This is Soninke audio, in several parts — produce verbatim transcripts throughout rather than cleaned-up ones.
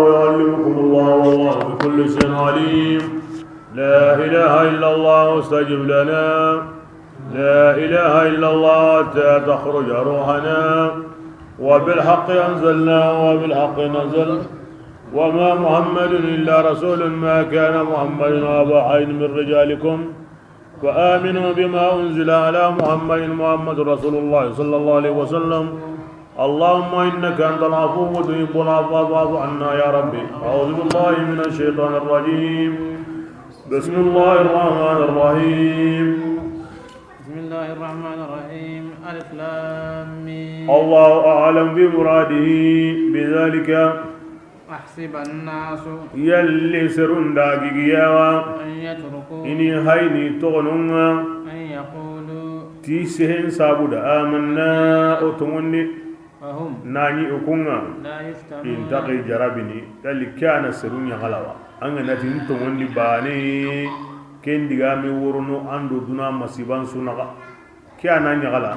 ويعلمكم الله والله بكل شيء عليم. لا إله إلا الله استجب لنا. لا إله إلا الله حتى تخرج روحنا. وبالحق أنزلناه وبالحق نزل. وما محمد إلا رسول. ما كان محمد أبا أحد من رجالكم. فآمنوا بما أنزل على محمد. محمد رسول الله صلى الله عليه وسلم. اللهم إنك أنت العفو تحب العفو فاعف عنا يا ربي. أعوذ بالله من الشيطان الرجيم. بسم الله الرحمن الرحيم. بسم الله الرحمن الرحيم. ألف لام ميم. الله أعلم بمراده بذلك. أحسب الناس. Yalli serun da gigiyawa. أن يتركوا. I ni hayni togononga. أن يقولوا. Ti sehen sabuda amanna o tongondi. وهم. Nani o kunga. لا يفتنون. Inta ke jarabini. Yalli ke ana serun ɲagalawa. An ga nati n tongondi bane. Ken digame worono an do duna masiban sunaga. Ke ana ɲagala.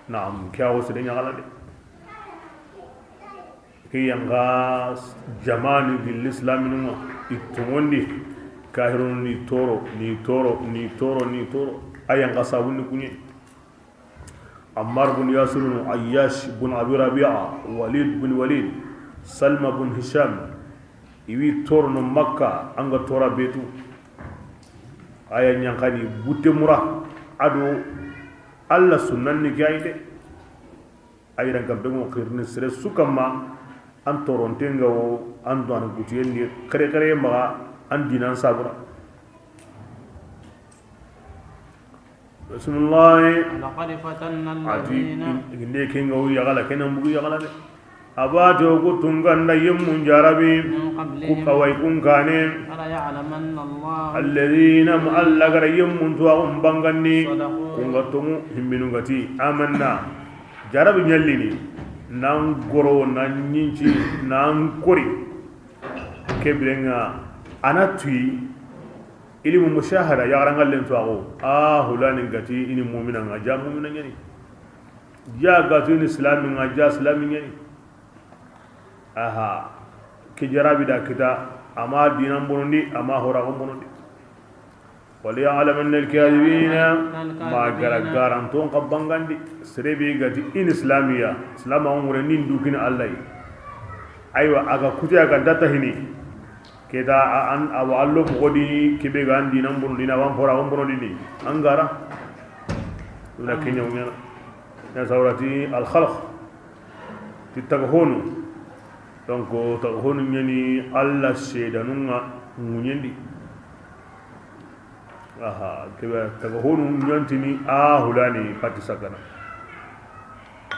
Naam, ke awo sere ɲagala de. Ke yanga jamani gilli islaminunga i tongondi, kahirun ni toro, ni toro, ni toro, ni toro. A yanga sabun ni kunye. Ammar bin Yasir, Ayyash bin Abi Rabi'a, Walid bin Walid, Salma bin Hisham, iwi toro no Makka, anga tora betu. Aya nyankani butte mura, ado Allah sunnan ni gayi de. Ayiran kampe ŋo xirni sere su kamma, an torontenga wo, an do an gutiyen ni xere xere maxa, an dinan sabura. Bismillahi. ولقد فتنا الذين. Ati, inde kenga wo yagala, kenan bugu yagala de. Abate o ku tunganda yemmun jarabi, من قبلهم. Ku kawai kun kane. فليعلمن الله. الذين, ma Allah gara yemmun tuwa kun bangandi. صدقوا. Kunga tongu himbinu gati. Amanna. Jarabi ɲallini, nan goro, nan ɲinci, nan kori. Kebirenga, ana tuyi, ilimu mushahada, yaxarangallen tuwaxu, a hulani gati, ini mumina nga, ja mumina ɲani. Ja gatu ini silami nga, ja silami ɲani. Aha, ke jarabi da kita, ama dinan bonondi, ama horaxon bonondi. وليعلمن الكاذبين. Ma gara garanton xa bangandi, sere be gati in islamiya, islama ngure nin dukini Allah yi. Aywa, aga kuti aga data hini. Keda a, an, awa allo moxodi kebe ga an dinan bono dina, wan fora wan bono dini. An gara. Wala kenya wala. Na sawrati al khalq. Ti taga honu. Donc taga honu ɲani Allah sedanunga ŋuɲendi. Aha, kebe taga honu ɲantini a hulani pati sakana.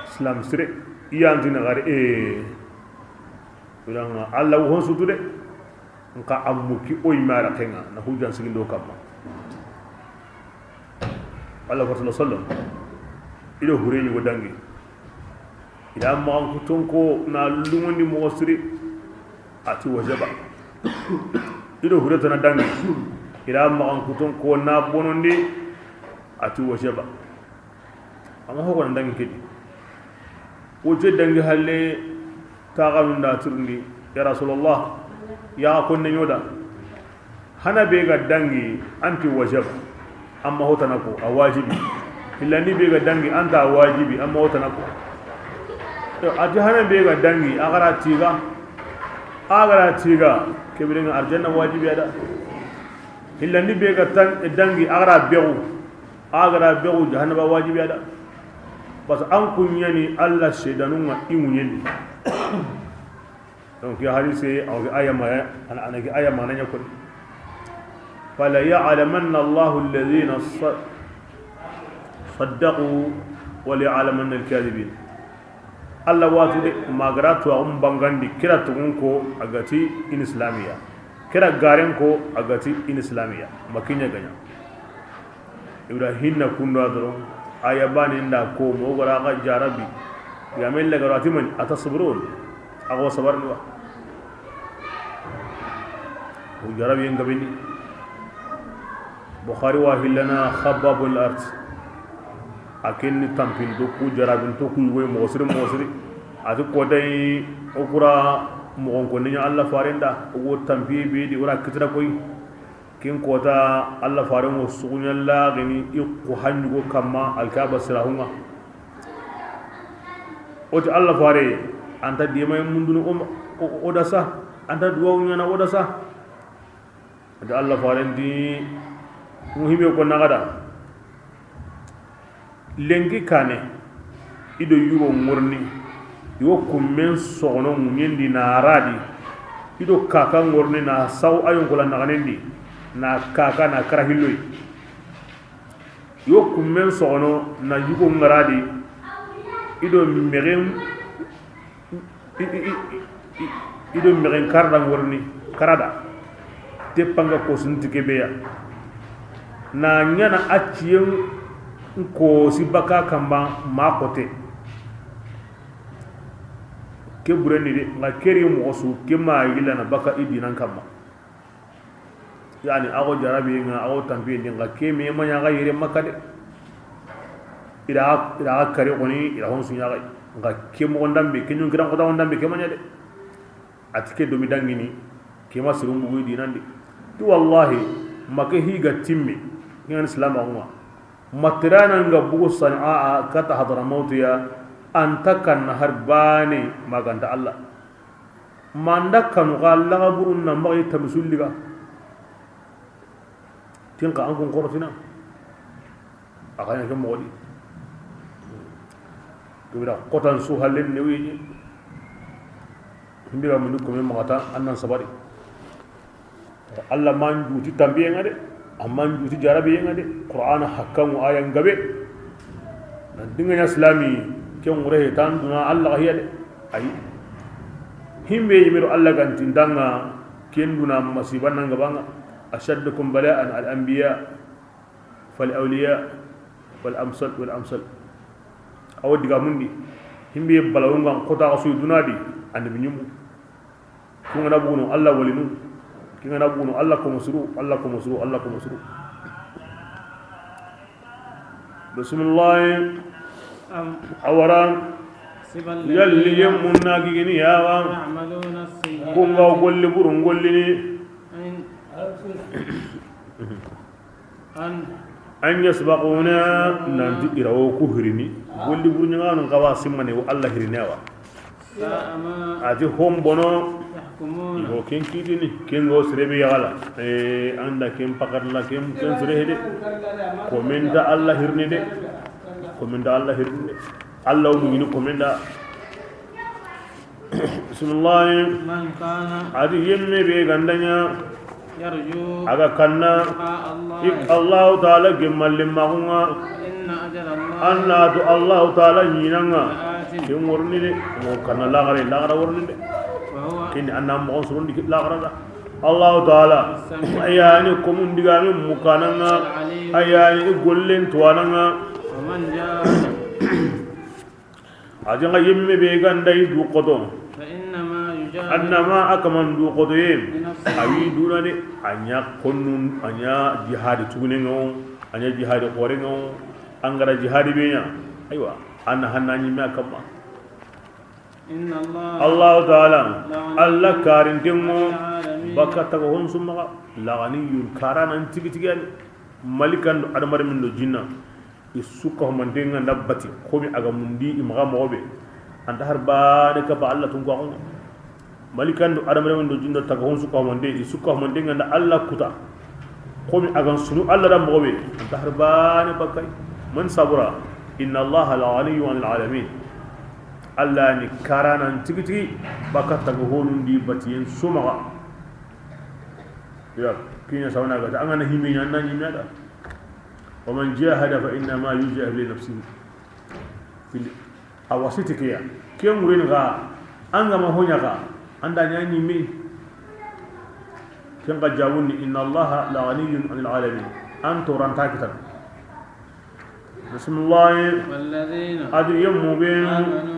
Islam sire, iyantini gari, e, wulanga Allah wo hon sutu de. Nka ammuki oy mara kenga, na hujan sigindo kamma. Allah wa sallam, ido hure ɲugo dangi. Ida maxan kuton ko na lungondi moxo siri, ati wajaba. Ido huretana dangi, ida maxan kuton ko na bonondi, ati wajaba. Ama hogona dangi kedi. Wote dangi halle taxanunda tirindi, ya Rasulullah, ya konne ɲoda. Hana be ga dangi anti wajaba, amma hotana ko a wajibi. Hillandi be ga dangi anta wajibi, amma hotana ko. To, ati hana be ga dangi a gara tiga, a gara tiga, kebirenga arjanna wajibi ada. Hillandi be ga tan dangi a gara begu, a gara begu jahannaba wajibi ada. Parce que an kuɲani Allah sedanunga i ŋuɲendi. Donc ya hadise, aw aya ma, ana, ana ki aya ma nanya ko. Fala ya'lamanna Allahu alladhina sa-, saddaqu wa la ya'lamanna al-kadhibin. Allah watu de magara to a umbangandi kira tugun ko agati in islamiya. Kira garen ko agati in islamiya. Makinya ganya. Ibrahim na kunda doro, aya bani nda ko mo gara ga jarabi. Ya mel la garati man atasbirun. Ago sabar ni wa. Ko jarabi en gabini. Bukhari wa hillana Khabbabul Arat. Akin ni tampin do ku jarabin to ku yoy mo siri mo siri. Ati ko dai okura Moxon ko ni ɲa Alla faren da, o go tampiye be di, wara kitira koy. Ken kota Alla faren wo suguɲa laxini i xo hanjugo kamma Alkaba sirahunga. O ti Alla fare, anta demaye mundunu o ma, o, o da sa, anta duwawu ɲana o da sa. A ti Alla faren di, muhimbe ko naxada. Lenki kane, i do yugo ŋorni, i wo kummen soxono ŋuɲen di na radi, i do kaka ŋorni na saw a yonkola naxanen di, na kaka na kara hilloy. I wo kummen soxono na yugo ŋaradi, i do mexen i, i, i, i, i do mexen karada ŋorni, karada. Teppanga kosinti kebeya. Na ɲana a ciyen kosi baka kamba ma xote. Ke bureni de, nga keri moxo su, ke ma yilana baka i dinan kamma. Yani, ago jarabi nga, ago tampiye ndi nga, ke me ma ɲa ga yere Makka de. Ira, ira kare koni, ira hon sunya ga. Nga ke mo ndambe, ke ɲun kiran kota ndambe, ke ma ɲa de. A ti ke domi dangini, ke ma sirum bugu dinandi. Ti wallahi, ma ke hi ga timme, ngan Islam a kuma. Matirana nga bugu Sana'a kata Hadramawtu ya, anta kan har bane maganta Allah. Manda kanu ga laga burun na magi tamisulliga. Tinka an kun korotina. A ga ɲa ke moxo di. Kibira xotan su hallen ne wiye. Himbe ga mundi kome maxata, an nan sabari. Allah man juti tambiye nga de, amman juti jarabiye nga de. Qur'ana hakkamu aya ngabe. Nan dinga ɲa Islami, ke ŋure he tan duna Allah ga hiya de. Ay. Himbe yimiro Allah ganti ndanga, ken duna masiba nanga banga. Ashaddukum bala'an al-anbiya. Fal awliya wal amsal wal amsal. Awo diga mundi. Himbe balawungan kota ga suyi dunadi. Annabi ɲumu. Kingana bugunu Allah walinu. Kingana bugunu Allah ko musuru, Allah ko musuru, Allah ko musuru. Bismillah. Awara. Yalli yemmun na gigini yawa. Kunga golli burun gollini. An yasbaquna, nanti irawo ku hirini. Golli burɲaŋanun kawa simmane wo Allah hirini awa. Ati hombono. Igo ken kitini, ken go serebe yagala. Eh, anda ken pakatla ken, ken sere hede. Komenda Allah hirini de. Komenda Allah hirini de. Allah umugini komenda. Bismillah. Adi yemme be gandanya. Aga kanna. Allahu Ta'ala gemmalle magunga. Anna to Allahu Ta'ala ɲinanga. Ken worni de. Mo kanna lagare, lagara worni de. Ken anna mo surundi lagara da. Allahu Ta'ala. Ayani komun digami mukananga. Ayani gollen tuwananga. A ti nga yemme be ganda i du xoto. Annama a kaman du xoto ye. A wi duna de, a ɲa konnun, a ɲa jihadi tugune nga wo, a ɲa jihadi xore nga wo. Angara jihadi be ɲa, aywa, anna hanna ɲimme a kamma. Allahu Ta'ala, Allah karintengo, baka taga honsu maga, laganiyun karanan tigi tigi yani. Malikan do adamar min do jinna. I su ka humanten nga nda bati, komi a ga mundi i maxa moxo be. Anta har bane ka ba Allah tun ko a xonga. Malikan do adamaren do jindo taga hon su ka humante, i su ka humanten nga nda Allah kuta. Komi a ga sunu Allah da moxo be. Anta har bane bakay. Man sabura, inna Allah la ghaniyyun 'anil 'alamin. Allah ni karanan tigi tigi baka taga honun di batiyen su maxa. Ya, kiɲa sawana ga ta, an ga na himi ɲa, an na ɲimi da. Wa man jahada fa innama yujahidu li nafsihi. Fil awasiti kiya. Ken wurin ga, an ga ma honya ga, an da ɲa ɲimi. Ken ga jawuni, inna Allaha la ghaniyyun 'anil 'alamin. An to ranta kitan. Bismillah. Adi yemmu be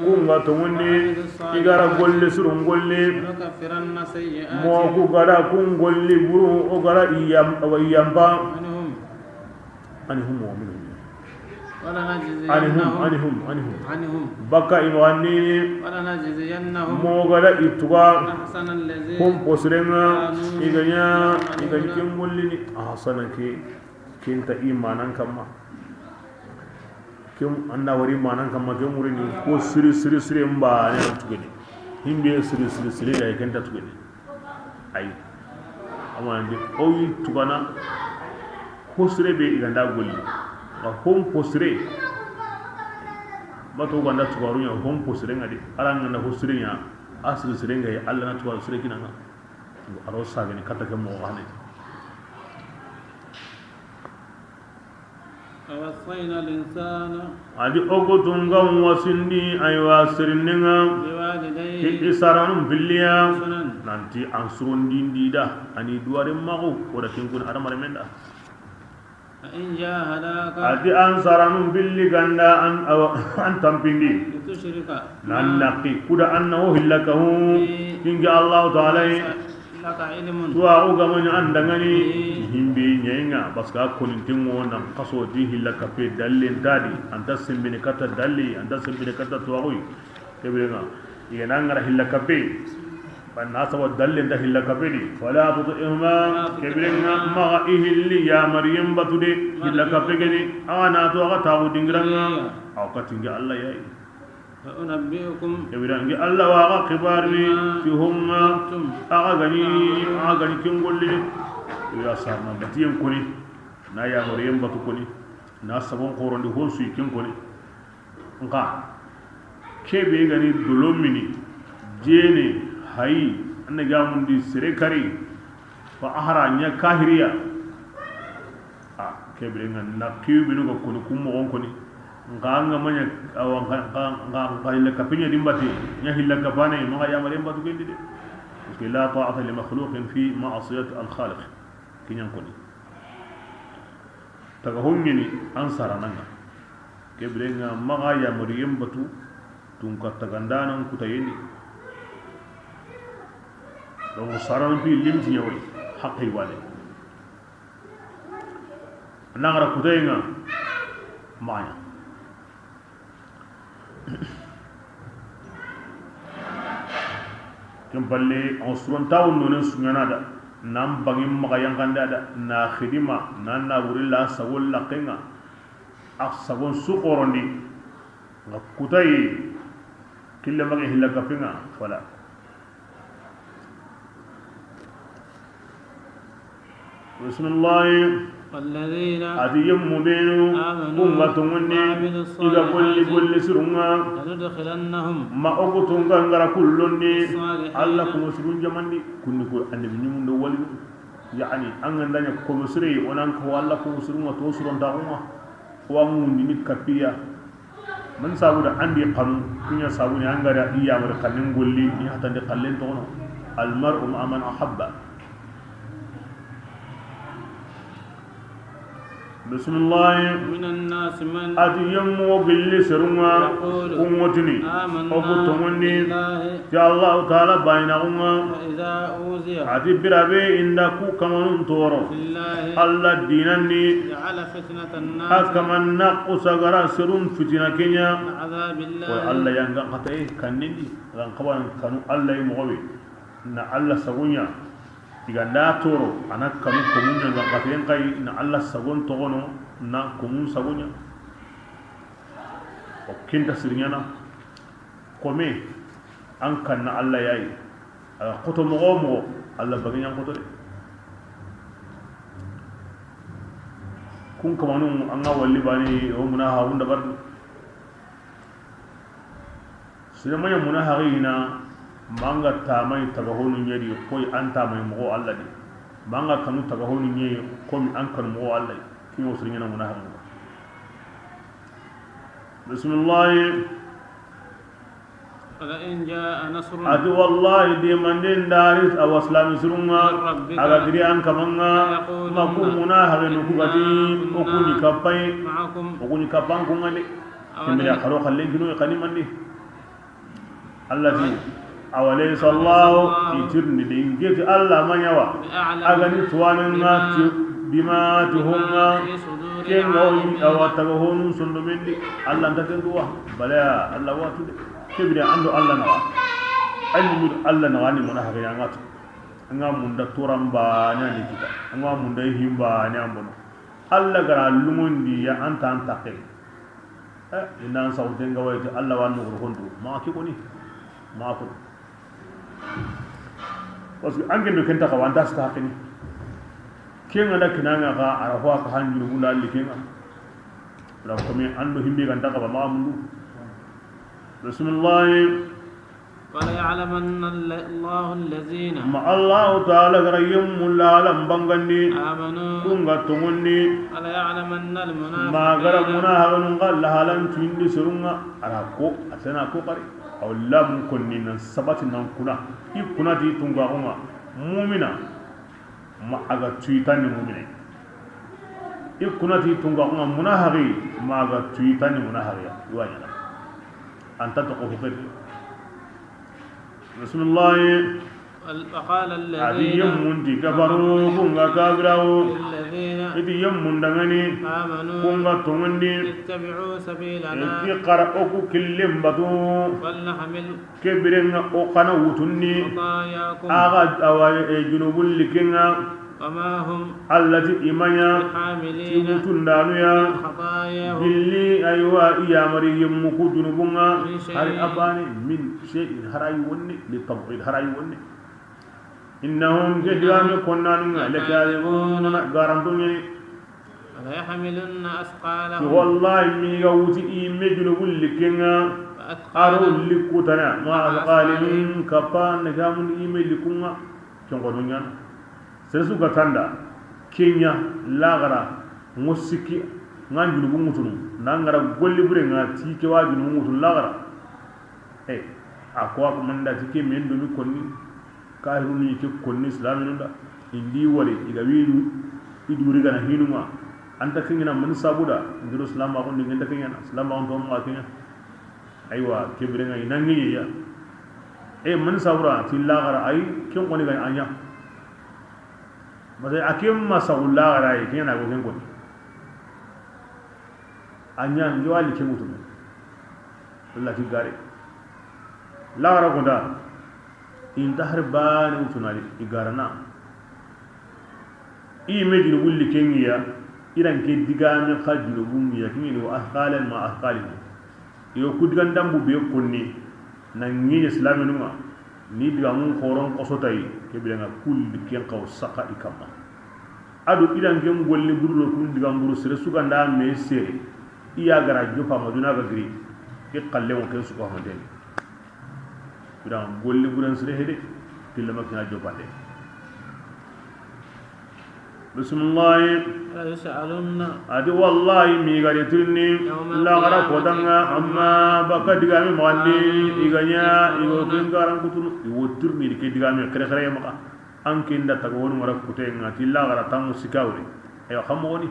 kun ga tongundi, i gara golle surun golle. Mo ku gara kun golli buru, o gara iyam, o iyamba. Anhum wa minhum. ولنجزينهم. Anihum, anihum, anihum. Baka i ma wandini. ولنجزينهم. Moxo ga da i tuga. أحسن الذي. Hon posirenga. كانوا. I ga ɲa, i ga ɲa. يعملون. Ken gollini. Ahsana ke. Ken ta i manan kamma. Ken anda wari manan kamma, ken wurini ko siri, siri, siri mba ne an tugene. Himbe siri, siri, siri da ken ta tugene. Ay. Amana de o yi tugana. Ko sire be i ga nda golli. Ga hon ko sire. Bato ga nda tugaru ɲa hon ko sire ngadi. Ala ga nda ko sire ɲa. A siri sire ngai, Alla na tugaru sire kinanga. Aro sagani kata ke mo gane. ووصينا الإنسان. A di o gutungan wasindi, aywa, sirininga. بوالديه. Ke i saranun filliya. حسنا. Nanti an surondindi da, ani duware mago, o da kinkun adamare menda. فإن جاهداك. A di an saranun filli ganda an, awa, an tampindi. لتشرك. Nan naqi kuda annahu hillakahu. Kingi Allahu Ta'ala. لك علم. Tuwaxu gamani an dangani. Himbe ɲainga, parce que a konintengo nan kaso di hilla kape dallen tadi, anta sembene kata dalle, anta sembene kata tuwaxu. Kebirenga, igana ngara hilla kape. Banna saba dallen ta hilla kape di. Fala tuti'huma, kebirenga maxa i hilli ya Maryam batude, hilla kape geni. Ana to aga taxu dingiranga. Aw katingi Allah yayi. فأنبئكم. Kebirangi Allah wa ga xibarini. بما. Ti honga. كنتم. Aga gani, تعملون. Aga gani kin gollini. Ira sarna batiyen koni. Na ya Maryam batu koni. Na sabon xorondi honsu kin koni. Nka kebe gani dolomini. Jene, hayi, anna gamundi sere kari. Fa ahara ɲa kahiriya. A, kebire nga na kiyu binu ga koni, kun moxon koni. Nka nga maɲa, awa, nka, nka, nka, nka hilla kapiɲa dimbati, ɲa hilla kapane, maxa yamare mbatu kendi de. Parce que la ta'ata li makhluqin fi ma'siyati al-khaliq. Kiɲan koni. Taga hongini an sarananga. Kebire nga maxa yamare mbatu, tunka tagandanan kutayeni. Donc, saran pi limti ɲawai, haqqi wane. Nangara kutayenga, maɲa. Ken palle, on suron tawun nonen suɲana da, nan bangin maxa yankanda da, na xidima, nan na wurilla sagol lakenga, a sagon su xorondi. Nga kutayi, kille magi hilla kapinga, fala. Bismillah. والذين. Ati yemmu benu, آمنوا. Kunga tongondi, وعملوا الصالحات. Iga golli golli sirunga. لندخلنهم. Ma ogu tunga ngara kullondi, في الصالحين. Allah kuma sirun jamandi, kunni ko annabi ɲumundo wali. Yani, an ganda ɲa komo sire, onan ko Allah kuma sirunga to suron taxuma. Wa ngundini kapiya. Man sabu da andi kanu, kunya sabu ni an ga da iya mari kanin golli, ni hatandi kallen toxono. Al mar'u ma'a man ahabba. Bismillah. ومن الناس من. Ati yemmo gilli serunga, يقول. Kungotini. آمنا. Ogu tongondi. بالله. Ti Allah Ta'ala bayina kunga. وإذا أوذي. Ati birabe inda ku kamanun toro. في الله. Allah dinandi. جعل فتنة الناس. A kaman na kusagara serun fitina kenya. كعذاب الله. Wa Allah yanga kataye kanindi. Ran kawan kanu Allah yi mogobe. Na Allah sagunya. Iganda toro, ana kanu komunya nga katayen kai, na Allah sagon togono, na komun sagunya. O kinta sirinyana. Kome, an kanna Allah yayi. Aga koto mogo mogo, Allah baginya koto de. Kun kamanu, anga walli bani, o muna ha hunda bar. Sina manya muna ha hina, manga tamai tagahonu nyedi, koi an tamai mogo Allah di. Manga kanu tagahonu nyedi, komi an kanu mogo Allah di. Kinyo sirinyana muna ha hunda. Bismillah. ولئن جاء نصر. Ati wallahi, de manden daris awa islami surunga, من ربك. Aga giri an kamanga, ليقولن. Ma ku muna hare no kugati, إنا. O kuni kapai, معكم. O kuni kapan kungani. أولم. Kimira karo kallen kino kani mandi. Allah ti, أوليس الله. Itirni de ingeti Allah manyawa. بأعلم. Agani tuwanenga. بما. Ti Bima tuhumma. Ke ŋa o yi, a wa taga honun sondomen di. Allah nta ken duwa. Bala Allah watu de. Ke bire an do Allah naxa. An ni Allah naxa ni mona haqiya ŋa tu. An ga munda turan ba ni an kita. An ga munda himba ni an bono. Allah ga ra lungondi ya an ta an taqe. Eh, inda an sawten ga wayti Allah wa no hondu. Ma ke koni. Ma ko. Parce que an ken do ken ta xawa an ta sta xini. Ke ŋa da kina ŋa ga a ra ho ka hanjuru bunda alli ke ŋa. La ko mi an do himbe ga nta xawa ma mundu. Bismillah. وليعلمن ال- الله الذين Ma Allahu Taala ga ra yemmu lahalan bangandi. آمنوا Kun ga tonŋundi. وليعلمن المنافقين Ma ga ra munahaxinun ga lahalan tuyindi serun ŋa. A ra ko, a sena ko xari. Aw lam konni nan sabati nan kuna. I kuna ti tungaxun ŋa. Mumina. Ma a ga tuyitandi mumine. I kuna ti tungaxun ŋa munahaxi, ma a ga tuyitandi munahaxiya. I wa ɲaana. An ta toxo hukedi. Bismillah. وقال A di الذين yemmun ti kafaru, kun ga kafirawo. للذين I di yemmun danŋani, آمنوا kun ga tonŋundi. اتبعوا سبيلنا I ti xara o ku killen batu. ولنحمل Ke bire ŋa o xa na wutunni. خطاياكم Axa, awa, e, junubun likke ŋa. وما هم Alla ti i ma ɲa. بحاملين Ti wutundanu ya. من خطاياهم Gilli, aywa, i yamari yemmu ku junubun ŋa. من شيء Hari a baane, min shay'in, harayi wonne, li tab'id, harayi wonne. Innahum, ke digame konnanu ŋa, لكاذبون Garanto ɲeni. وليحملن أثقالهم Ti wallahi, mi ga wuti i me junubun likke ŋa. وأثقالا Aro likku tana, ma مع athqalihim, أثقالهم kappa na gamun i me likkun ŋa. Ken ko ɲaana. Sere su ga tanda, ke ɲa, laxara, ŋo sikki, ŋa junubun ŋutunu, na ŋa ra golli bure ŋa ti ke wa junubun ŋutunu laxara. Eh, a ko a ko manda ti ke men do mi konni. Kahirunu ke konni silaminu da. Indi wari, i ga widu, i duri gana hinu ŋa. An ta ke ɲaana mani sabuda, ndiro silamaxun di ŋa nta ke ɲaana, silamaxun to ma ke ɲa. Aywa, ke bire ŋa i na ŋiɲe ya. E, mani sabuda, ti laxara, ay, ken koni ga a ɲa. Parce que a ke ma sabu laxara, ay, ke ɲaana go ken koni. A ɲa, ndi wali ke mutu. Allah ti gare. Laxara ko da. Inta har baane wutunadi i garana. I me junubun likke ŋa ya, i ra n ke digame xa junubun ŋa ya, ke ɲeni wa athqalan ma athqalihim. Yo ku digan dambu be konni, na ŋiɲe silaminu ŋa, ni digamun xoron xosotayi, ke bire ŋa kulli ken xaw saxa i kamma. Ado i ra n ken golli buru do kun digan buru sere su ga nda me sere, i ya ga ra jopa ma duna ga giri, i xalle ŋo ken su ko hamanteni. Biran golli buren sire hede, kille ma kina jopande. Bismillah. ليسألن A di wallahi mi ga ri tirni, يوم laxara القيامة kodanŋa, amma baka digame maxandi, عما i ga ɲa, i go يفترون ken garan kutunu, i wo tirni di ke digame xere xere maxa. An ke nda taga wonu ŋa ra kute ŋa ti laxara tanŋu sikawre. Ayo, xa moxoni.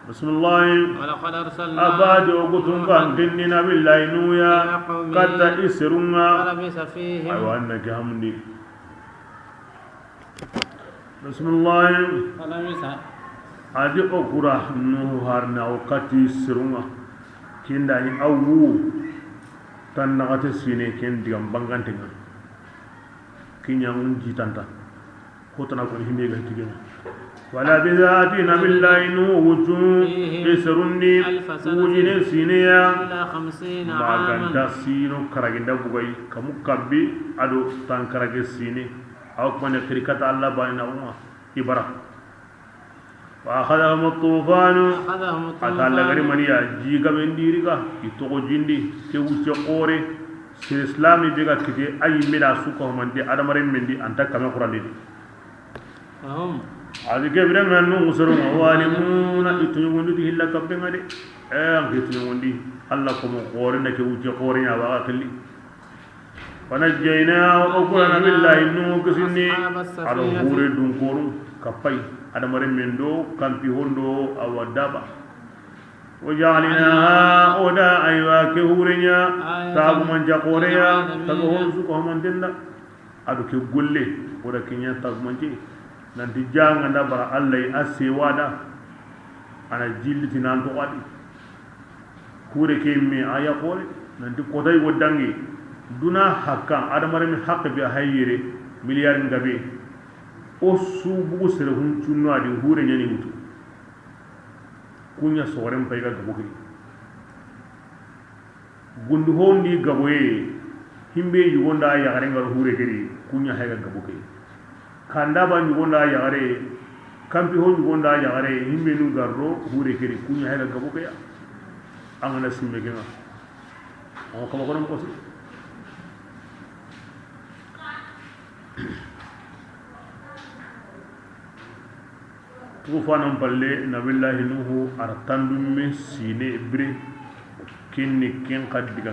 Bismillah. ولقد أرسلنا A ba di o gutun نوحا kan kinni nabillahi Nuhu ya, إلى قومه katta i serun ŋa. فلبث فيهم Aywa, an na ke hamundi. Bismillah. فلبث A di o kura Nuhu harna o katti serun ŋa. Kinda ni awu tan naxate sine ken digan bangante ŋa. Kiɲangun jitanta. Hotana ko himbe ga tigena. Wala biza a ti nabillahi Nuhu wutu, فيهم i serun di, ألف سنة wujine sineya, إلا خمسين عاما maganta sino karaginda bugay, kamu kabbi, ado tan karage sine, aw kuma ne xiri kata Allah bani na uma, i bara. فأخذهم الطوفان فأخذهم A ta lagari الطوفان maniya, ji gaben diri ga, i toxo jindi, ke wucce xore, sere silami be ga kite, ayi me da su ko mande adamaren mendi, anta kame xurandi. فهم A di ke biren ŋa Nuhu seru ŋa, ظالمون i tuɲugundi ti hilla kappe ŋa de. Eh, an ke tuɲugundi, Allah ko mo xore na ke wucce xore ɲa wa ga kelli. ونجيناه o kura nabillahi Nuhu kisindi, أصحاب السفينة a do hure dunkoru, kappai, adamaren men do, kampi hondo, awa daba. وجعلناها o da aywa ke hure ɲa, آية tagumanja xoreya, للعالمين taga hon su ko hamanten da. A do ke golle, o da ke ɲa tagumanje. Nanti janga nda bara Allah yi a sewada. Ana jilli ti nan to wadi. Hure ke me a ya xore. Nanti kota yi wo dangi. Duna hakka, adamare mi hakka bi a hayyere, miliyar ngabe. O su bugu sere hun cunno adi hure ɲani wutu. Kuɲa soxoren pay ga gabo ke. Gundu hondi gaboye, himbe yugonda yaxare ngar hure kedi, kuɲa hayga gabo ke. Kanda ba yugonda yaxare, kampi ho yugonda yaxare, himbe nu garro hure kedi, kuɲa hayga gabo ke ya. Angana simme kenga. O kama kono mo kosi. Tufanan palle, Nabillahi Nuhu a ra tandume sine bire, ken ni ken xa diga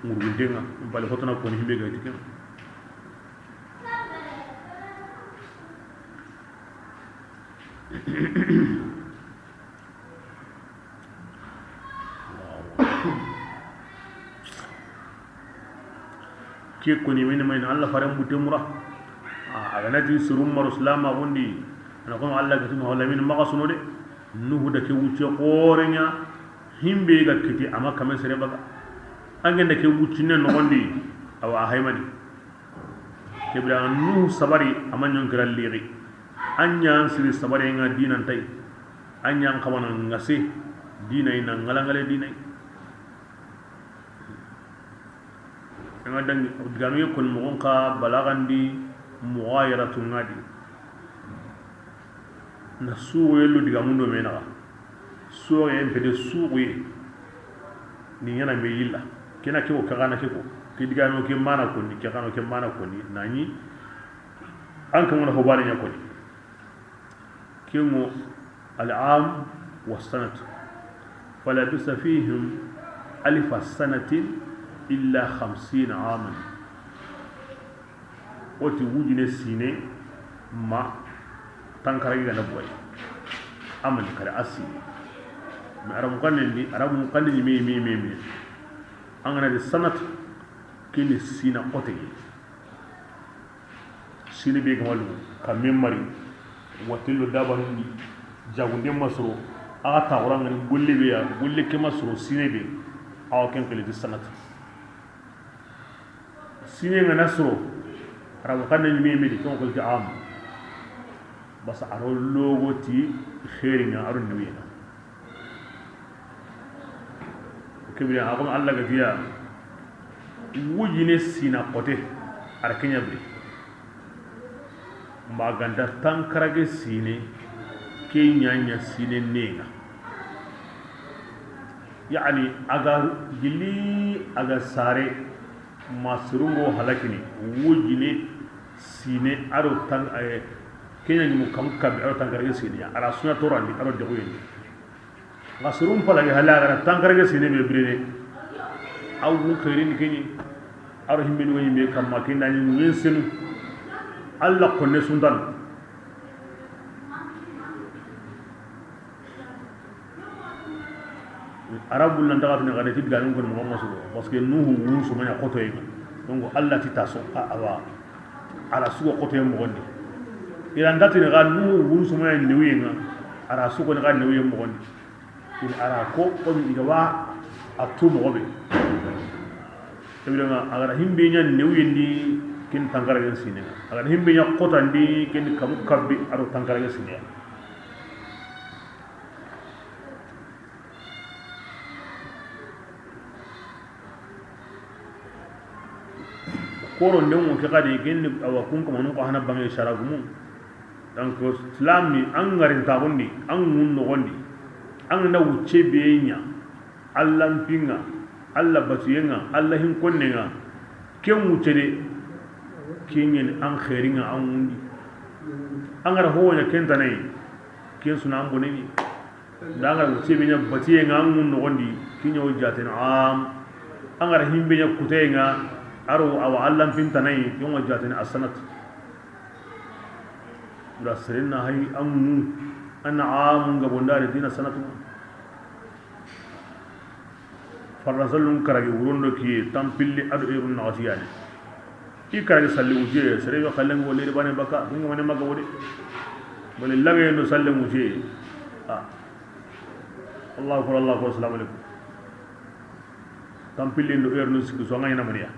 ŋurguntenga, palle hotana koni himbe ga ti ken. Ke koni mini mayni Allah faren butte mura. A, a gana ti sirum maro silama gondi. Ana kono Allah gati ma wala min maxa suno de. Nuhu da ke wucce xorenya. Himbe ga kiti ama kame sere baga. Angenda ke wuccine noxondi. Awa a haymani. Kebira Nuhu sabari ama ɲonkira lixi. An ɲan siri sabari nga dinan tay. An ɲan xamana ngase. Dinay na ngalangale dinay. Anga dangi digame kon mogon ka balagandi mughayaratu ngadi. Na suxuye lo digamundo me naxa. Suxuye n pede suxuye. Ni ɲana me yilla. Kena ke ko, kagana ke ko. Ke digame ke mana koni, kagano ke mana koni. Nani an kamana hobare ɲa koni. Kengo العام والسنة فلبث فيهم ألف سنة إلا خمسين عاما. Woti wujine sine ma tankaragi gana boy. Amani kare asi. Mais arabu kannen di, arabu kannen di me, me, me, me. Angana di sanat kini sina kote. Sine be gamalu ka men mari. Watillo dabanundi. Jagunde masoro. Aga taxurangani golle be ya, golle ke masoro sine be. Awa ken xili di sanat. Sine ngana soro. Arabu xanne ni me me di ken xili di am. Basa aro logo ti xeeri nga aro niwena. Kebiri a kono Allah ga diya. Wujine sina kote. Ar kenya bi. Maganta tankarage sine. Kenya nya sine nenga. Yani aga gili aga sare. Ma surungo halakini. Wujine sine aro tan. Kenya ni mu kam kabi aro tankarage sine ya ara suna torandi aro degoyeni. Nga soron palage hala gara tankarage sine be birene. Aw gun xeerini keɲi. Aro himmenu ŋa ɲimme kamma kenda ɲi ŋen senu. Allah konne suntan. Arabu nan daga tini gane ti digamen kon moxo masuro parce que Nuhu wun sumaya xotoyenga. Donc Allah ti taso a awa. Ara sugo xotoyen moxondi. Iran datini ga Nuhu wun sumaya newuyenga. Ara sugo ni ga newuyen moxondi. In ara ko komi i ga wa a tu moxo be. Kebiranga a gara himbe ɲa newuyendi ken tankaragen sinenga. A gara himbe ɲa xotandi ken kamu kabbi aro tankaragen sinenga. Koro ndengo ke xadi genni awa kun kamanun ko hana bange saragumu. Donc islam ni an garin taxundi an ŋun noxondi. An na wucce be ɲa. Allah mpinga, Allah batuyenga, Allah hinkonnenga. Ken wucce de. Ken ɲeni an xeeringa an ŋundi. An gara howoɲa ken tanayi. Ken suna an boneni. Nda an gara wucce be ɲa batiyenga an ŋun noxondi. Ken ɲa wo jaten am. An gara himbe ɲa kuteyenga. Aro awa Allah mpintanayi ken wo jaten asanat. Nda seren na hay an ŋu. An na amun gabondare dina sanatu. Farasallun karagi wurondo kiye tampilli ado erun naxati yani. I kara ni sallen wucce, sere be xallen go leri bane baka, hinga mane maga wode. Bale lage no sallen wucce. Ah. Allahu akbar, Allahu akbar, assalamu alaikum. Tampille ndo heure no sikki so ngayna maniya.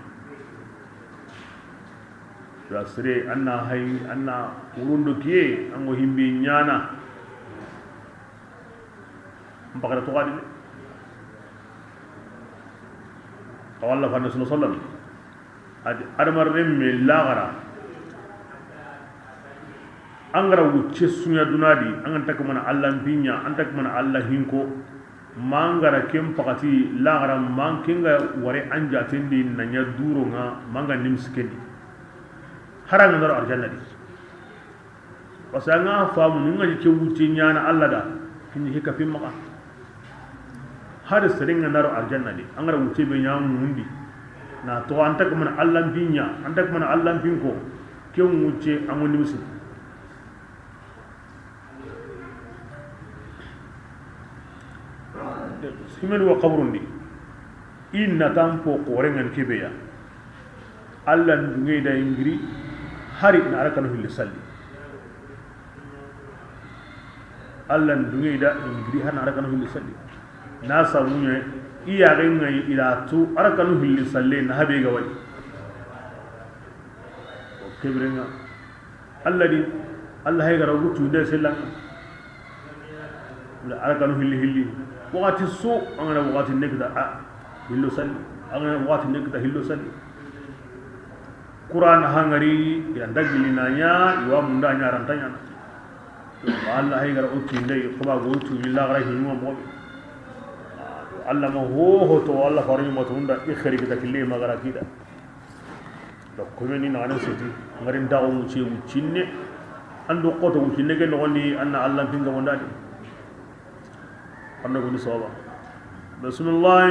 Ya sere anna hay, anna wurundo kiye, ango himbi nyana. Mpakara to gadi. Awalla fa nabi sallam. Adi adamar remme lagara. Angara wucce sunya dunadi, angan takmana Allah mpinya, an takmana Allah hinko. Mangara kem pakati lagara, man kenga ware anja tendi nanya duro nga, manga nimsikendi. Haranga naro arjanna di. Parce que an ga famu nun ga ke wucce ɲana Allah da, kini ke kafi maxa. Har seren ga naro arjanna de, an ga ra wucce be ɲa mundi. Na to an ta kamana Allah mpinya, an ta kamana Allah mpinko, ke wucce an woni musu. Simen wa kaburundi. Inna tampo korengan kebeya. Allah ndunge da ingiri hari na arakanu hilli salli. Allah ndunge da ingiri hari na arakanu hilli salli. Na samunya iya renga ila tu arakanu hilli salli na habe ga wai. Kebrenga. Allah di, Allah hay gara wutu nde selang. La arakanu hilli hilli. Wakati so, an ga na wakati nekta a hillo salli. An ga na wakati nekta hillo salli. Qur'an hangari ya dagili na nya, iwa munda nya rantanya. Allah hay gara wutu nde, ko ba go wutu illa gara hinwa mo. Allah ma ho ho to, Allah faru ma to unda ikhri kita kille magara kida. Donc, comme ni nana siti, ngarin dawo mu ce wucinne. An do koto wucinne ke nogondi, anna Allah pinga wondadi. Anna goni soba. Bismillah.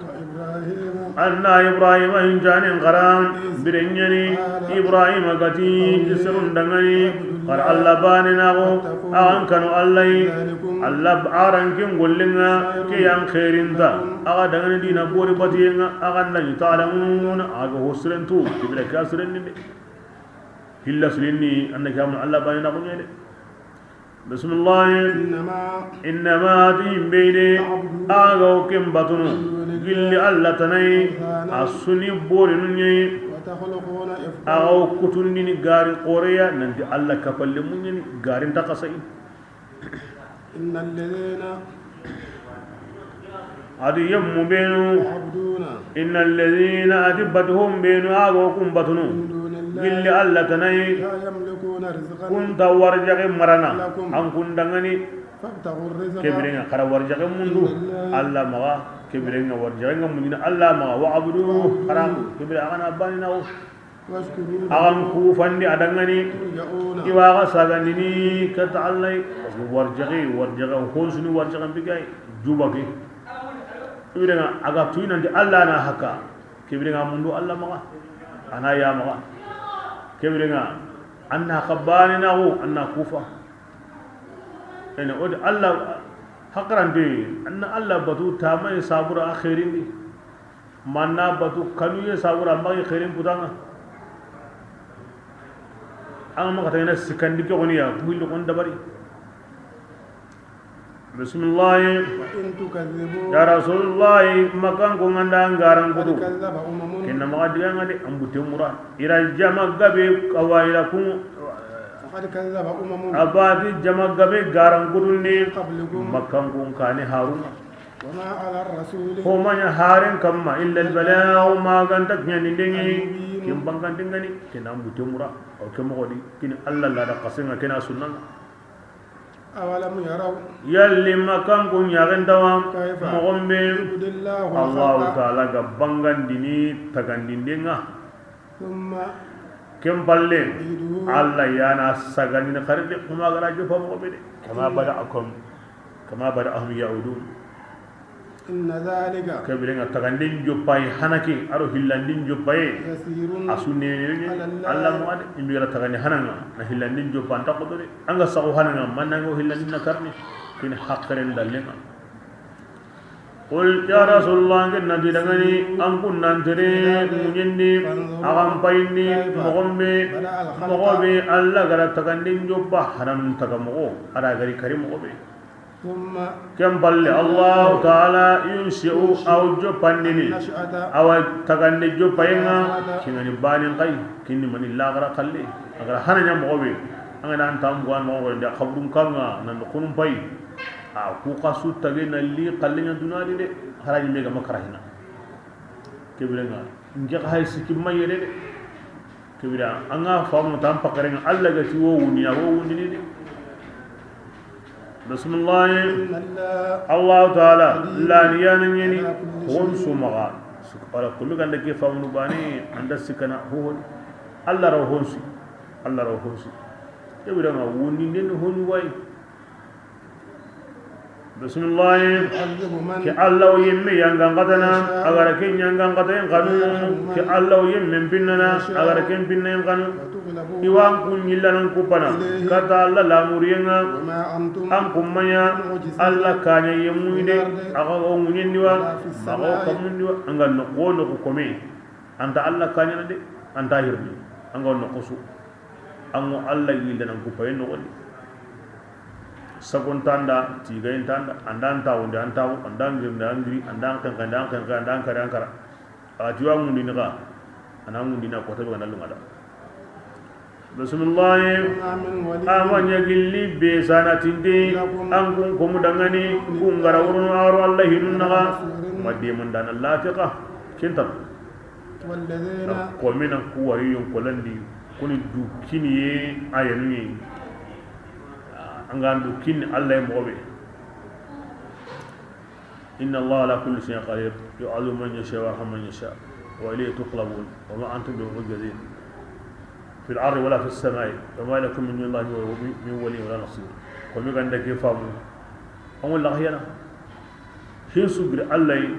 وإبراهيم Anna Ibrahim hinjanin garan, إذ birenyani, قال Ibrahim gati, لقومه isrun dangani, قد أفلح kar Allah bani nago, واتقوا agan kanu Allah yi, ذلكم Allah aran kin gollinga, خير ke yan khairinta, لكم aga dangani dina bori batiyenga, aga nani ta'lamun, aga hosrentu, kibira kasrenni de. Hilla silinni, anna kamun Allah bani nago nyede. Bismillah. إنما Innama ti himbe de, تعبدون aga o ken batunu, من دون الله gilli Allah tanai, أوثانا a suni bori nunye, وتخلقون إفكا aga o kutundini gari koreya, nanti Allah kapalle munyeni, garin takasai. إن الذين Adi yemmu benu. تعبدون Inna alladhina, ati batuhum benu, ago kun batunu. من دون الله Gilli Allah tanai. لا يملكون رزقا Kunta warjage marana. لكم An kun dangani. فابتغوا الرزق Kebirenga kara warjage mundu. عند الله Allah maga. Kebirenga warjage nga mundina Allah maga. Wa'budu. Kara kebire agana bani nawo. واشكروا له Agan kufandi adangani. ترجعون Iwa aga sagandini kata Allah. Warjage, warjage, honsuni warjage bigai. Jubage. Ibirenga aga tuinanti Allah na haka. Kebirenga mundu Allah maga. Ana ya maga. Kebirenga anna kabani nawo, anna kufa. Ene odi Allah hakarande, anna Allah batu tamai sabura akhirin di. Manna batu kanuye sabura magi xeerin putanga. An ma xatayna sikandi ke xoniya ku hilli xon dabari. Bismillah. وإن تكذبوا Ya Rasulullah, Makkan ko nganda ngaran kudu. فقد كذب أمم Kenna maxa diganga de, an butte mura. Ira jama gabe kawayira kun. فقد كذب أمم Abadi jama gabe garan kudundi. قبلكم Makkan ko kani haruna. وما على الرسول Ko maɲa haren kamma illa al balagh, ma ganta kiɲandinden ŋa. المبين Ken bangandingani, ken an butte mura. O ke moxo di, kini Allah la da xasenga, kena sunnanga. أولم يروا Yalli Makkan ko ɲaxentawa, كيف moxon be, يبدئ الله Allahu الخلق Taala ga bangandini tagandinden ŋa. ثم Ken palle, يعيده Allah yana sagandini xaride, kuma gara jopa moxo be de. كما بدأكم كما بدأهم يعودون. إن ذلك Kebirenga tagandin joppayi hanake, aro hillandin joppaye. يسير A su nene على الله Allah mo ade, imira tagandi hananga, na hillandin joppa anta kodo de. Anga sago hananga, mananga hillandin na karni. Kini hakkaren dallenga. Qul, ya Rasulullah, ken na ti dangani, an kun nan tere ŋuɲendi, a ga n payindi, moxo be, moxo be, Alla ga da taganden joppa, hanan taga moxo, a da gari kari moxo be. Ken palle, Allahu Taala, yunshi'u, a wa joppandini, a wa tagande joppayen ŋa, ken ga ni banen xay, ken ni mani laxara xalle, a ga da hana ɲa moxo be, an ga na an tambu an moxo be, nda xaburun kan ŋa, nan kunun pay. A ku xa su tage na li xalle ɲa duna di de, haraji me ga ma karahina. Ke biren ŋa, nke xa hay sikki ma yere de. Ke bira, an ga famu tan pakaren ŋa, Alla ga ti wo wuni, a wo wuni ni de. Bismillah. Allahu Taala, la ni yana ɲeni, hon su maxa. Wala kullu ganda ke famu bani, an da sikana ho ho. Alla ra wo hon su. Alla ra wo hon su. Ke bira ma wundi den hon way. Bisimillahi. Ke Alla wo yemme yangan katana, a ga da ken yangan katayen kanu. Ke Alla wo yemme pinnana, a ga da ken pinnayen kanu. I wa an kun ɲillanan kupana kata Alla lamuriyen ŋa. An kun ma ɲa Alla kaɲa yemmuyi de, a ga wo ŋuɲendi wa, a ga wo kammundi wa, an ga noqu wo noqu kome. An ta Alla kaɲana de, an ta hirni, an ga wo noqu su. An ŋo Alla yille nan kupaye noxondi. Sagon tanda, tigayen tanda, an da an taxundi, an taxu, an da an girindi, an giri, an da an xenxe, an da an xenxe, an da an kari, an kara. A ti wa ŋundini xa, a na ŋundini a kota be ga na lunŋa da. Bisimillahi. A ma ɲa gilli be sana tindi, an kun komu dangani, kun ga ra worono a ro Alla hinun naxa, ma demandana lati xa, ken ta. Komina ku wari yon kolandi, kuni du kiniye ayanu ye. An ga du kini Alla ye moxo be. Inna Allaha ala kulli shay'in qadir, yu'adhibu man yasha wa yarhamu man yasha, wa ilayhi tuqlabun, wa ma antum bimu'jizin fil ardi wala fis samai, wa ma lakum min dunillahi min wali wala nasir. Komi ganda ke famu. An wala xiyana. Hin su giri Alla yi,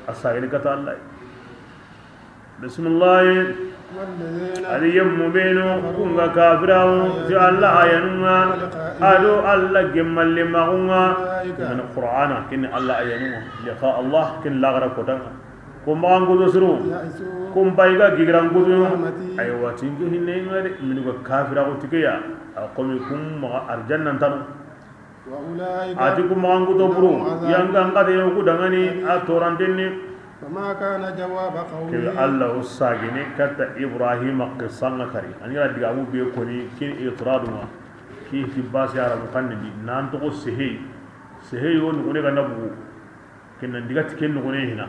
a sagini kata Alla yi. Bisimillahi. A di yemmu benu kun ga kafirawo ti Alla ayanun ŋa, a do Alla gemmalle maxun ŋa. Ani Qur'ana kini Alla ayanun ŋa, liqa Allah, kini laxara kotan ŋa. Kun maxan kutu suru, kun bayi ga gigiran kutu. Aywa, tinke hinne ŋa de, minu ga kafirawo tikeya, a komi kun maxa arjannan tanu. A ti ku maxan kuto buru, yangan kate yo ku dangani, a torantenni. Kebe Alla wo sagene katta Ibrahima qissan ŋa kari. An ga ra digamu be koni, kin itiradu ŋa. Ki ti basi Arabu xanni di, nan toxo sehey. Sehey wo nugune ga na bugu. Ken nan diga ti ken nugune hina.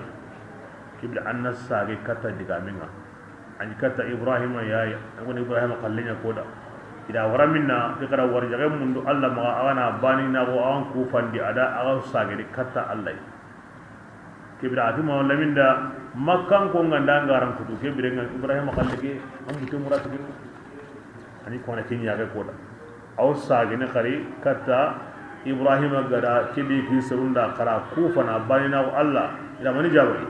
Kebe an na sage katta digamen ŋa. An katta Ibrahima yayi, an ŋa ni Ibrahima xallen ɲa koda. I da wara minna, i xara wari jaxe mundu Alla maxa, a ga na bani na go an ku fandi a da, a ga sagene katta Alla yi. Kebira a ti ma laminda Makkan ko ŋa nda ngaran kutu, kebire ŋa Ibrahima xalle ke, an bute murati ke. Ani kona ken ɲa ke koda. Aw sagene xari katta Ibrahima ga da kebe ki serunda xara ku fana bani na Alla, i da mani jabari.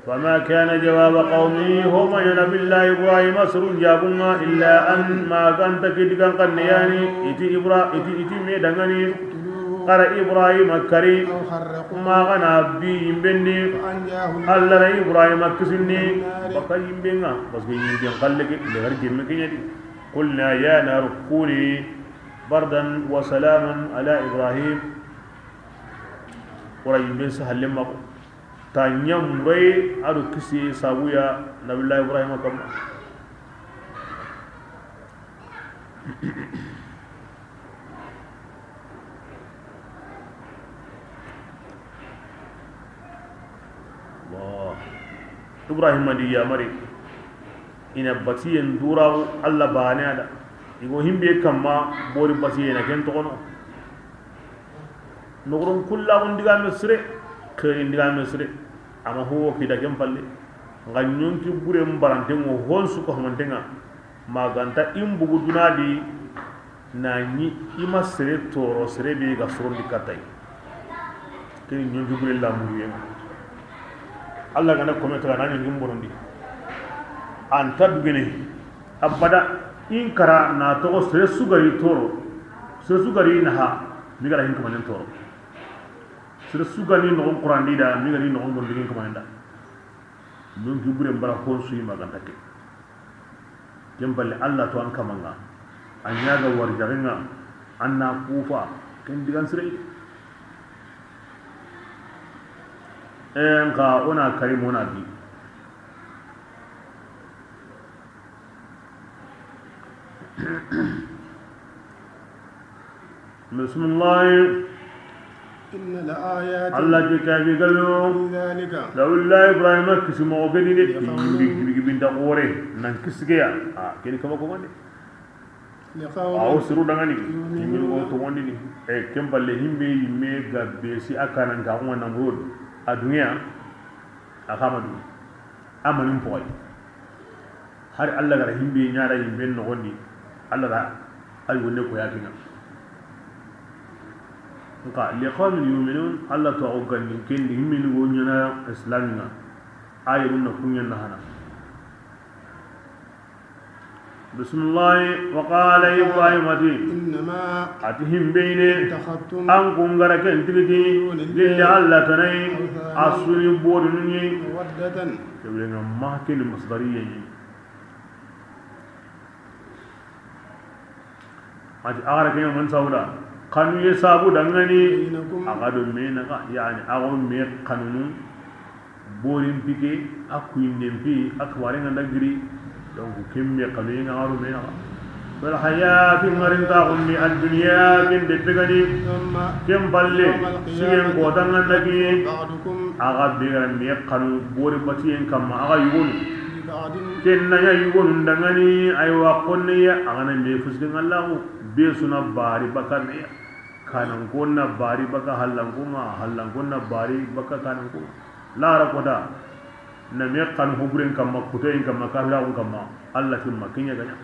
فما كان جواب قومه، ho ma ɲa Nabiyullahi Ibrahima serun jabun ŋa, إلا أن، ma ga nta ke digan xanne yani, i ti Ibra-, i ti, i ti me dangani, xara Ibrahima kari, ma ga na bi yimben di, Alla na Ibrahima kisindi, baka yimben ŋa, parce que yimben xalle ke, le gar gemme ke ɲa di. قلنا يا نار كوني بردا وسلاما على إبراهيم. Wara yimben sa halle mako. Ta ɲa mure a do kisi sabuya Nabiyullahi Ibrahima kamma. Allah. Ibrahima di yamari. I na batiyen duraxu Alla bane a da. I go himbe kamma bori batiyen a ken toxono. Noxoron kullaxun digame sire, xeerin digame sire. Ama ho wo kita ken palle. Nga ɲonki bure mbaranten ŋo hon su ko hamanten ŋa. Ma ga nta in bugu duna di na ɲi i ma sere toro sere be ga sorondi katta yi. Keni ɲonki bure lamuriyen ŋa. Alla ga na kome taga na ɲonki mborondi. An ta dugene. Abada, in kara na toxo sere su ga ri toro, sere su ga ri naha, mi ga ra hin kamanen toro. Sere su ga ni noxon Qur'an di da, mi ga ni noxon bondi ken kama nda. Nun ki bure mbara hon su yi ma ganta ke. Ken balle Allah to an kama ŋa. A ɲa ga wari jaxe ŋa, an na kufa, ken digan sire. En ka o na kari mo na bi. Bismillahi. Inna la ayati. Allah ke kabi galo. Fi dhalika. Lawla Ibrahima kisi mo gedi de. Li qawmin. Gibi gibi nda gore nan kisigeya. A keni kama ko mande. Li qawmin. Awo siru dangani. Yu'minun. Timin go to wondini. E ken balle himbe yimme gabbe si akana nka ko Namrud. A duniya. A kama du. Amanin poy. Hari Allah gara himbe ɲara yimben noxondi, Allah da ay wonne ko yakina. Nka li qawmin yu'minun, Allah to o gandin kendi himbe ni go ɲana islaminga. Ayi runna kunyan na hana. Bismillah. Wa qala Ibrahim ati. Innama. Ati himbeyne. Ittakhadhtum. An kun gara ken tigiti. Min dunillahi. Lilli Allah tanai. Awthana. Asuni bodu nuni. Mawaddatan. Kebire nga ma keni masdariya ni. Ati a gara kenya man sauda. Kanu ye sabu dangani. Bainakum. Aga do mena ka, yani ago me kanunu. Borin pike, a kuinden pi, a kawaren nga nda giri. Donc kemme kanu ye nga aro mena ka. Fil hayati, ngarin ta gummi, ad-dunya, ken de pegani. Thumma. Ken balle, yawmal qiyamati, sigen ko tanga nda ki. Ba'dukum. Aga be gara me kanu bori batiyen kamma, aga yugonu. Li ba'din. Ken na ya yugonu dangani, aywa konne ya, aga na me fusken Allahu, be suna bari bakane ya. Kanan konna bari baka hallan kuma, hallan konna bari baka kanan kuma. Lara kota, na me kanu huburen kamma, kutoyen kamma, kafiraxun kamma, Allah timma, kenya ganya.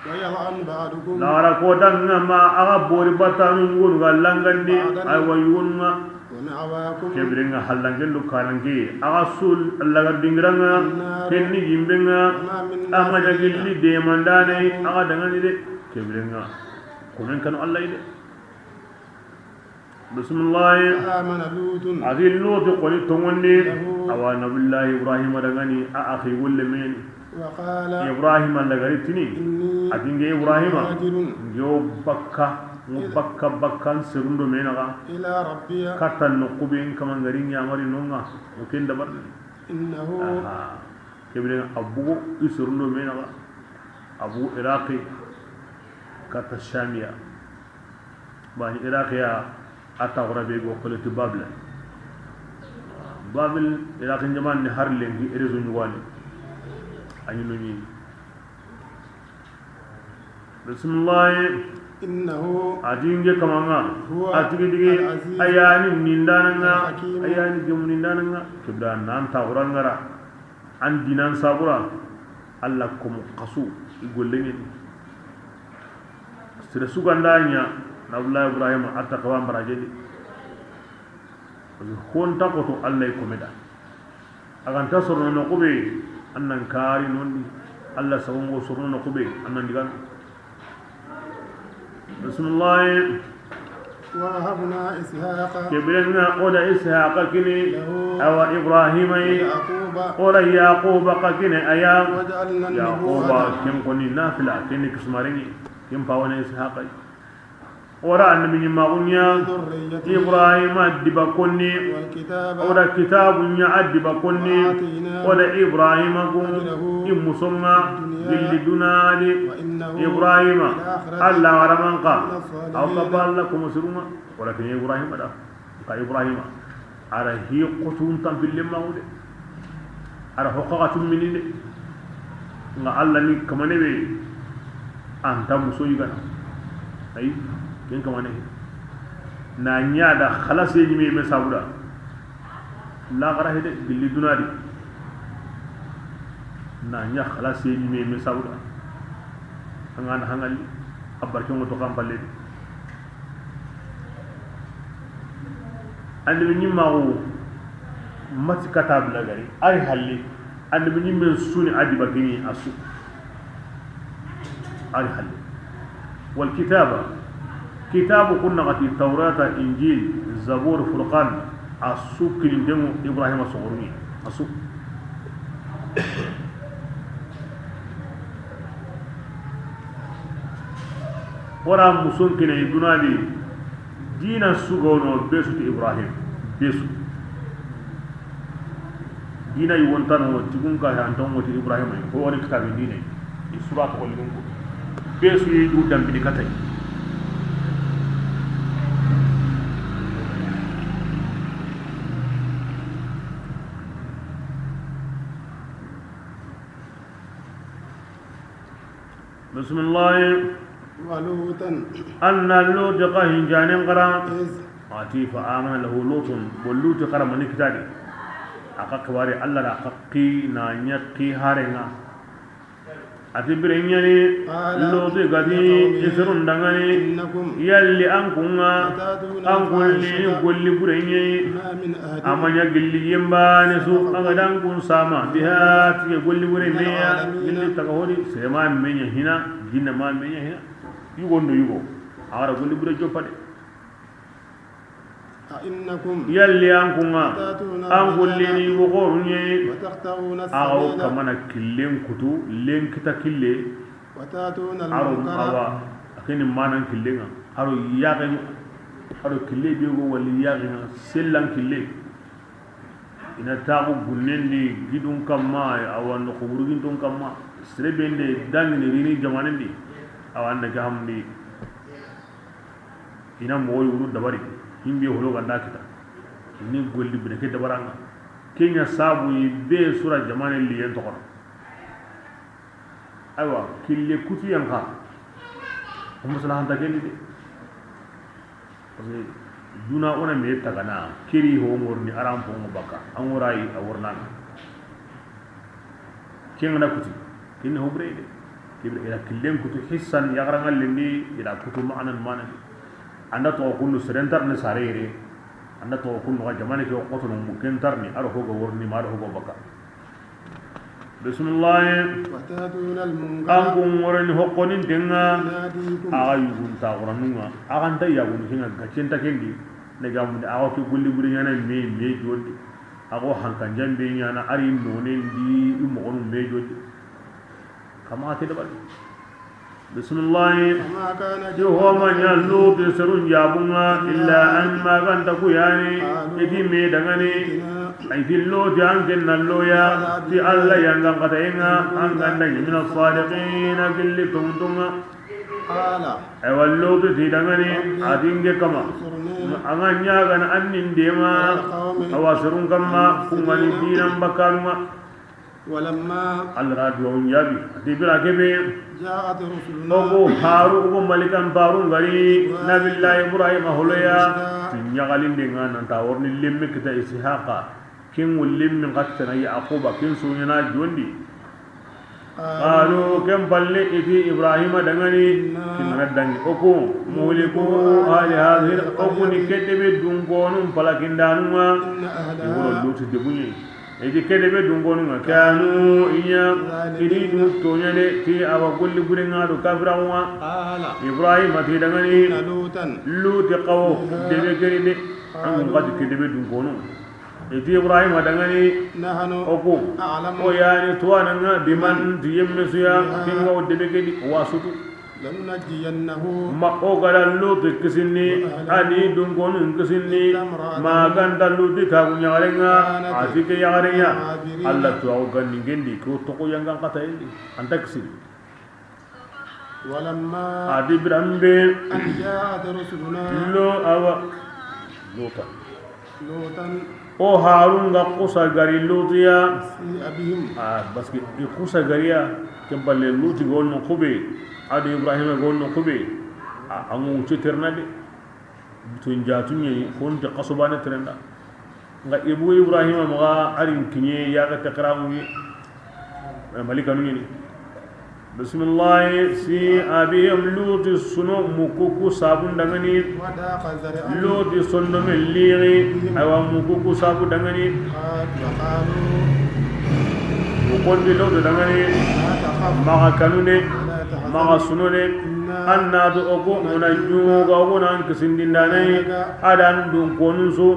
Wa yal'an ba'dukum. Lara kota nga ma, aga bori batanu ngunu ga langandi, ba'dan, aywa yugonu nga. Wa ma'wakum. Kebire nga hallangen do kanange, aga sul Allah ga dingiranga, an-nar, kenni yimbe nga, wa ma minna, ama nya gilli de mandane, aga dangani de, kebire nga. Komen kanu Allah ide. Bismillah. Amana Lutun. Ati Lutu koni tongondi. Lahu. Awa Nabillahi Ibrahima dangani a akhi wolle meni. Wa qala. Ibrahima lagari tini. Inni. Ati nge Ibrahima. Muhajirun. Nge o bakka. Ngu bakka bakkan serundo menaga. Ila rabbiya. Katan no kuben kama ngari nyamari nonga. O ken dabar. Innahu. Aha. Kebire abugo i serundo menaga. Abu Iraqi. Kata Shamiya. Bani Iraq ya, a taxura be go koleti Babla. Babil, Iraq jaman ni har lenki région ɲugani. A ɲi no ɲi. Bismillah. Innahu. A dinge kamanga. Huwa. A tigi digi. Al-aziz. Ayani nindananga. Al-hakim. Ayani gemu nindananga. Kibra nan taxura ngara. An dinan sabura, Allah komo xasu, i golleŋen. Sere suganda ɲa, Nabillahi Ibrahima, a ta kawa mbarajedi. Parce que honta koto Allah i komeda. A ganta sorono no kube, an nan kari nondi. Allah sagongo sorono no kube, an nan digano. Bismillah. Wa wahabna Ishaqa. Kebire nga o da Ishaqa kini. Lahu. Awa Ibrahima yi. Wa Yaquba. O da Yaquba ka kini aya. Wa ja'alna. Yaquba, an-nubuwwata, ken koni nafila, ken ni kismarini, ken pawana Ishaqa yi. O da annabi ɲimmaxu ɲa. Dhurriyyatihi. Ibrahima diba konni. Wal kitaba. O da kitabu ɲa a diba konni. Wa ataynahu. O da Ibrahima ku. Ajrahu. I musonga. Fid dunya. Gilli dunadi. Wa innahu. Ibrahima. Fil akhirati. Allah garamanka. Lamina as-salihin. Aw ka balla ko musuruma. Walakin Ibrahima da. Ka Ibrahima. A ra hi xotun tampille maxu de. A ra hoqaxatun mini de. Nga Allah ni kamane be, anta muso yigana. Ay, ken kamane. Na ɲa da xalase ɲime me sabuda. La gara hede gilli dunadi. Na ɲa xalase ɲime me sabuda. Angana hangali. A barke ŋo to kampalle. Annabi ɲimmaxu mati kata bila gari, ari halle. Annabi ɲimmen suni a diba kini a su. Ari halle. Wal kitaba. Kitaabu kun naxati Tawrata, Injil, Zabur, Furqan, a su kinintenŋu Ibrahima soxoruni. A su. Wara muson kine i duna di, diina su ga wono be su ti Ibrahim, be su. Diina yi wontano tigun ka he anton woti Ibrahima, ko woni kitaabe diine. I sura to ligun ko. Be su yi du dambini katay. Bismillah. ولوطا. Anna Luti xa hinjanen xara. إذ. A ti فآمن له لوط. Bo Luti xara mani kitadi. A xa xibaari Alla da xa xi na ɲa xi harenŋa. A ti bire ɲani. قال Luti ga ti يا قوم i serun danŋani. إنكم Yalli an kunŋa. لتأتون An kun ni الفاحشة golli bure ɲi. ما من أحد A ma ɲa gilli yembane su, سبقكم an ga dan kun sama, بها biha tige golli bure من meya, العالمين. Gilli taga hodi, sere ma meɲa hina, jinna ma meɲa hina, yugo ndo yugo, a wara golli bure joppa de. أئنكم Yalli an kunŋa, لتأتون an golli ni الرجال yugo xoru ɲi, وتقطعون a ga wo السبيل kamana killen kutu, len kita kille, وتأتون aro المنكر awa, a keni manan killen ŋa, aro yaxen, aro kille be go wali yaxen ŋa, sellan kille. Ina taxu gunnen di gidun kamma, awa noxo wurgintun kamma, sere be nde dangini rini jamanen di, awa anda ke hamdi. Ina moxo yuru dabari, himbe holo ganda kita. Ini golli bine ke dabaranga. Kenya sabu yi be sura jamane liyen toxono. Aywa, kille kutuyen xa. O maslahanta kendi de. Parce que duna o na me tagana, keri ho ŋorni aran fo ŋo baka, an ŋorayi a wornana. Ken ga na kuti, ken ho bure de. Kebe ila killen kutu hissan yaxaranŋa lendi, ila kutu ma'anan manani. Anda to kundu serentar ne sare yere. Anda to kundu ga jamane ke o kotono mu kentarni, aro ho ga worni ma aro ho ga baka. Bismillah. وتأتون المنكر An kun ŋoroni hokkonin tenŋa. في ناديكم. A ga yugun taxuranunŋa. A ga nta yagun hinga gaccenta kendi. Ne ga mundi a ga ke golli buri ɲana me, me jodi. A go hankan jambe ɲana ari nonen di i moxonu me jodi. Kama ke dabari. Bismillah. وما كان Ti homa ɲa Luti serun jabunŋa, إلا أن ma ganta ku yani, قالوا i di me dangani, ائتنا ay ti Luti an ken na loya, ti Alla yangan katayenŋa, an ganda ɲi من الصادقين gilli tontunŋa. قال Aywa Luti ti dangani, a dinge kama. انصرني An ga ɲagana an nin dema, على القوم awa serun kamma, المفسدين kungani dinan bakanunŋa. ولما Alla na duwawun jaabi. A ti bira kebe. جاءت رسلنا Ogo haru, ogo malikan barun gari. إبراهيم Nabillahi Ibrahima holoya. بالبشرى Ti ɲaxalinde ŋa nan ta worni lemme kita Ishaqa. Ken wo lemmin xa ti tana Yaquba, ken soɲana jondi. قالوا Qalu, ken palle i ti Ibrahima dangani. إنا Ken na dangi. Oku, مهلكو أهل هذه القرية Oku ni kedebe dunkonun palakindanunŋa. إن أهلها Igoro Luti debuɲe. Edi kedebe dunkonunŋa, كانوا i ɲa, i di du toɲa de, ti awa golli burenŋa do kafiranŋa. قال Ibrahima ti dangani, إن لوطا Luti xawo, debe keri de, an kun xati kedebe dunkonu. Edi Ibrahima dangani, نحن Oku, أعلم o yani tuwananga, بمن ti yemme suya, بها kinga o debe kedi, wasutu. لننجينه Ma o gada Luti kisinni, وأهله ani dunkonun kisinni, إلا امرأته ma ganta Luti kagu ɲaxarenŋa, كانت a ti ke yaxarenŋa. من الغابرين Alla tuwaxu ganni ngendi, ko toxo yangan katayendi, anta kisinni. ولما A di biranbe, أن جاءت رسلنا lo awa, Luta. لوطا O Harun ga xusa gari Lutiya. سيء بهم. Ah, parce que i xusa gariya, ken balle Luti ga wonno xube, ado Ibrahima ga wonno xube, a, a ŋu ceterna de. Tun jatu ɲi, honte xasobane terenda. Nga ibu Ibrahima maxa arin kiɲe yaga te xaramu ni. Eh, malikanu ɲini. Bismillah, سيء بهم Luti suno mukuku sabun dangani. وضاق ذرعا Luti sondomen lixi, aywa mukuku sabu dangani. وقالوا Mukondi Luti dangani. لا تخف Maxa kanu de, ولا تحزن maxa suno de. إنا An na ti o ku munajjuka, o ku na an kisindindaana yi, a do an dunkonun su,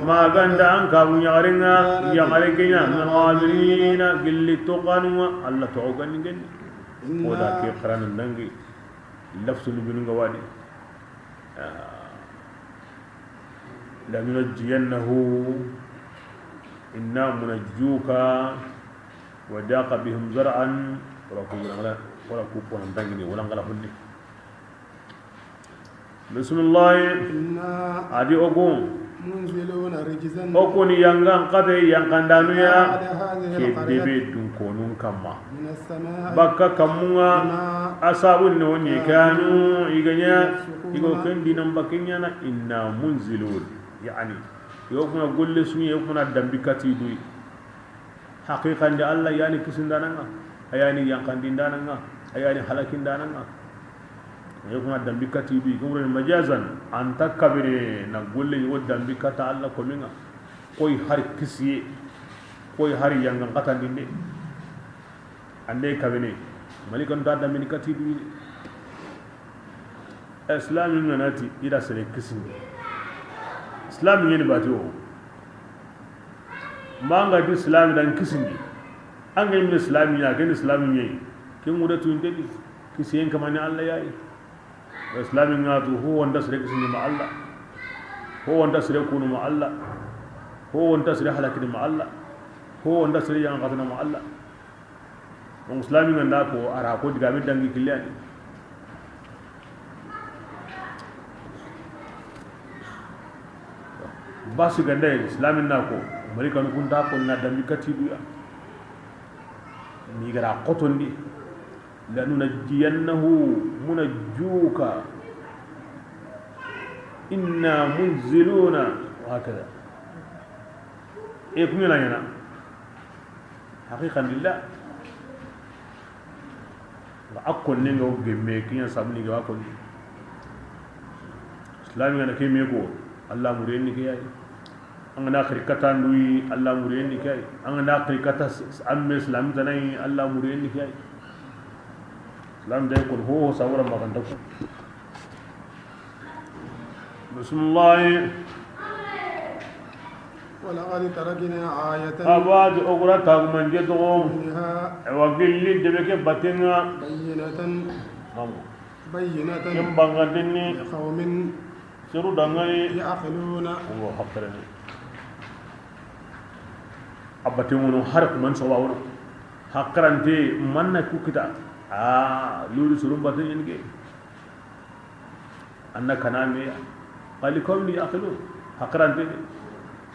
ma ga nta an kaabu ɲaxaren ŋa, yaxare ke ɲa, min al-ghaabiriina, gilli toxonun ŋa, Alla toxo ga ni ken di. O da ke xaranan dangi, lafsu lu binu ga wa di. لننجينه إنا منجوك وضاق بهم ذرعا. Wala ku, wala ku, wala ku, wala dangini, wala ngala hunni. Bismillah. إنا A di o ku. منزلون رجزا O ku ni yangan xate, yanqandaanu ya. على هذه Ke القرية debe dunkonun kanma. من السماء Bakka kanmun ŋa, بما a sabun ne woni كانوا kanu, i ga ɲa, يفسقون i ga ken dinan bakke ɲaana, إنا منزلون. Yani, yo kuna golle su ɲi, yo kuna dambi kati du yi. Haqiqan di Alla ya ni kisindaanan ŋa, a ya ni yanqandindaanan ŋa, a ya ni halakindaanan ŋa. Yo kuna dambi kati du yi, ke wure ni majazan, an ta kabire na golle ɲi wo dambi kata Alla komin ŋa. Koy hari kisiye, koy hari yangan xatandinde. An de kabene, malikanu ta dambini kati du yi. Islaamin ŋa na ti i da sere kisindi. Islaamin ɲa ni bati o. Ma an ga ti Islaami da an kisindi. An ga ɲi mini Islaami ɲa, ken Islaami ɲa yi. Ken ŋure tu inte di. Kisiyen kanma ni Alla ya yi. Islaamin ŋa tu, ho wo nta sere kisindi ma Alla. Ho wo nta sere kunu ma Alla. Ho wo nta sere halakini ma Alla. Ho wo nta sere yangan xatana ma Alla. Donc, Islaamin ŋa nda ko, a ra ko digaame dangi kille ya ni. Basi ga nda yi, Islaamin na ko, malikanu kun ta ko na dambi kati du ya. Ni ga ra xotondi, لننجينه منجوك إنا منزلون وهكذا. E ku ɲaana ɲaana. Haqiqan di la. Nga a konne nga o gemme, ke ɲa sabuni ga wa konni. Islaamin ŋa na ke me ko, Alla muriyen ni ke ya yi. An ga na xiri kata ndu yi, Alla muriyen ni ke ya yi. An ga na xiri kata s-, s-, an me Islaami tana yi, Alla muriyen ni ke ya yi. Islaami da yi kon ho, ho sawura ma ga nta ku. Bismillah. ولقد تركنا آية A ba di o gura tagumanje toxo. منها Ewa gilli debe ke batten ŋa. بينة Mamu. بينة Ken bangandinni. لقوم Seru dangani. يعقلون Wo hakkilani. A batten ŋa no har kuman soba wono. Hakkilante manna ku kita. A lori surun batten ŋa ni ke. Anna kana me ya. Qali kawmi yaqilun. Hakkilante.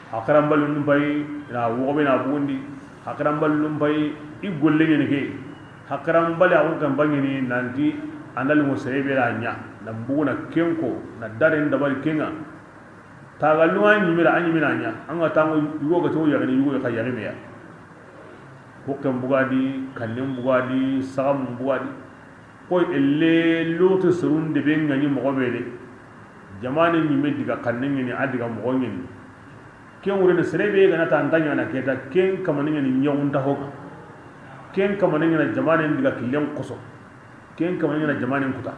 Hakkilan balun num pay, na wogo be na bugundi. Hakkilan balun num pay, i golle ɲeni ke. Hakkilan bali a kun kan bangini nanti andal mo sere be ra ɲa. Na buguna kenko, na daren dabari kenga. Taga lunga ɲimira, a ɲimina ɲa. Anga tango yugo ga to yagani, yugo ka yagani me ya. Hokken bugadi, kannen bugadi, sagam bugadi. Koy elle lote sorun de be ŋa ɲi moxo be de. Jamaane ɲimme diga xanne ŋeni, a diga moxo ŋeni. Ken wure ne sere be ga na ta anta ɲana keta, ken kamane ŋeni ɲaxunta hoga. Ken kamane ŋena jamaane diga killen koso. Ken kamane ŋena jamaane kuta.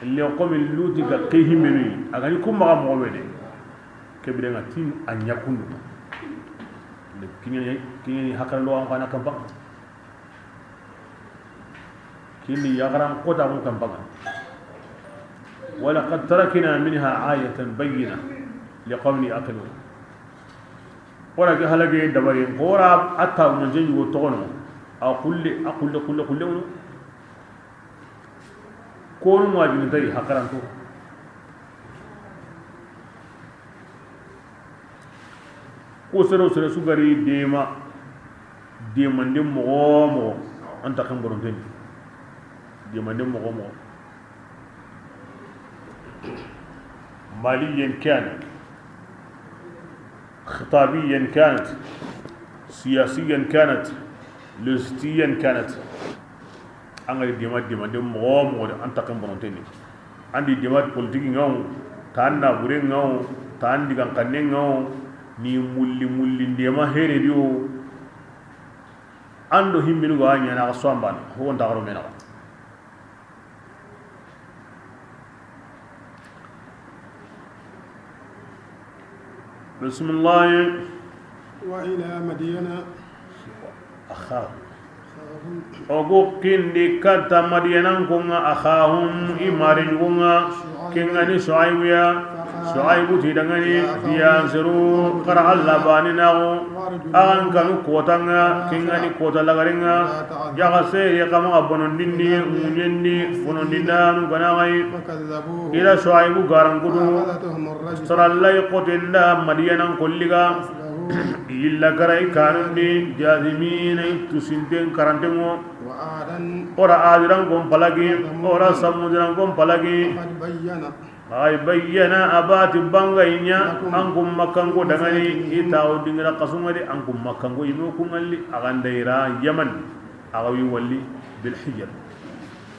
Elle komi luti ga ke himmenu, a ga ni kuma ga moxo be de. Ke bire ŋa tin a ɲakundu. Kiɲeni, kiɲeni hakkan lo an kana kampa. Kini yagaran kota ko kan baga. ولقد تركنا منها آية بينة لقوم يعقلون. Wala ke halage dabari, kora atta mun je yugo togono. A kulle, a kulle, kulle, kulle wono. Ko no ma jini tay hakaranto. Ko sero sere su gari dema, demande moxo moxo, an ta kan boronten. Demande moxo moxo. ماليا كانت، خطابيا كانت، سياسيا كانت، لوجستيا كانت. An ga di dema, demande moxo moxo de, an ta kan boronten ni. An di dema politique ŋa wo, ta an naabure ŋa wo, ta an digan xanne ŋa wo, ni mulli mulli dema here di wo. An do himminu ga ɲana ga sombana, ho nta garo mena. Bisimilahi. وإلى مدين أخاهم. O ga kindi katta Madiyananko ŋa, أخاهم, i maarenɲugo ŋa, ken ga ni Shuaibu ya. Shuaibu ti i danŋa ni, ya n seru, xa ra Alla baane naxu, axa n kanu koota ŋa, ken ga ni koota lagare ŋa. Jaxa sere xa maxa bonondini, ŋuɲeni, bonondindaanu ga na xa yi. I da Shuaibu garankutu. Sarallay xoten da Madiyananko liga. Yilla ga ra i kanun di, جاثمين, i tusinten karanten ŋo. O ra Adirankon palagi, o ra Samudirankon palagi. Ay bayyana, a ba ti bangay ɲa, an kun Makkanko danŋa ni, i tawo dingira xasun ŋa di, an kun Makkanko i me kun ŋalli, a ga nda i ra Yaman, a ga wi walli bil hijr.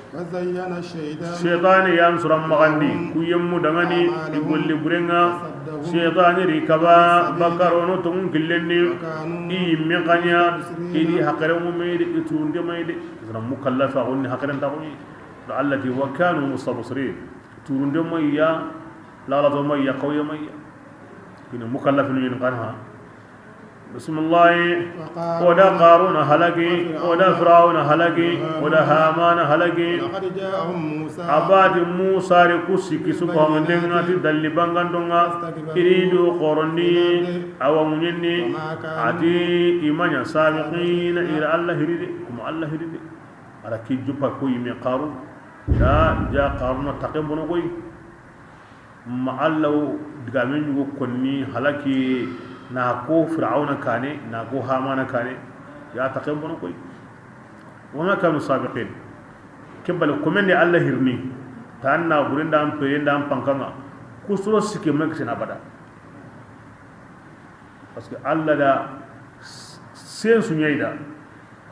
Seytaane yan suran maxandi, ku yemmu danŋa ni, i golli buren ŋa. Seytaane ri kaba bakka rono tonŋun killen di, i yimme xa ɲa, i di haqiren ŋu me yi de, i turunte ma yi de. Sira mukallafa xo ni haqiren ta xo ni. Da Alla ti, wa kanu mustabsirin. Turunte ma yi ya, lalato ma yi ya, xawye ma yi ya. Kini mukallafinu yin xa na ha. Bisimilahi. O da Qaruna halaki, o da Firawuna halaki, o da Hamana halaki. A ba ti Musa ri ku sikki su ko manden ŋa ti dalli bangandon ŋa. I ri do xorondi, a wa ŋuɲeni. A ti i ma ɲa sabiqina, i ra Alla hiri de, kuma Alla hiri de. A ra ki juppa ko i me Qaruna. Da ja Qaruna taqen bono koy. Ma Alla wo digame ɲugo konni halaki, na ko Firawuna kane, na ko Hamana kane, ya taqen bono koy. Wa ma kanu sabiqin. Ke bale komen di Alla hirni, ta na buren da an peren da an pankan ŋa, ku soro sikke ma kisen abada. Parce que Alla da sen su ɲa i da,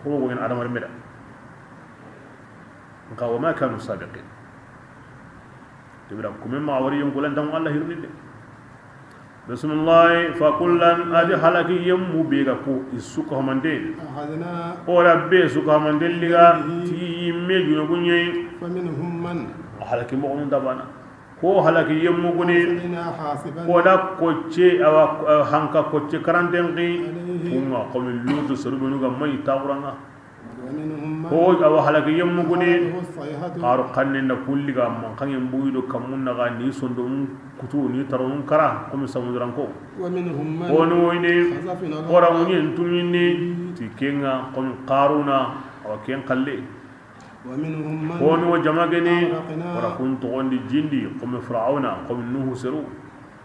ko go en adamar me da. Nka wa ma kanu sabiqin. Tebira kume ma wari yon kulan tan Alla hirni de. Bisimilahi. Fa kullan, a di halaki yemmu be ga ko i su ko mande. O ra be su ko mande liga ti yimme junubu ɲa yi. Halaki moxo nun dabana. Ko halaki yemmu guni. Ko da kocce, a wa hanka kocce karanten xi. Kun ŋa xo mi Lutu seru benu ga ma i taxuran ŋa. Ko a wa halaki yemmu guni. Xaru xannen da kulli ga man xangen buyi do kammun na ga ni sondomun kutu ni taronun kara xo mi Samuduranko. Ko ni woyni. Ko ra ŋuɲen tuɲini ti ken ŋa xo mi Qaruna, a wa ken xalle. Ko ni wo jama geni, o ra kun toxondi jin di, xo mi Firawuna, xo mi Nuhu seru.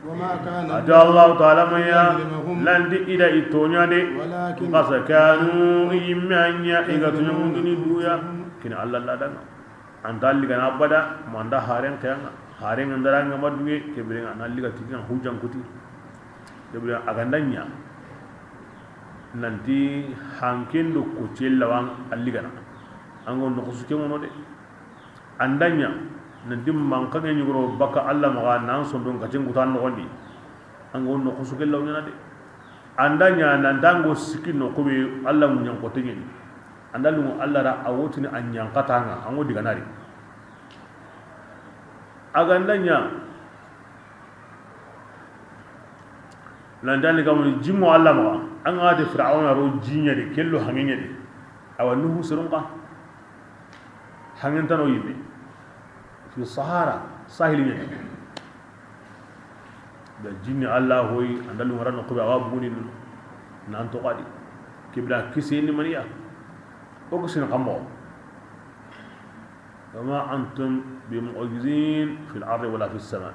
A ti Allahu Taala ma ya, nanti i da i toɲa de, nxa sa kanu, i yimme a ɲa, i ga toɲa mundini duya, kini Alla la danga. An ta ligana abada, ma an da haren xeya ŋa, haren ŋa ndara ŋa ma duye, ke bire ŋa na liga ti na hujan kuti. Ke bire a ga nda ɲa, nanti hanken do kocce lawan a ligana. An go noxo su ke ŋono de. An da ɲa nanti mankange ɲugoro baka Alla maxa nan sondon kacen kutan noxondi. An go noxo su ke law ɲana de. An da ɲa nanti an go sikki noxo be Alla ŋuɲan xote ɲeni. An da lungu Alla ra a wotini a ɲankata ŋa, an go diganari. A ga nda ɲa nanti an ni kamuni jimmo Alla maxa, an ga ti Firawuna ro jiɲa de, kello hangeɲa de. Awa Nuhu serun xa. Hangentano yimme fi Sahara, sahili ɲani. Da jinni Alla hoyi, an da lungara noxo be, a wa buguni nan toxo a di. Ke bire kiseni maniya. O kisini xa moxo. Wa ma antum bi mu'jizin fil ardi wala fis sama.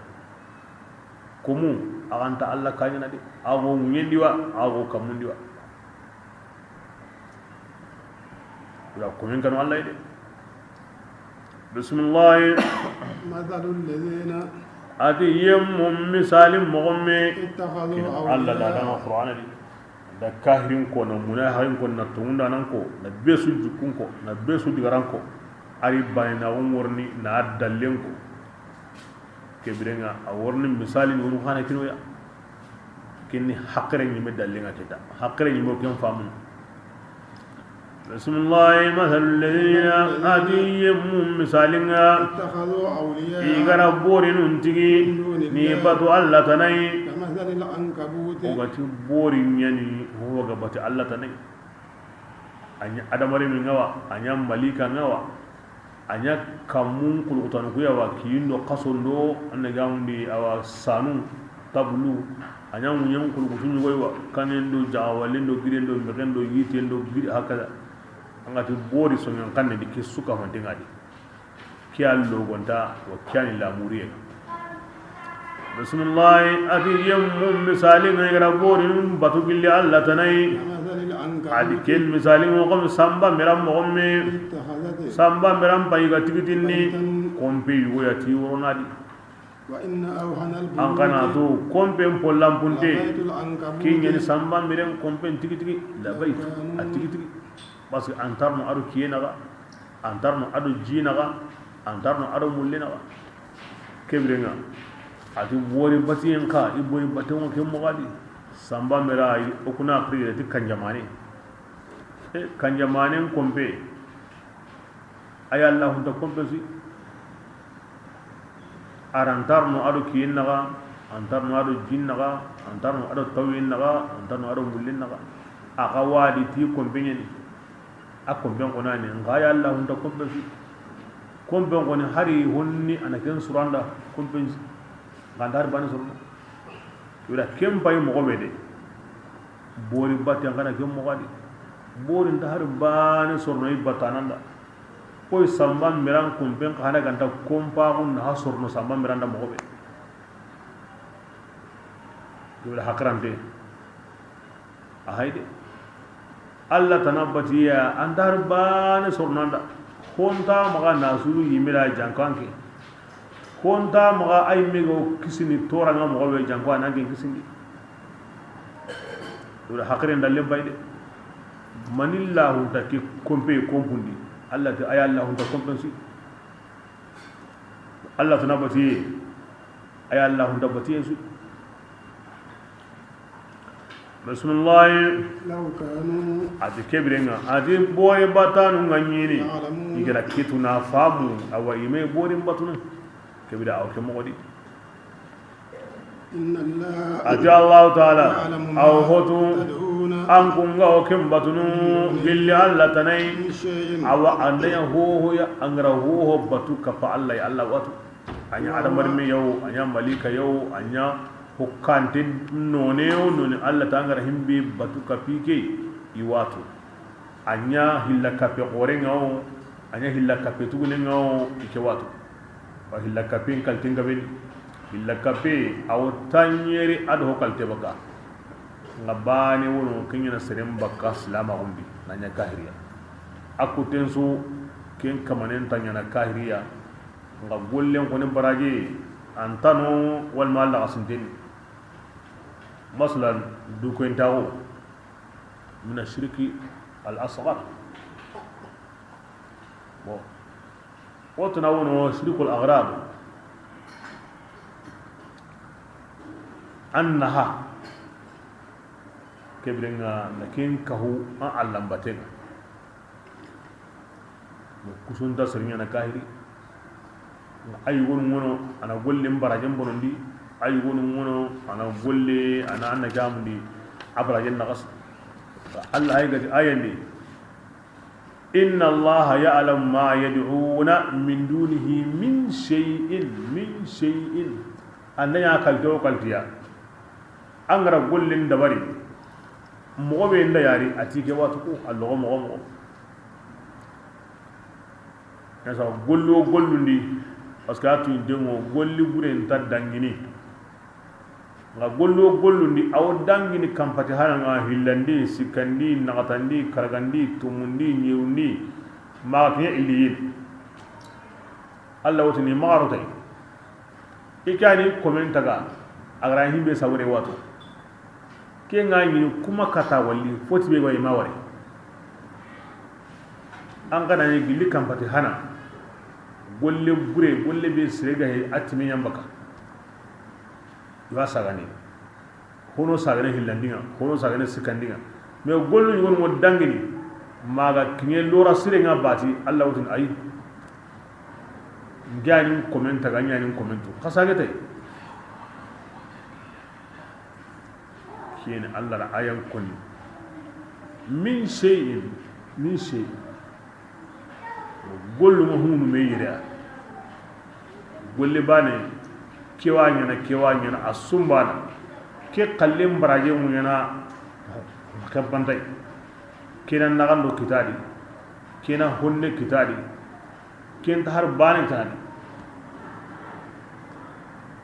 Komu, a ga nta Alla kaɲana de. A go ŋuɲen di wa, a go kammun di wa. Ila komin kanu Alla de. Bisimilahi. مثل الذين A ti yemmu misali moxo me. اتخذوا Kina Alla da أولياء danga Qur'ana di. Da kahirin ko, na munaharin ko, na tungundanan ko, na besu jukun ko, na besu digaran ko. Ari bani na umurni na dallen ko. Ke bire ŋa a worni misali ni wonu xana kinoya. Kinni haqire ɲime dallen ŋa kita. Haqire ɲime ken famu. Bisimilahi. مثل الذين A ti yemmu misali ŋa. اتخذوا أولياء I ga ra borinun tigi من دون الله ni batu Alla tana yi. كمثل العنكبوت O ga ti bori ɲa ni ho ga bati Alla tana yi. A ɲa adamarenme ŋa wa, a ɲa malika ŋa wa, a ɲa kammun kulukutanu ku ya wa, kiyindo, xasondo, an na gamundi a wa sanu, tabulu, a ɲa ŋuɲen kulukutu ɲogoyi wa, kanen do, jaxawallen do, giden do, mexen do, yitten do, gidi, hakaza. An ga ti bori soɲan xanne di, ke su kafanten ŋa di. Ke ya logonta wa, ke ya ni lamuriye. Bismillahi, a ti yemmu misali ŋa i ga ra borinun batu gilli Alla tana yi. A di ken misali ŋa xo mi samba miran moxo me. Samba miran payi ga tigitinni. Konpe yugo ya ti worona di. An xa na tu konpen pollanpunte. Ke ɲa ni samba miran konpen tigitigi. Labayt, a tigitigi. Parce que an tarno a do kiye naxa, an tarno a do ji naxa, an tarno a do mulle naxa. Ke biren ŋa, a ti bori batiyen xa, i bori baten ŋa ke moxo di. Samba mera yi, o ku na xiri ti kanjamane. E, kanjamanen konpe. A ya Alla hunta konpe si. A ra an tarno a do kiyen naxa, an tarno a do jin naxa, an tarno a do tawen naxa, an tarno a do mullen naxa. A xa wa di ti konpe ɲa ni. A konpen xo na ni, n xa ya Alla hunta konpe si. Konpen xo ni hari honni a na ken suranda, konpen si. N xa nta hari bane suranda. Wala ken payi moxo be de. Bori batte an xa na ken moxo di. Bori nta hari bane sorono i batananda. Koy samba miran konpen xa na ganta konpaxun na xa sorono samba miran da moxo be. Wala hakrante. A hay de. Alla tana batiya, an ta har bane sornanda. Honta maxa na suru yimira jankanke. Honta maxa ay mego kisini toranga moxo be janko anan ken kisindi. Wala haqiren dalle bay de. Manilla hunta ke kompe kompundi. Alla ti aya Alla hunta kompensi. Alla tana batiye. Aya Alla hunta batiye su. Bismillahi. Law kanu. A ti ke biren ŋa, a ti bori batanu ŋa ɲini. Ya'lamun. I ga ra ke tu na famu, awa i me bori batunu. Ke bire a wo ke moxo di. Inna Allah. A ti Allahu Taala, ya'lamu a wo ma hotu, tad'una, an kun ga wo ken batunu, min dunihi, gilli Alla tana yi. Min shay'in. Awa an da ɲa hoho ya, an ga ra hoho batu kappa Alla ya, Alla watu. A ɲa adamarenme ya wo, a ɲa malika ya wo, a ɲa hokkante none wo none, Alla ta ŋa ra himbe batu kapi ke, i watu. A ɲa hilla kappe xoren ŋa wo, a ɲa hilla kappe tugunen ŋa wo, i ke watu. Wa hilla kappe n kalten ga beni. Hilla kappe a wo taɲere a do ho kalte baka. Ŋa bane wono ken ɲa na seren baka silama gumbi, na ɲa kahiriya. A kuten su ken kamanen ta ɲa na kahiriya. Ŋa gollen xoni baraje, an tano walma Alla ga sinteni. Masalan, du koyen taxo, mina shirki al asghar. Bon, o tana wono shirkul aghrad. An naha. Ke biren ŋa na ken kahu an Alla n baten ŋa. Kusunta soriɲana kahiri. Ay gonu ŋono a na golle mbarajen bonondi. Ay gonu ŋono a na golle a na anna jamundi. A barajen naxas. Alla ay gati ayandi. Inna Allaha ya'lamu ma yad'una min dunihi min shay'in, min shay'in. An da ɲa kalto kaltiya. An ga ra gollen dabari, moxo be nda yari, a ti ke watu ko, a loxo moxo moxo. Yasa gollo gollundi, parce que a tu dengo golli bure nta dangini. Ŋa gollo gollundi, a wo dangini kampati hana ŋa hillandi, sikkandi, naxatandi, karagandi, tumundi, ɲirundi, maxa kiɲe illiyin. Alla wotini maxa rotay. I kani komen taga, a ga ra himbe sawure wato. Ke ŋa ɲini kuma kata walli, foti be ga i ma ware. An kana ni gilli kampati hana. Golle bure, golle be sire ga he a timi ɲambaka. I wa sagane. Hono sagane hillandinga, hono sagane sikkandinga. Mais gollu ɲugo mo dangini, maga kiɲe lora sire ŋa bati, Alla wutin ay. Ŋani komen taga, ŋani komen tu. Xasage tay. Ken ni Allah da ayan konni. Min shay'in, min shay'in. Gollu ma hunu me yere. Golle bane, kewa ɲana, kewa ɲana, a sumbana. Ke kallen baraje mu ɲana, ke bantay. Kena nagando kitadi. Kena honne kitadi. Ken ta har bane tani.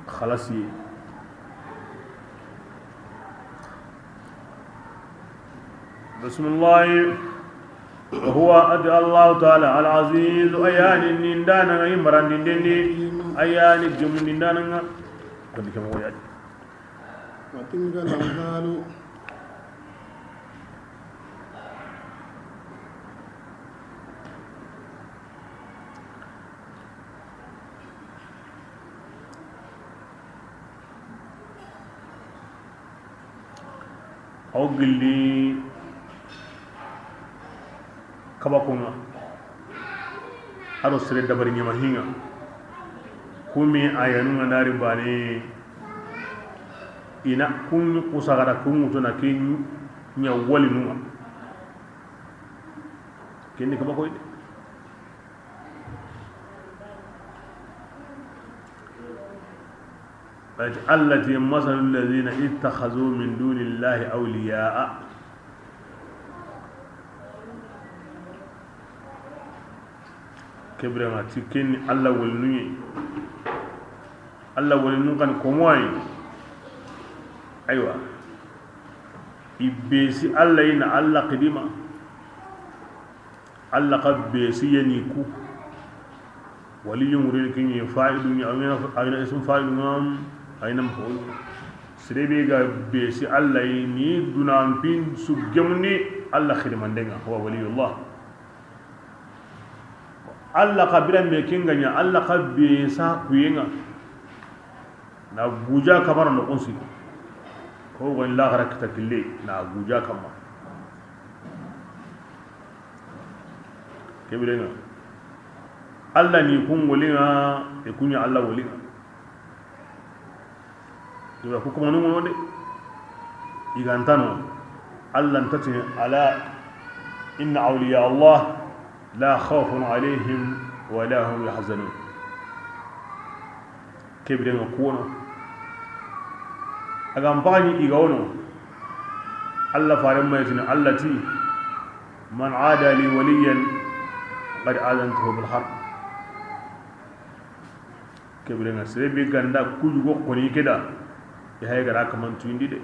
Xalasi. Bismillah. Wa huwa, ati Allahu Taala, al-Aziz, a yan ni nindanan ŋa, i marandinde ni, a yan ni jomundindanan ŋa. Ko ni ke moxo ya di. وتلك الأمثال. Aw gilli kabakonŋa, a do sere dabari ɲamahinŋa, kumi ayanunŋa nari bane, ina kun kusagara kun ŋutu na ke ɲa walinunŋa. Ken ni kabakoy de. Allati masalu alladhina ittakhadhu min dunillahi awliya'a. Ke biren ŋa ti ken ni Allah walinun ɲi. Allah walinun xa ni komo ayi. Aywa. I be si Allah yi na Allah xidima. Allah xa be si ya ni ku. Waliyu ŋuren ken ɲi fa'ilu ɲa, a wa ɲaana ism fa'ilu ŋa, a wa ɲaana maf'ul. Sere be ga be si Allah yi ni dunan pin su gemundi Allah xidimanden ŋa, huwa waliyullah. Allah xa biran be ken ga ɲa, Allah xa be sa kuyen ŋa. Na guja kamara no konsi. Ko gon laxara kita kille, na guja kama. Ke biren ŋa, Allah ni kun walinŋa, e kun ɲa Allah walinŋa. Iwa ku kuma nungono de. I ga nta no, Allah nta ti, ala inna awliya Allah la khawfun alayhim wa la hum yahzanun. Ke biren ŋa ku wono. A ga mpaga ɲi i ga wono. Allah faren ma yi tini, Allah ti, man ada li waliyan faqad azantuhu bil harb. Ke biren ŋa sere be ga nda ku yugo xoni ke da, i hay ga ra kaman tuyindi de.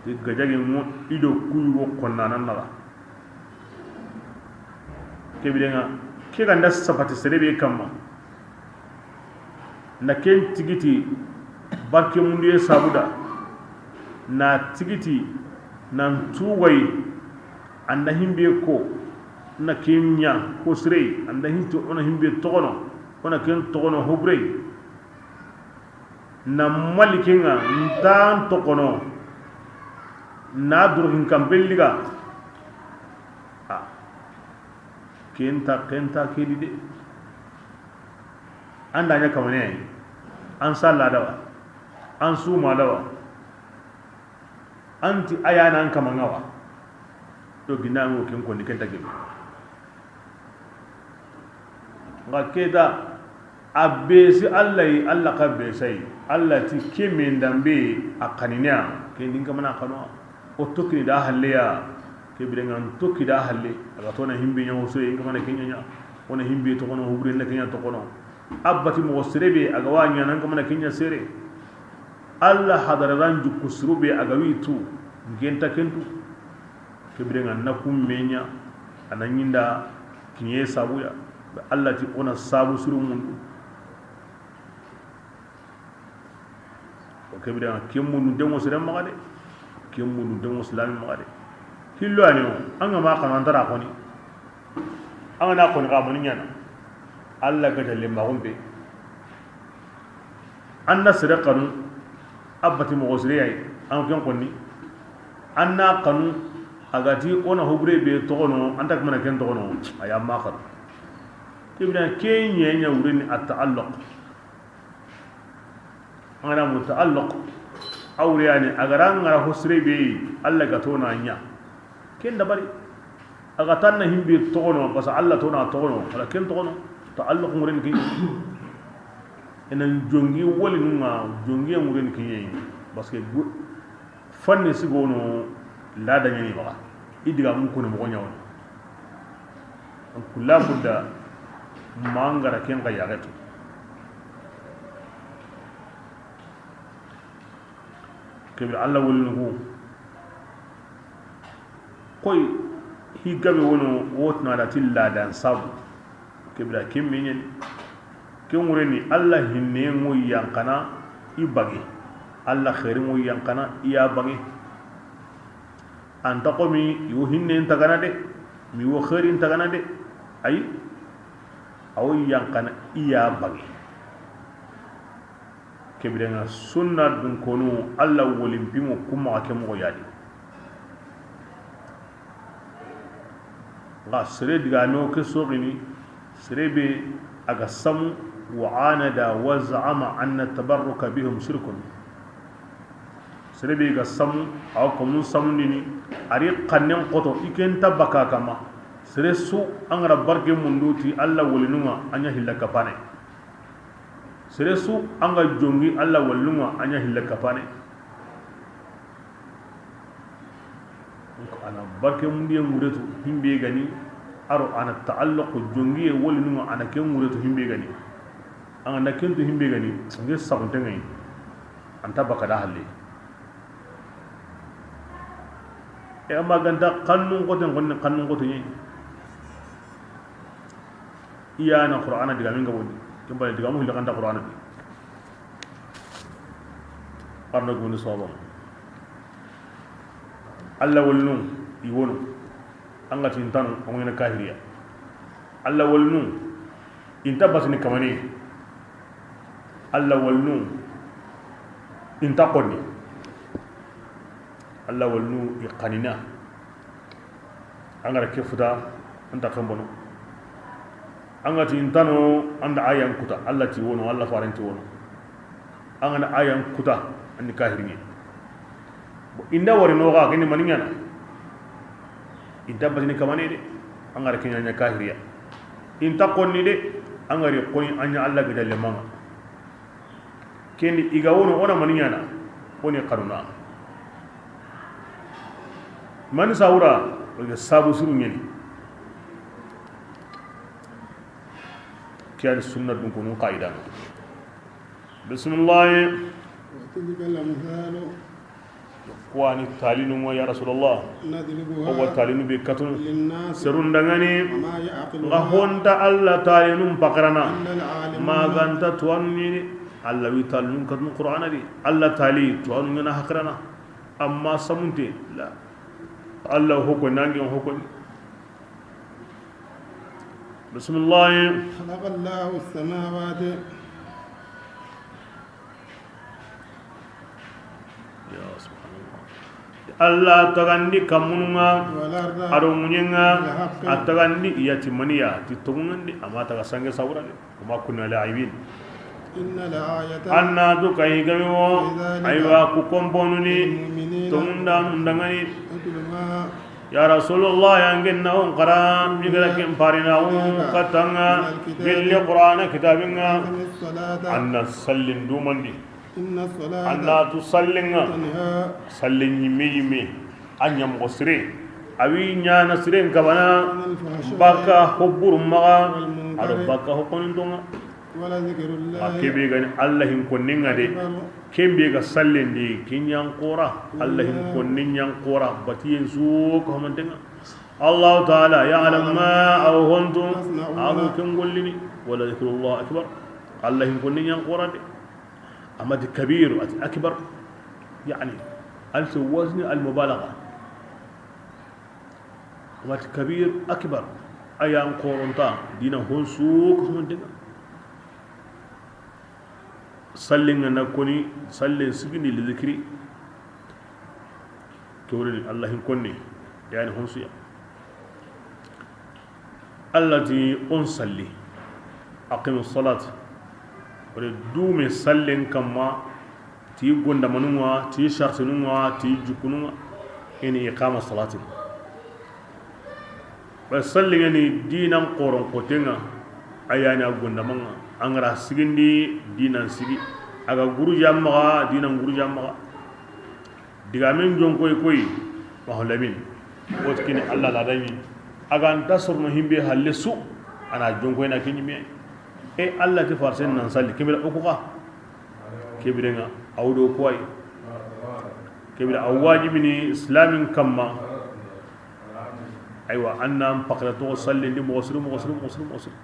Ti gajagi mo i do ku yugo xonna nan naxa. Ke biren ŋa, ke ga nda sabati sere be kamma, na ken tigiti barke mundiye sabuda, na tigiti nan tugayi, an da himbe ko, na ken ɲa ko sire, an da hinti o na himbe toxono, o na ken toxono hobrey. Na malikinŋa ntan toxono, na durkin kampelliga. A kenta kenta kedi de. An da ɲa kamane, an salla dawa, an suma dawa. Anti ayana an kamanŋa wa. To ginda ngo ken konni kenta gebe. Nga keta a besi Allah yi, Allah ka besay. Allah ti ke men dambe a kanina, ke din kamana kano. O tokkini da halleya. Ke birengan tokki da halle. Aga tona himbe nya woso en kamana kenya nya. Ona himbe to kono, hubure na kenya to kono. Abbati mo serebe aga wanya nan kamana kenya sere. Allah hadara ran jukku surube aga witu. Ngenta kentu. Ke birengan na kummenya. Ana nyinda kinye sabuya. Allah ti ona sabu suru mundu. O ke birengan kemunu demo sere maga de. Kemunu demo silami maga de. Hillo ani o anga ma kanu antara koni. Anga na koni ka mani nyana. Allah ga dalle ma gombe. Anna sere kanu. Abbati mo sere yayi. An ken konni. Anna kanu agati ona hubure be togono anta kamana ken togono. Aya ma kanu. Ke birengan kenya nya wurini at-ta'alluq. An gana muta'alliq, Awriyani a ga ra ŋara ho sire be, Allah ga tona ɲa. Ken dabari. A ga tanna himbe toxono, parce que Allah tona toxono, wala ken toxono. To Allah ko ŋuren ki. Ina jongi wali nunga, jongi ŋuren ki. Parce que fanne sigono la da ɲani maxa. Idiga mun ko ne mo ɲawo. Donc la budda mangara ken ga yaxetu. Kebe Allah wolinu ku. Koy, hi gabe wono, wotna da tilla dan sabu. Kebe da ken meɲen. Ken ŋureni Allah hinne ŋo yankana i bange. Allah xeeri ŋo yankana i ya bange. Anta komi yo hinne tagana de, mi wo xeeri tagana de. Ay. Awo yankana i ya bange. Kebirenga sunna dun konu, Allah wolin pimo kuma ke mo yadi. Nga sere diga no ke sogini, sere be a ga samu, wa anada wa za'ama anna tabarruka bihim shirkun. Sere be ga samu, aw ko mun samundini, ari kannen koto, iken tabaka kama. Sere su an ga ra barke mundu ti Allah wolinunga, anya hilla kapane. Sere su an ga jongi Allah wallunga, anya hilla kapane. Donc ana barke mundiye ŋuretu himbe gani, aro ana ta'allaqu jongiye wolinunga, ana ke ŋuretu himbe gani. An ga na kentu himbe gani, nge saxunte ŋayi. Anta baka da halle. E amma ganta kannun koten konni, kannun koten ɲi. Iya na Qur'ana diga min ga woni. Ken bale diga mu hilla ganta Qur'ana bi. Arna goni sawaba. Allah wolinu i wono. An ga ti intanu, an ga ɲa kahiriya. Allah wolinu inta basini kamane. Allah wolinu inta konni. Allah wolinu i kanina. An ga ra ke futa, anta kambono. An ga ti intano, anda ayan kuta, Allah ti wono, Allah farenti wono. An ga na ayan kuta, an ni kahiriye. Bon, inda wari no ga, kini mani ɲana. Inta batini kamane de, an ga ra kiɲa ɲa kahiriya. Inta konni de, an ga ri koni anya Allah gida lemanga. Kendi iga wono ona mani ɲana, koni kanuna. Mani sawura, o ga sabu suru ɲeni. Kiyani sunna dun kunun qaida. Bismillah. وتلك الأمثال Kuwani talinu mo ya Rasulullah. نضربها O wa talinu be katun. للناس Serun dangani. وما يعقلها Nga honta Allah talinun pakarana. إلا العالمون Maganta tuwanu ni. Allah wi talinu katun Qur'ana di. Allah tali tuwanu ngana hakrana. Amma samunte la. Allah hoko nangi hoko. Bismillah. خلق الله السماوات Ya, subhanallah. Allah tagandi kamununga, والأرض ado munyenga, بالحق a tagandi yati maniya, ti togungandi, ama taga sange sawurani, وما كنا لاعبين. إن الآية Anna du kayi gabe wo, في ذلك aywa ku komponuni, للمؤمنين togundanu dangani. اتل ما Ya Rasulullah, yangen na on qara, igara ken parina on katanga, من الكتاب gelle Qur'ana kitabinga. وأقم الصلاة Anna sallin dumandi. إن الصلاة Anna tu sallinga. تنهى Sallin yimme yimme. Anya mo sire. Awi nyana siren kabana. عن الفحشاء Baka hobur maga. والمنكر Ado baka hokonin donga. ولذكر الله Ma kebe gani Allah hin konninga de. أكبر. Kembe ga sallendi kinyan qora. Allah hin konnin yan qora. Batiyen su ko mantenga. Allah ta'ala ya'lam ma aw hontu. تصنعون Aw ken gollini. ولذكر الله أكبر. Allah hin konnin yan qora de. Amati kabir, ati akbar. Yani, al fi wazni al mubalagha. Amati kabir, akbar. Ayan koronta, dina honsu ko mantenga. Sallinga na koni, sallen sigini li zikri. Kewreni Allah hin konni, yani honsuya. Allah ti on salli. Aqimu salat. Wala dume sallen kamma. Ti gondamanun ŋa, ti sartinun ŋa, ti jukkunun ŋa. I ni iqama salatin. Ba salli ŋa ni dinan xoron xoten ŋa. A ya ni a gondaman ŋa. An ga ra sigindi dinan sigi. A ga guruja maxa, dinan guruja maxa. Digamen jonkoy koy, maxa lamin. Woti kini Allah la dami. A ga nta sorono himbe halle su. A na jonkoy na kiɲime. E Allah ti farsen nan salli. Kibira o ku xa. Ke biren ŋa, a wo do kuway. Ke bire a wajibini islamin kamma. Aywa, an nan pakata to sallindi moxo siri, moxo siri, moxo siri, moxo siri.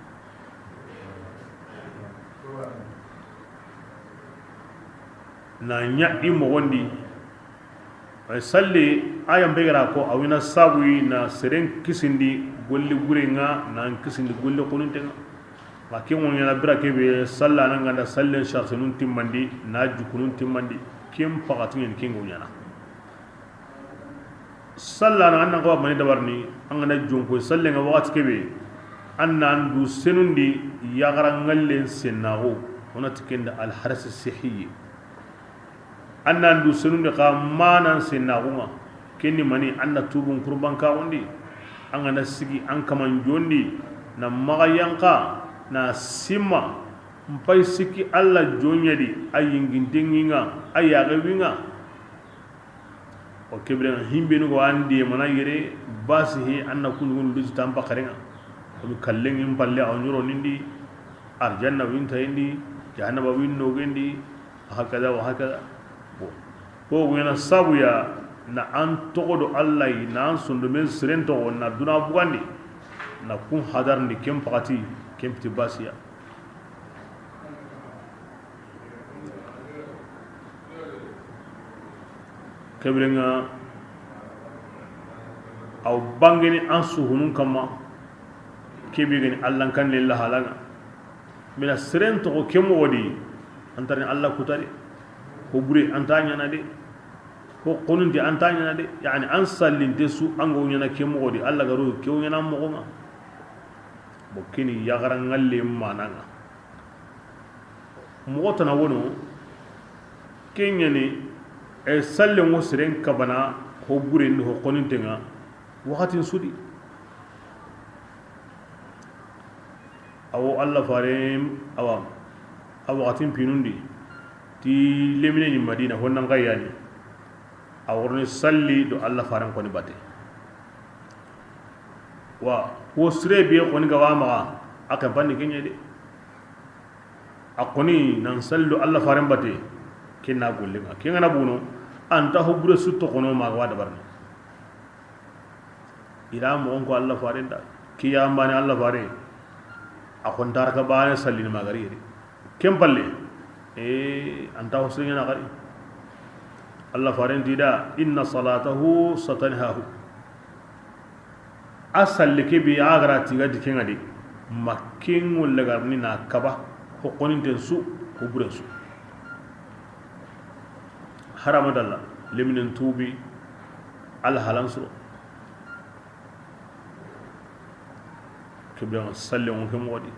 Na ɲa i moxon di. Ay, salli, a yan be ga ra ko, a wa ɲaana sabu yi na seren kisindi golli buren ŋa, nan kisindi golli xonunten ŋa. Ma ke ŋo ɲaana bira ke be, salla nan ga nda sallen sartinun timmandi, na jukkunun timmandi, ken paxati ɲa ni ke ŋo ɲaana. Salla na an nan xawa mani dabarini, an ga na jonko sallen ŋa waxati ke be, an nan du senundi yaxaran ŋallen sennaxu, o na ti ken da alharasi sihiyi. An nan du senundi xa manan sennaxun ŋa, ken ni mani, an na tubun kurban kaxundi, an ga na sigi an kaman jondi, na maxa yanqa, na simma, n pay sikki Allah joɲa di, a yinginten ŋi ŋa, a yaxe wi ŋa. O ke biren ŋa himbenu go an di mana yere, basi he, an na kunu kunu luti tan paxaren ŋa. Komi kallen ŋi n palle a wo ɲoro nindi, arjanna win tayindi, jahannaba win nogendi, hakada wa hakada. Bon, ko guyana sabu ya na an toxo do Allah yi, na an sondomen siren toxo, na duna bugandi, na kun hadarndi ken paxati, ken piti basiya. Ke biren ŋa, a wa bangeni an suhunun kamma, ke be ga ni Allah kan lilla halan ŋa. Mina seren toxo ke moxo di, an ta ri ni Allah kuta de. Ho bure an ta ɲaana de. Ho xonunte an ta ɲaana de. Yani an sallinte su an ga wo ɲaana ke moxo di, Allah ga ro ke wo ɲaana moxo ŋa. Bo ke ni yaxaran ŋalle manan ŋa. Moxo tana wono, ke ɲa ni, e, sallen ŋo seren kabana, ho buren ni ho xonunten ŋa, waxatin su di. A wo Allah faren, awa, a waxatin pinundi, ti lemine ni Madina, honnan xa yani. A wo ri ni salli do Allah faren xoni bate. Wa, ho sire be xoni ga wa maxa, a ken fanni ke ɲa de. A xoni nan salli do Allah faren bate, ken na golle ŋa. Ken ga na bono, an ta ho bure su toxono ma ga wa dabarini. I ra moxon ko Allah faren da. Ke ya mbane Allah fare. A xo n ta ra ka bane sallini ma ga ri yere. Ken palle, e, an ta ho sire ɲaana xari. Allah faren ti da, inna salatahu satanhahu. A salli ke be a ga ra ti ga di ken ŋa de, ma ken ŋo lagarni na kaba, ho xoninten su, ho buren su. Harama dalla, leminen tubi, alhalan suro. Ke be sallen ŋo ke moxo di.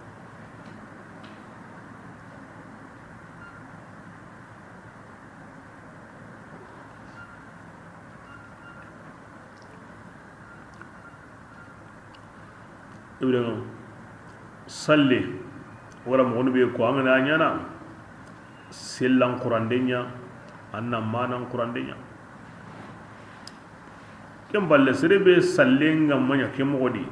Ibrahima, salli, wala moxonu be ko an ga na ɲaana, sellan xurande ɲa, an na manan xurande ɲa. Ken balle, sere be sallen ga ma ɲa ke moxo di,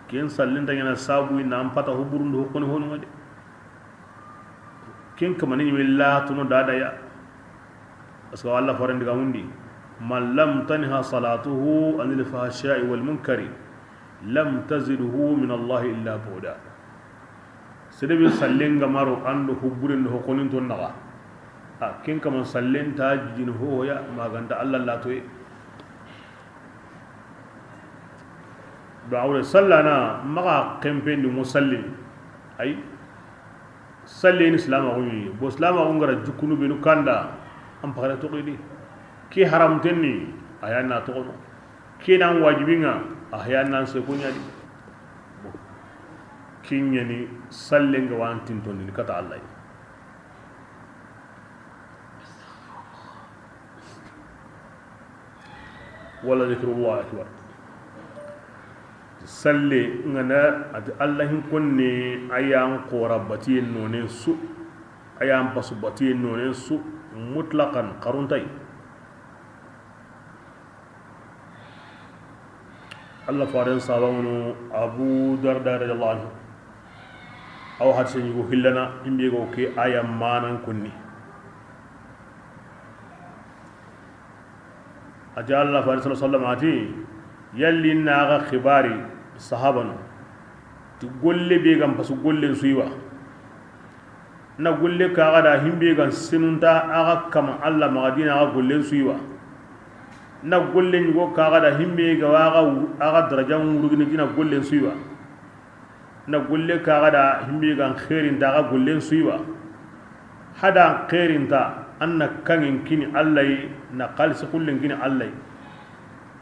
ken sallen ta ɲaana sabu i na an pata ho burundu ho xoni honu ŋa de. Ken kamane ɲi me latono dadaya. Parce que Allah faren diga mundi, man lam tanha salatuhu anil fahsha'i wal munkari lam tazidhu min Allah illa bu'da. Sere be sallen ga ma ro an do ho buren do ho xoninton naxa, a ken kaman sallen ta jijini ho ya ma ga nta Allah latoye. Ba awre sallana maxa kempendi mo sallini. Ay, sallini silamaxu ɲi. Bo silamaxu n ga ra jukkunu benu kanda, an paxare toxidi. Ke haramten ni, a ya na toxono. Ke nan wajibi ŋa, a ya nan se ko ɲa di. Bon, ke ɲa ni sallen ga wa an tintondini kata Allah. Wala zikrullahi akbar. Salle ŋa na a ti Alla hin konne, a yan xoora batiyen nonen su, a yan pasu batiyen nonen su, mutlaqan, xaruntayi. Alla faaren sahabaŋunu Abu Darda radiyallahu anhu, a wa hadise ɲugo hillana, i mbe go ke a ya manan konni. A ti Alla faare sallallahu alaihi wasallam a ti, yalli na ga xibaari sahabanu ti golle be ga n pasu gollen su yi wa? Na golle kaxa da himbe ga n senunta a ga kama Alla maxa dina a ga gollen su yi wa? Na golle ɲugo kaxa da himbe ga wa a ga darajan wurugini dina gollen su yi wa? Na golle kaxa da himbe ga n xerinta a ga gollen su yi wa? Hada n xerinta an na kaŋen kini Alla yi, na xalisi xullen kini Alla yi.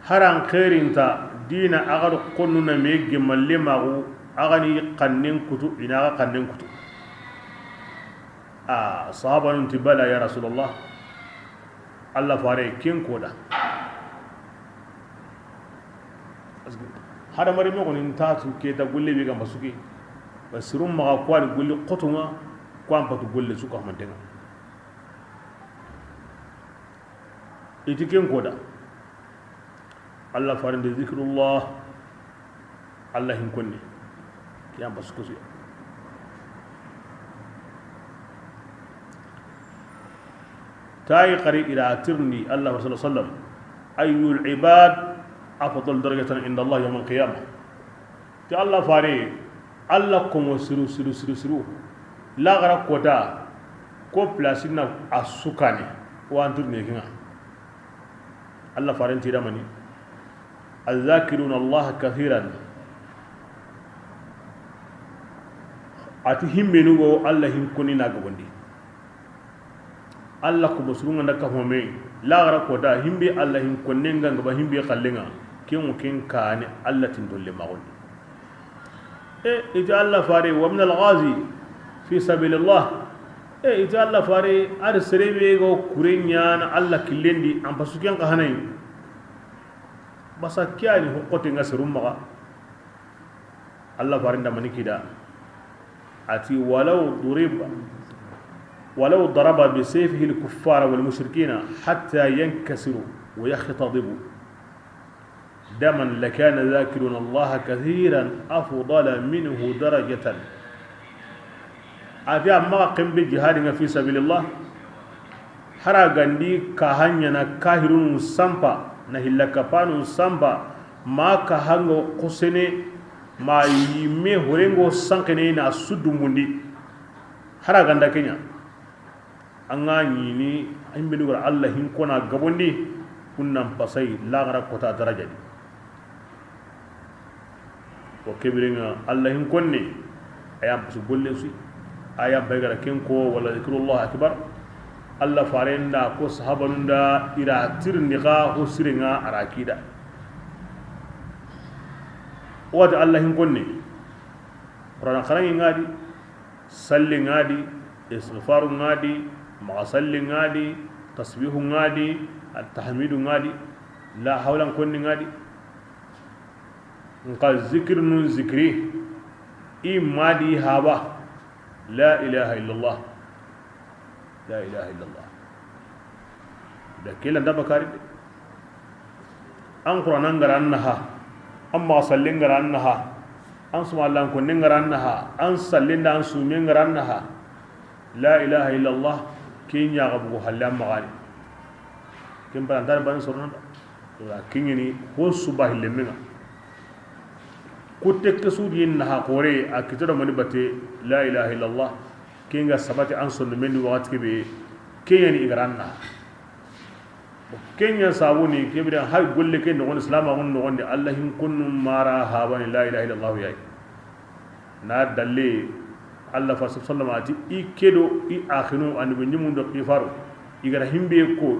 Hara n xerinta dina a ga do xonnu na me gemalle maxu, a ga ni xannen kutu, i na a ga xannen kutu. A sahabanun ti bala ya Rasulallah. Alla faare ken ko da. Parce que hadamaren me xoni nta tu ke ta golle be ga n pasu ke. Ba sirum maxa ko ani golle xoto ŋa, ko an patu golle su ka mantenga. I ti ken ko da. Alla faaren de zikrullah. Alla hin konne. Ke yan pasu kusu ya. Tayi xari i ra tirindi Alla faare sallallahu alaihi wasallam, ayyul ibad afdal darajatan inda Allah yawm al-qiyamah. Ti Alla faare, Alla komo siru, siru, siru, siru. Laxara kota, ko place na a su kane, wa an tirindi ke ŋa. Alla faaren ti da mani, الذاكرون الله كثيرا. A ti himbenu go Alla hin konni na gabondi. Alla komo siru ŋa nda ka home, laxara kota himbe Alla hin konne ŋa n gaba himbe xalle ŋa, ken ŋo ken kane Alla tintolle maxondi. E, i ti Alla faare, wa min al-ghazi fi sabilillah. E, i ti Alla faare, a da sere be go kure ɲaana Alla killen di, an pasu ken xa hanayi. Basa ke ya ni ho xote ŋa serum maxa. Alla faaren da mani kida. A ti, walaw duriba, walaw daraba bi sayfihi al-kuffara wal mushrikina hatta yankasiru wa yakhtadibu daman lakana dhakiruna Allaha kathiran afdala minhu darajatan. A ti a maxa xenbe jihadi ŋa fi sabilillah. Hara gandi ka haɲana kahirunu sampa, na hilla kapanu sampa, ma ka hango xosene, ma yimme horengo sankene na su dumbundi. Hara ganda ke ɲa. An ga ɲini, an be nugura Alla hin kona gabondi, kunnan pasai, laxara kota daraja di. Wa ke biren ŋa, Alla hin konne, a yan pasu gollen su yi, a yan pay gara ken ko, wala zikrullahi akbar. Alla faaren da ko sahabanun da i ra tirindi xa ho siren ŋa a ra kida. Wa ti Alla hin konne, Qur'ana xaranŋe ŋa di, Salli ŋa di, istighfaru ŋa di, maxa salli ŋa di, tasbihu ŋa di, tahmidu ŋa di, la hawlan konni ŋa di. Nka zikiri nun zikiri, i ma di haba, la ilaha illallah. La ilaha illallah. Da ke lanta bakari de. An Qur'ana ngara an naha, an maxa salli ngara an naha, an suma Alla konne ngara an naha, an salli nda an sume ngara an naha. La ilaha illallah, ke ɲa ga bugu halle an maxa ni. Ken bara ntar ban sorona da. Wala kiɲini ho suba hille menga. Kutte ke su di naha xore a kito da mani bate la ilaha illallah. Ke nga sabati an sonno mendi waxati ke be, ke ɲa ni i gara an naha. Ke ɲa sabu ni ke biren hay golle ke noxon, islama gon noxon di, Alla hin konnu mara habani la ilaha illallah yayi. Na dalle, Alla fa sallama ati, i kedo, i axinu, ani be ɲimundo xifaru, i gara himbe ko,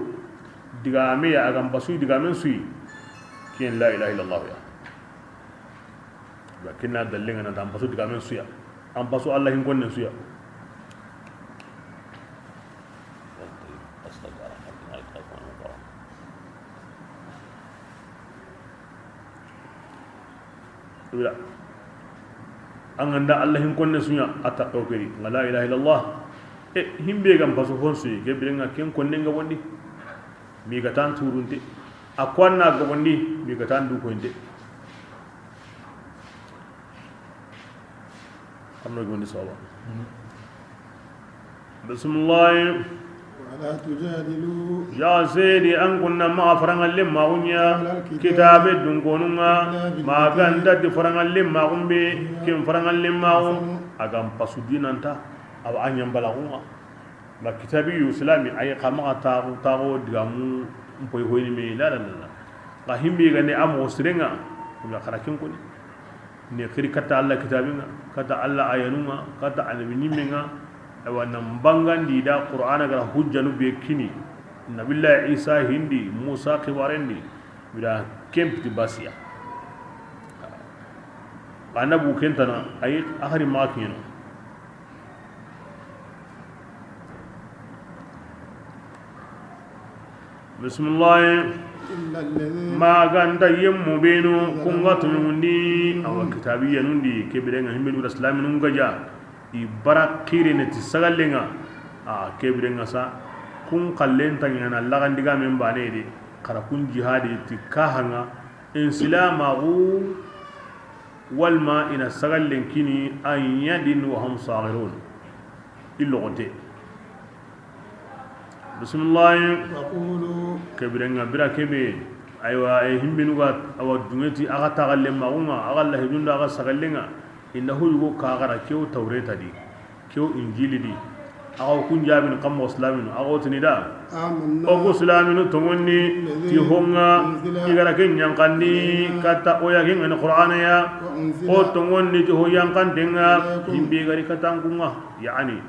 digame ya, a ga n basu digamen su yi, ken la ilaha illallah ya. Ba kinna dalle nga na ta an basu digamen su ya. An basu Alla hin konnen su ya. Astaghfirullah. An ga nda Allah hin konne su ɲa, a taxo keri nga la ilaha illallah. E, himbe gam pasu hon su yi, ke birenga ken konne nga bondi. Mi ga tan turunte. A ko an na ga bondi, mi ga tan du koynte. Arno ga bondi sawaba. Bismillah. ولا تجادلوا Ya sedi, an kunna ma farangalle ma gunya أهل الكتاب kitabe dun konunga, إلا بالتي ma ganda di farangalle ma gumbe, kin farangalle ma gu, أحسن agam pasu dinanta, awa anyam balagunga. Ma kitabi yu islami ay kama tago tago digamu mpoy hoyni me la la la. Ga himbe gande am osrenga, kuma xarakin koni. Ne xiri katta Allah kitabinga, katta Allah ayanunga, katta annabi ɲimmenga. Awa nan bangandi da Qur'ana gara hujjanu be kini. Nabillahi Isa hindi, Musa xibarendi, bira kempiti basiya. Annabu kentana, ay axari ma kiɲeno. Bismillah. إلا الذين Ma ganta yemmu benu, إظلموا kunga tunundi, awa kitabiyanundi, ke birenga himbe dura islaminun gaja. I bara xirene ti sagallenga. A ke birenga sa, kun xallen tangana lagandiga men bane de, xara kun jihadi ti kahanga, in silamagu, walma ina sagallen kini, an yadin wa hum saghirun. Illogote. Bismillah. وقولوا Ke birenga bira kebe. Aywa, e himbinu ga awa dungeti, aga tagalle magunga, aga lahidunda, aga sagallenga. Inda huyugo kagara kew Tawreta di, kew Injili di. Aga kun jabin kammo islaminu, aga tini da. آمنا O ku islaminu tongonni, الذي ti honga, أنزل igara ken yankandi, إلينا katta oya ken ngani Qur'ana ya. وأنزل O tongonni ti ho yankantenga, إليكم himbe gari katankunga. Yani,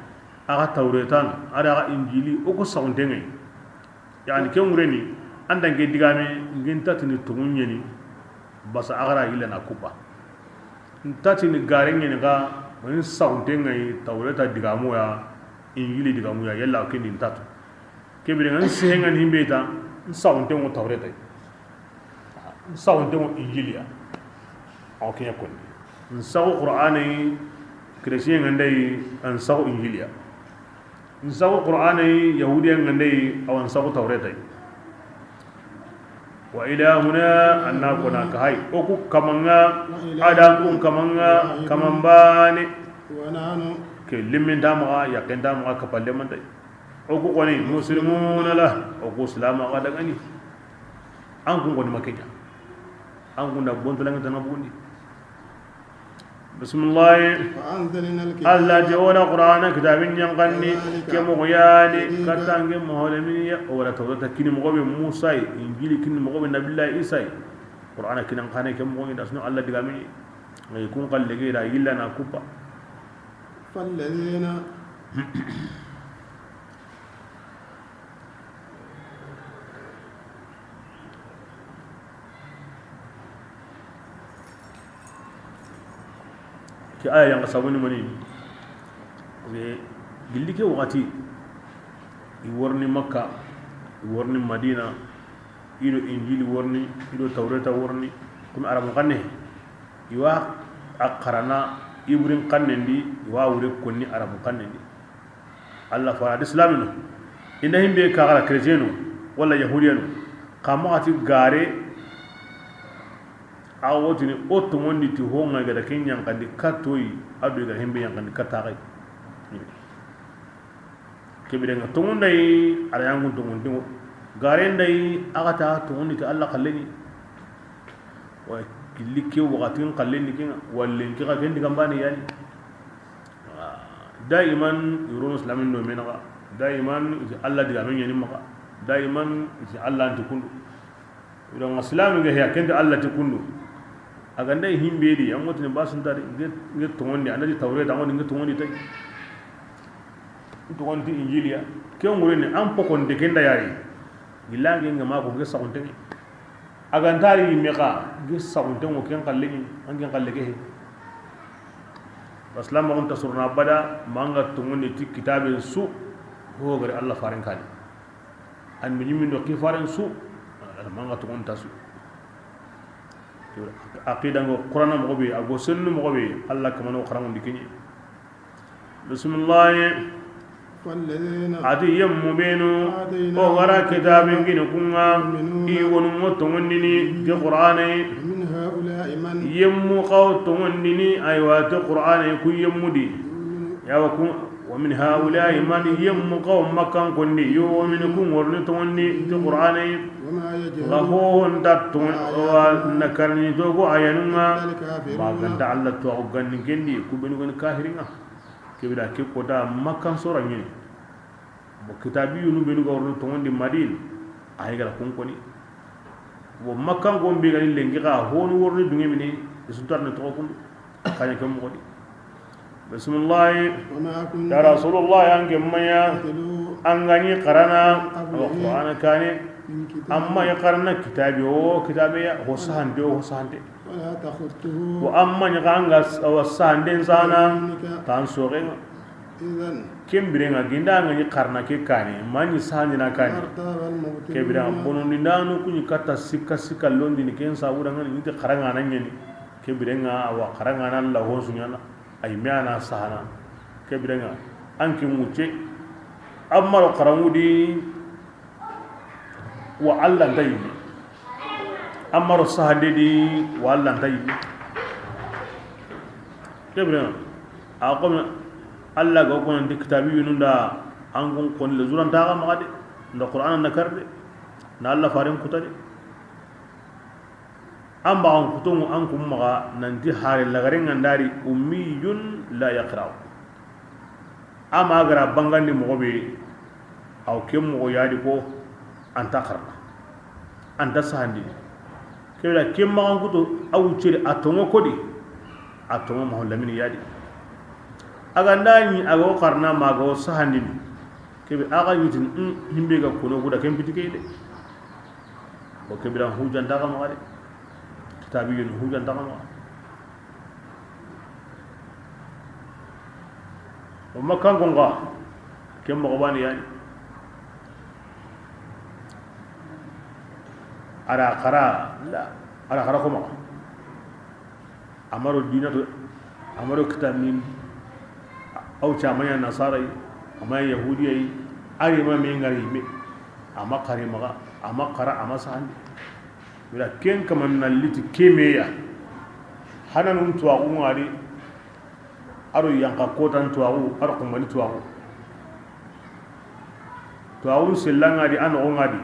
aga Tawretan, ada aga Injili, o ku sauntengai. Yani, ke ngureni, andan ke digame, ngin tatini tongunyeni, basa agara ila na kupa. Ntatini gare ngeni ga, mani sauntengai, Tawreta digamuya, Injili digamuya, yalla kindi ntatu. Kebire ngan sehengani himbe ta, nsauntengo Tawreta. Nsaxunte ŋo Injiliya. Awa ke ɲa koni. Nsaxu Qur'ana yi, chrétien ŋa nda yi, an saxu Injiliya. Nsaxu Qur'ana yi, yahudiya ŋa nda yi, awa nsaxu Tawreta yi. Wa ilahuna, anna kona ka hay. O ku kamaŋa, ada ku kamaŋa, kaman bane. Ke limminta maxa, yaqqenta maxa, kapalle mantay. O ku koni muslimuna la, o ku silama xa dangani. An kun koni ma ke ɲa. An kun da bontolanŋe tana bundi. Bismillah. وأنزلنا الكتاب Allah je wala Qur'ana kitabin yanqanni كذلك ke moxo yani يهدي kattange moxo le min ya wala Tawreta kini moxo be Musa yi, Injili kini moxo be Nabillahi Isa yi. Qur'ana kinan xane ke moxo da sunu Allah diga mini. Ngai kun xalle ge da yilla na kupa. فالذين Ke aya yanqa sabuni mani. Gilli ke waxati, i worni Makka, i worni Madina, i do Injili worni, i do Tawreta worni, kumi Arabu xanne. I wa a xarana Ibrin xannen di, i wa wure konni Arabu xannen di. Allah fara di silaminu. Inda himbe ka gara chrétienu wala yahudiyanu. Xa maxa ti gare, a wotini o toŋondi ti honga gada ken yanqandi kattoyi, a do ga himbe yanqandi kattaxay. Kebire ŋa toŋondayi, ara yangun toŋondi ŋo. Gare ndayi, a ga ta toŋondi ti Allah xalleni. Wa gilli ke waxatin xalleni kenga, wallen ke ga ken digambane yani. Daiman i rono silamin do menaxa. Daiman iti Allah diga men ɲani maxa. Daiman iti Allah anti kundu. Idan silamin ga heya kenta Allah ti kundu. A ga nda himbe di, an ŋotini basintari nge toŋondi, anda di Tawreta ŋoni nge toŋondi tay. Toŋondi Injiliya. Ke ŋureni an pokon de kenda yari. Gilange nga mako nge saxunte. A ga ntari yimme xa, gi saxunte ŋo ken xalle ni, an ken xalle ke he. Basilamaxun ta suruna bada, manga toŋondi ti kitaben su, ho gari Allah faren kani. An mi ɲimmin do xifaren su, manga toŋondi ta su. Aqida ngo Qur'ana moxo be, a go sennu moxo be, Allah kamano xaranŋundi kiɲe. Bismillah. والذين A ti yemmu benu, آتيناهم o ga ra الكتاب kitabin kini kun ŋa, يؤمنون i wonu mo tonŋundini ti به Qur'ana yi. ومن هؤلاء من Yemmu xa wo tonŋundini, aywa, ti Qur'ana yi, ku yemmu di. يؤمن Yawa ku, ومن هؤلاء من Yemmu xa wo Makkankon di, يؤمن kun ŋa wo ni tonŋundi ti Qur'ana yi. وما يجحد Nga ho nta tonŋ-, wa بآياتنا na karni to go ayanun ŋa. إلا الكافرون Ma ganta Allah tuwaxu ganni ken di, ku benu gani kahirin ŋa. Kebe da ke kota Makkan sora ɲini. Bo kitabiyunu benu ga worni tonŋundi Madina, a yi ga ra kun koni. Bo Makkankon be gani lenki xa honu worni dunŋe mini, i su tarni toxo kundu. Kaɲa ke moxo di. Bismillah. وما كنت Ya Rasulullah, an ke maya, تتلو an ga ni xarana, من قبله awa Qur'ana kane, من كتاب amma ya xarana kitabi, o kitabe ya, ho sahante, o sahante. ولا تخطه Wa amma ni ga an ga s-, awa sahanden sana, بيمينك tan soxen ŋa. إذا Ken biren ŋa, ginda an ga ni xarana ke kane, ma ni sahandina kane. لارتاب المبطلون Ke biren ŋa, bonondindanu ku ni katta sikka sikka londini, ken sabu da ŋa ni nti xaranŋa na ɲani. Ke biren ŋa, awa xaranŋa na la ho su ɲana. Ay me a na sahana. Ke biren ŋa, an ke ŋucce. Amma ro xaranŋu di, wa Allah nta yinme. Amma ro sahande di, wa Allah nta yinme. Ke biren ŋa, a xo me Allah ga ko nanti kitabiyunu nda an kun koni le zuranta ga maxa de. Nda Qur'ana na kar de. Na Allah faren kuta de. An baxan kutonŋu an kun maxa nanti hare lagaren ŋa ndari ummiyun la yaqra'u. Ama gara bangandi moxo be, aw ken moxo yadi ko anta xarana, anta sahandini. Kebira ken maxan kuto, aw ceri a tonŋo kodi, a tonŋo Mahamadu Lamini yadi. A ga nda ɲi a ga wo xarana ma a ga wo sahandini. Kebe a ga ɲitini, um, himbe ga kono guda ken piti ke de. O ke biran hujanta xa maxa de. Kitabiyun hujanta xa maxa. O Makkankon xa, ken moxo bani yani. A ra xara la, a ra xara ko maxa. Amaro dina to, amaro kita min, aw ca manya nasara yi, amanya yahudiya yi, ari ma me ngari me, ama xari maxa, ama xara, ama sahandi. Wala ken kaman na liti kemeya. Hananun tuwaxu ngari, aro yanka kotan tuwaxu, aro kumbani tuwaxu. Tuwaxun sellangadi, a noxongadi.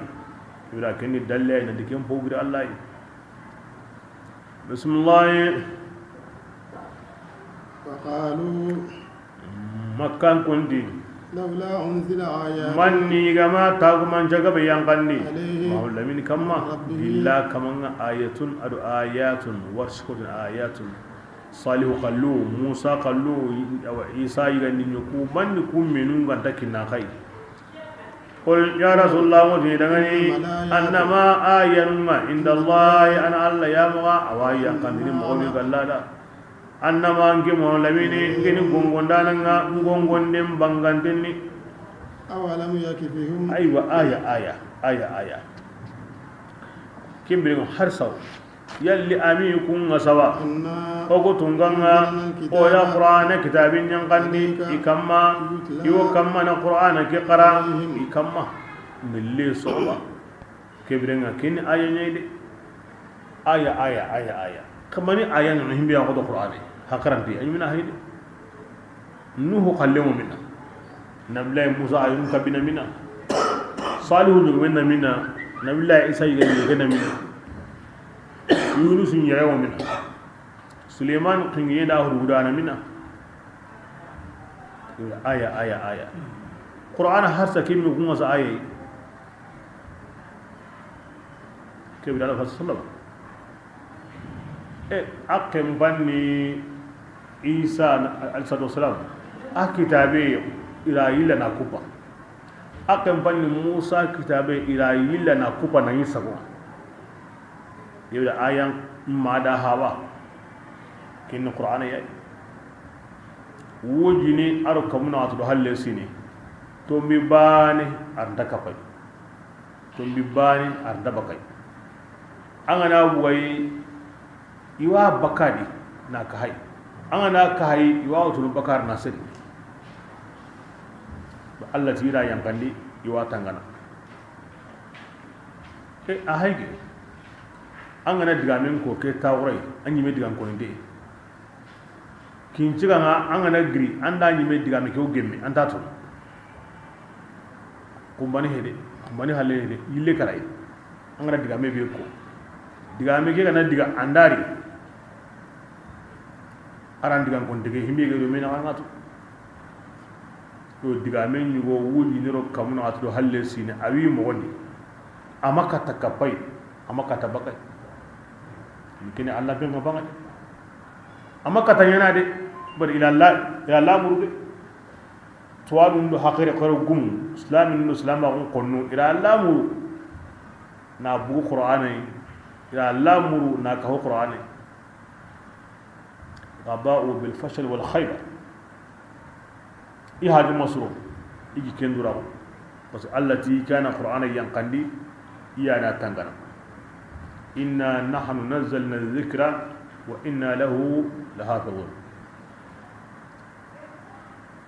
Wala ken ni dalle ay nanti ken pogiri Allah yi. Bisimilahi. وقالوا Makkankon ti, لولا أنزل آيات manni gama tagumanca gabe yanqandi عليه Mahamadu Lamini kamma, من ربه gilla kamanga ayatun, ado ayatun, warsikotun ayatun. Salihu kallu, Musa kallu, awa Isa yigandi ɲoku, manni ku menu nganta kinna xay. Qul, ya Rasulullah, ŋo ti dangani, إنما الآيات annama ayanunga inda Allahi, ana Allah ya maxa, awa yanqandini moxo be gallada. Annama nke Mahamadu Lamini, nke ni gongondananga, ngongonden bangantenni. أولم يكفهم Aywa, aya, aya, aya, aya. Kimbirin har saw. Yalli ami kunga sawa. أنا O go tunganga, أنزلنا الكتاب o ya Qur'ana kitabin yanqandi, إليك i kamma, يتلى i wo kamma na Qur'ana ke qara, عليهم i kamma. Mille soba. Kebirenga ken aya ɲayde. Aya, aya, aya, aya. Kamani aya no himbe ya ko do Qur'ane. Hakaranti, ay mina hayde. Nuhu xallen wo mina. Nabillahi Musa ayun kabina mina. Salihu jogu wenna mina. Nabillahi Isa yiga yiga na mina. Yunus ɲere wo mina. Suleiman xingiye da hurgudana mina. Aya, aya, aya. Qur'ana harsa kimmi kunga sa aya. Kebe da Alaihi wasallam. E, a ken banni Isa, alayhi salatu wasalam, a kitabe ira yilla na kupa. A ken banni Musa kitabe ira yilla na kupa na yin sago. Yewda ayan ma da hawa. Kin Qur'ana yayi. Wujini aro kamuna atu do halle sini. Tombi bane ar nda kapay. Tombi bani ar nda bakay. An ga na bugayi I wa bakka di na kahay. An ga na kahay, i wa wutunu bakka na seri. Allah ti i ra yanqandi, i wa tangana. E, a hayge. An ga na digamen ko ke tawuray, an ɲi me digan ko inde. Kin ciga nga an ga na giri, an da ɲi me digame ke o gemme, an ta to. Kumbani hede, kumbani halle hede, yille karay. An ga na digame be ko. Digame ke ga na diga an da ri. A ra n digan ko n dege, himbe ga do me na an ga to. Yo, digame ɲugo wuli ni ro kamuna a to halle sine, a wi moxo ni. A ma katta kapay, a ma katta bakay. Kene Allah be nga bangay. A ma katta ɲana de, bari ila la, ila la muru de. Tuwanu ndo hakere koro gum, islamin ndo islama gun konno, ila la muru na bugu Qur'anay, ila la muru na kaho Qur'anay. Wa ba'u bil fashal wal khayba. I haju masuro, i gi kendura. Parce que Allah ti kana Qur'ana yanqandi, i ya na tangana. Inna nahnu nazzalna dhikra wa inna lahu lahafizun.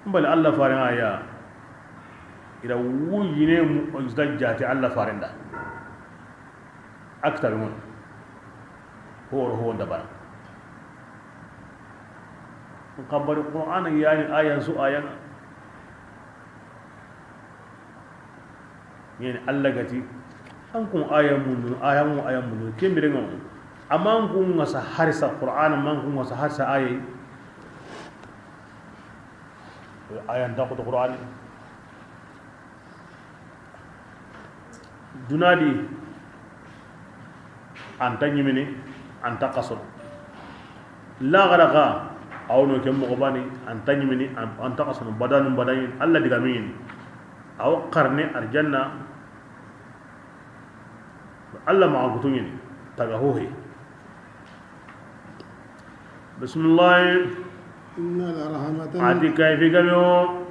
Mbali Allah faren aya, ira wujine mu'jiza jati Allah faren da. Aktar mun. Horo ho dabara. Kabari Qur'ana yani ayan su ayana. Yani Allah gati, an kun aya mundu, aya mu aya mundu, kembire ngam. Amma an kun ngasa harisa Qur'an, amma an kun ngasa harisa aya. Aya nda ko Qur'an. Dunadi anta ɲimini, anta kasono. Laxara xa, a wono ke moxo bani, anta ɲimini, an-, anta kasono, badanu badani, Allah digamin. Aw xarne arjanna, Allah maxa kutuɲini, taga hohe. Bismillah. Inna larhamatan. Ati kayfi gabe o.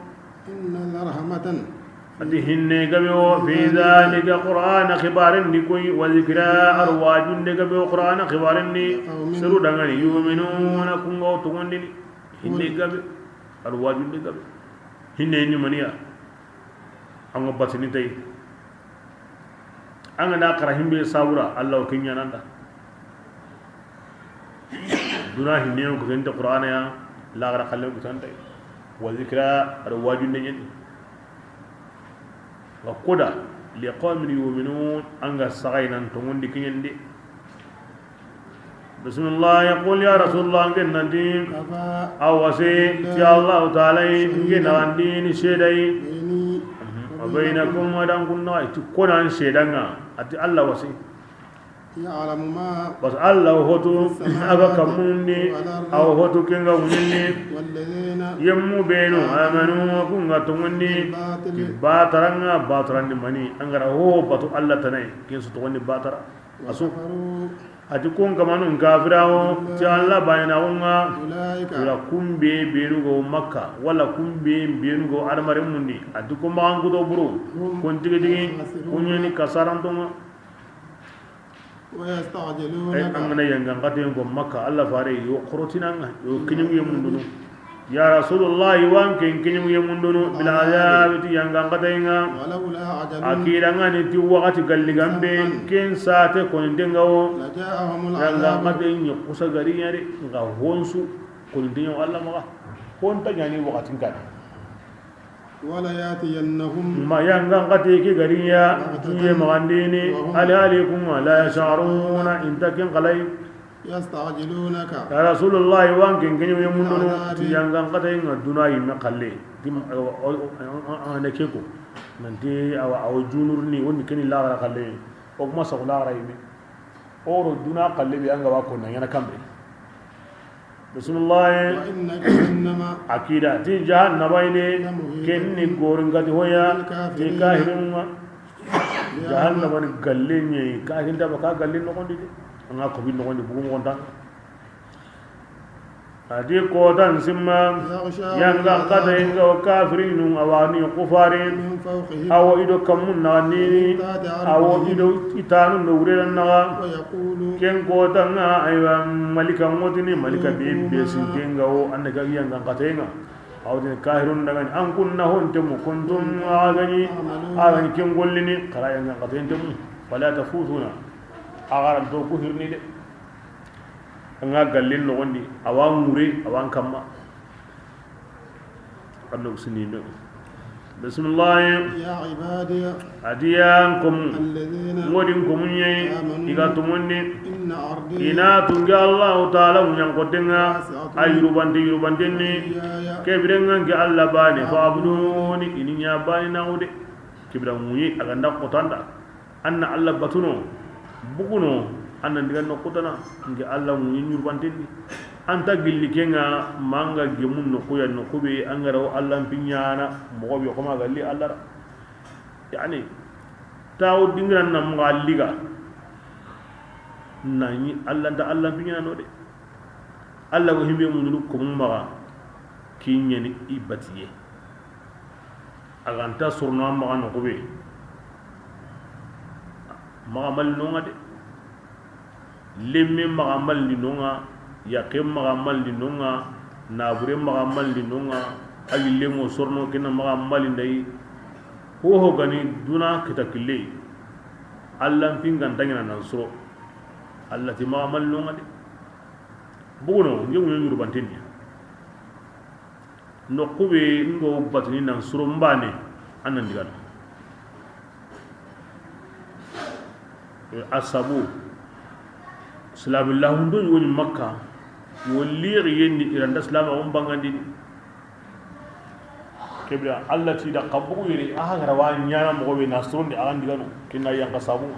Inna larhamatan. Ati hinne gabe o. Fi dhalika Qur'ana xibarin di koy. Wa zikra arwajun de gabe o Qur'ana xibarin di. Seru dangani yu'minuna kunga o tugundini. Hinne gabe. Arwajun de gabe. Hinne ni maniya. An ga batini tay. An ga na xara himbe sabura, Allah o kiɲananda. Duna hinne ko tente Qur'ana ya, laxara xalle ko tente. Wa zikra, ar wajunde ɲen. Wa koda li qawmin yu'minun, an ga saxay nan tongondi kiɲende. Bismillah, qul ya Rasulullah, ngen nanti, awa se ti Allah Ta'ala, ngen nandini sedai. Wa bainakum, wa dan kunna, ti konan sedanga, ati Allah wasi. Ya'lamu ma. Bas Allah hotu, aga kamundi, aw hotu kenga mundi. Yemmu benu, amanu, kunga tumundi. Bataranga, batarandi mani, angara ho batu Allah tanai, kinsu tuwandi batara. Asu. Ati kun kamanun kafirawo, ti Allah bayina wonga. Wala kumbe benu go Makka, wala kumbe benu go adamare mundi. Ati kun magan kudo buru, kun tigi tigi, kunyani kasarantonga. Ay, an gana yangan kate go Makka, Allah fare yo korotinanga, yo kinyuye mundunu. Ya Rasulullah, wan ken kinyum yemundunu bil azab ti yangan katenga. Akira ngani ti wakati galligambe ken sate ko ndengawo. Yangan katen ni kusa gari yare nga honsu ko ndengawo Allah maga. Honta nyani wakatin kan. Wala yatiyannahum. Ma yangan kate ke gariya tuye magandini. Ali ali kuma la yasharuna intakin qalay. Yasta'jilunaka. Ya Rasulullah, wan ken kenyo yemundunu ti yangan kata inga duna yimme kalle. Tim, awa, awa, awa, awa, ne keko. Nanti awa, awa junurni, woni keni lagara kalle. O kuma sa lagara yimme. Oro duna kalle bi anga wako na yana kambe. Bismillah. Wa inna jahannama. Akida ti jahannama ine. Kenni gorin gati hoya ti kahirin. Jahannama ni galle ɲeyi, ka hinda ba ka galle noxondi de. Anga ko bin noxondi bugu moxonta. A ti kotan simma, yanga kata yanga o kafirinu, a wa ni kufari, a wo i do kammun na ni, a wo i do i tanu no wure na ga. Ken kotanga, aywa, malika ŋotini, malika be be sintenga wo, an ga yanga kata yanga. A wo ni kahirun daga ni, an kunna honte mu kuntum, a gani, a gani ken gollini, kara yanga kata yanga mu, fala tafutuna, a gara do ku hirni de. An ga gallin nogondi, a wa ŋure, a wa n kamma. Allo sini no. Bismillah. يا عبادي A di yan komu. الذين Ŋodin komu ɲe, آمنوا i ga tumundi. إن أرضي I na tunge Allahu Taala ŋuɲan kotenga. واسعة A yurubante, yurubante ni. إياي Kebirenga nke Allah bane. فاعبدون فاعبدوني I ni ɲa bane na wude. Kebira ŋuɲi, a ganda kotanda. An na Allah batuno, buguno, an na diga noqu tana, nke Allah ŋuɲi ɲurbanten di. An ta gilli kenga, manga gemu noqu ya, noqu be, an ga ra wo Allah n piɲana, moxo be, xoma ga li Allah ra. Yani, tawo dingiran na moxo a liga, na ɲi Allah nta Allah n piɲana no de. Allah wo himbe mundunu komu maxa, kiɲeni i batiye. A ga nta sorono a maxa noqu be. Maxa mali noŋa de. Lemme maxa mali noŋa, yaqe maxa mali noŋa, nabure maxa mali noŋa, a yille ŋo sorono kena maxa mali ndayi. Hoho gani duna kita kille. Allah n pinganta ŋina nan soro. Allah ti maxa mali noŋa de. Buguno, nge ŋuɲo ɲurbanten di. Noqu be ngo batini nan soro mbane, an nan digana. A sabu, silaami lahundo yoni Makka, yo lixi yenni i ra nda silaama on bangandini. Kebira Allah ti da xabugu yere, a hagara wa ɲana moxo be na sorondi a ga n digano, kinna yanka sabu.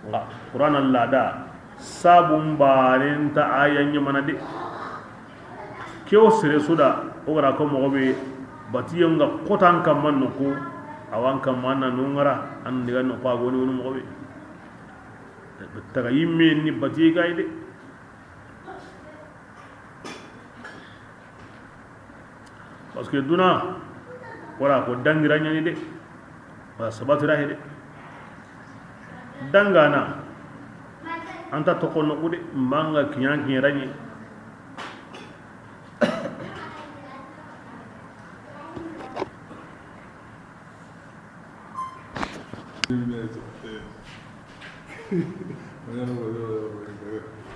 Nga Qur'an Allah da, sabu mbane nta aya ɲamana de. Ke wo sere su da, o gara ko moxo be, batiyen ga xotan kamma noqu, a wa n kamma na no ŋara, an diga noqu a goni woni moxo be. Taga yimme ni batiye gay de. Parce que duna, wala ko dangira ɲani de. Wala sabatira he de. Dangana, an ta toxo noqu de, manga kiɲan kiɲe raɲe.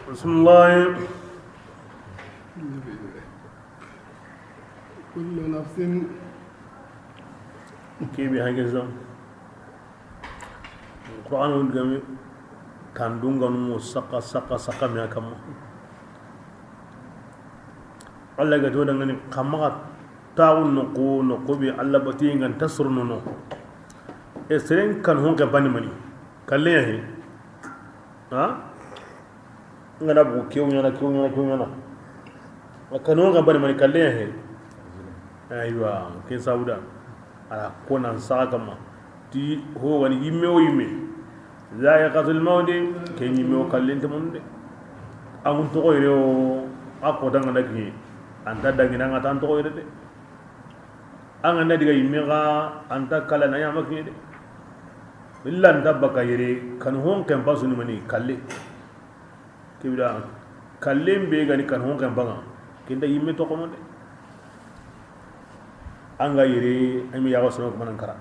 Bismillah. Kullu nafsin. Kebe hage zam. Qur'an on game kandunganu mo saka, saka, saka me a kamma. Allah ga to dangani kamma taxu noqu, noqu be Allah batiye ga nta sorono no. E seren kan hon ke bani mani. Kalle ya he. Ha? Ngana bugu kew ɲana, kew ɲana, kew ɲana. A kanu ga bani mani kalle ya he. Aywa, ke sabuda. Ala ko nan saga kamma. Ti ho wani yimme o yimme. Za'iqatul mawti, ke yimme o kallen te mun de. An toxo yere o, a ko danga dagi. An ta dangi nanga tan toxo yere de. An ga na diga yimme ga, an ta kala na ɲama kiɲe de. Illa an ta baka yere, kan hon kan pasu ni mani kalle. Kibida, kallen be gani kan hon kan banga, kenda yimme toxono de. An ga yere, an mi yago sono ko manan kara.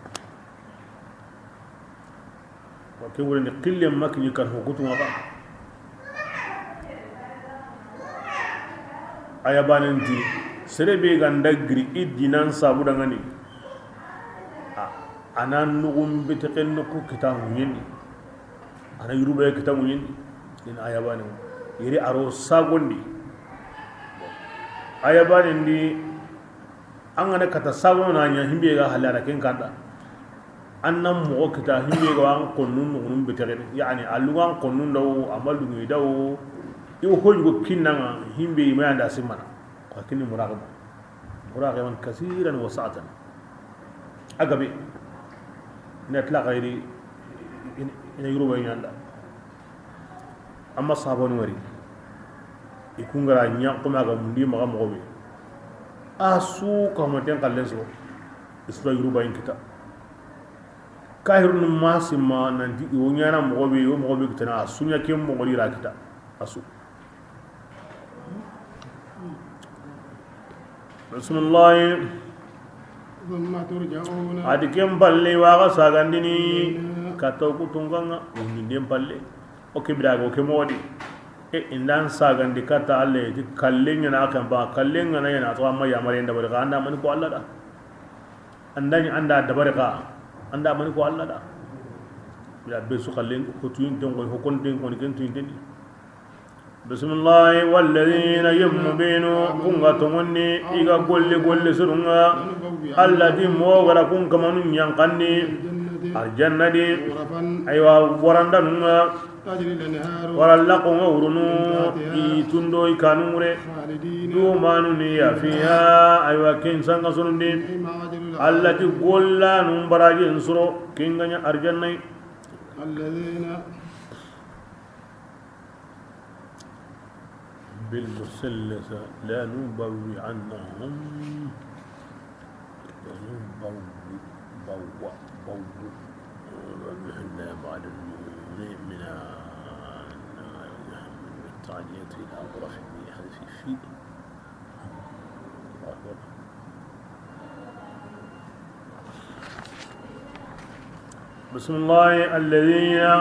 Wa ke wure ni xille ma kiɲi kan ho kutu ma ba. Aya banen ti, sere be ga nda giri i dinan sabu dangani. A, a na nugun bete ken no ku kita ŋuɲeni. A na yurube kita ŋuɲeni. In aya banen. Yeri aro sagondi. Aya banen di, an ga na kata sagono na ɲa himbe ga halara ken kanda. An na moxo kita himbe ga an konnun nugunun betegene, yani a lugan konnun dawo, a ma lugi dawo. I wo hoyugo kinnanga himbe i ma yanda simana. Ko kinni muraqiba. Muraqiban kasiran wa sa'atan. A gabe. Ina tla xayri, ina yuruba ɲanda. Amma sahabanu wari. I kun ga ra ɲa xo ma ga mundi maxa moxo be. A su ka ma ten xallen so. I su da yuruba in kita. Kahirunu ma sima nanti i wo ɲaana moxo be, i wo moxo be kitana, a su ɲa ken moxo di ra kita. A su. Bismillahi. ثم ترجعون A di ken palle wa ga sagandini إلينا. Katta ku tunga ŋa, wundinden palle. O ke bira go ke moxo di. E, i nda an sagandi katta Alla yi, ti kallen ɲaana kan ba, kallen ŋa na ɲaana to, amma yamaren dabari xa, an da mani ko Alla da. An da ɲi an da dabari xa, an da mani ko Alla da. Ya be su kallen ko tuyin ten ko, ho kon ten ko, ken tuyin ten di. Bismillahi, والذين يمنون ku ga tonŋundi i ga golli golli sirun ŋa. Alla ti moxo ga ra kun kamanu ɲankandi. Arjanna di. Aywa, warandanun ŋa. تجري الأنهار Wara laxon ŋa wurunu, من تحتها i tundo i kanun ŋure. خالدين Dumanu ni ya فيها, aywa, ken sanga sunundi. نعم أجر العاملين Alla ti gollanun barajen soro, ken ga ɲa arjanna yi. الذين بالمثلثة لنبوئنهم لنبوئ بوء بوء لا بعد من التعدية إلى غرف بحذف في. Bismillahi, alladhina,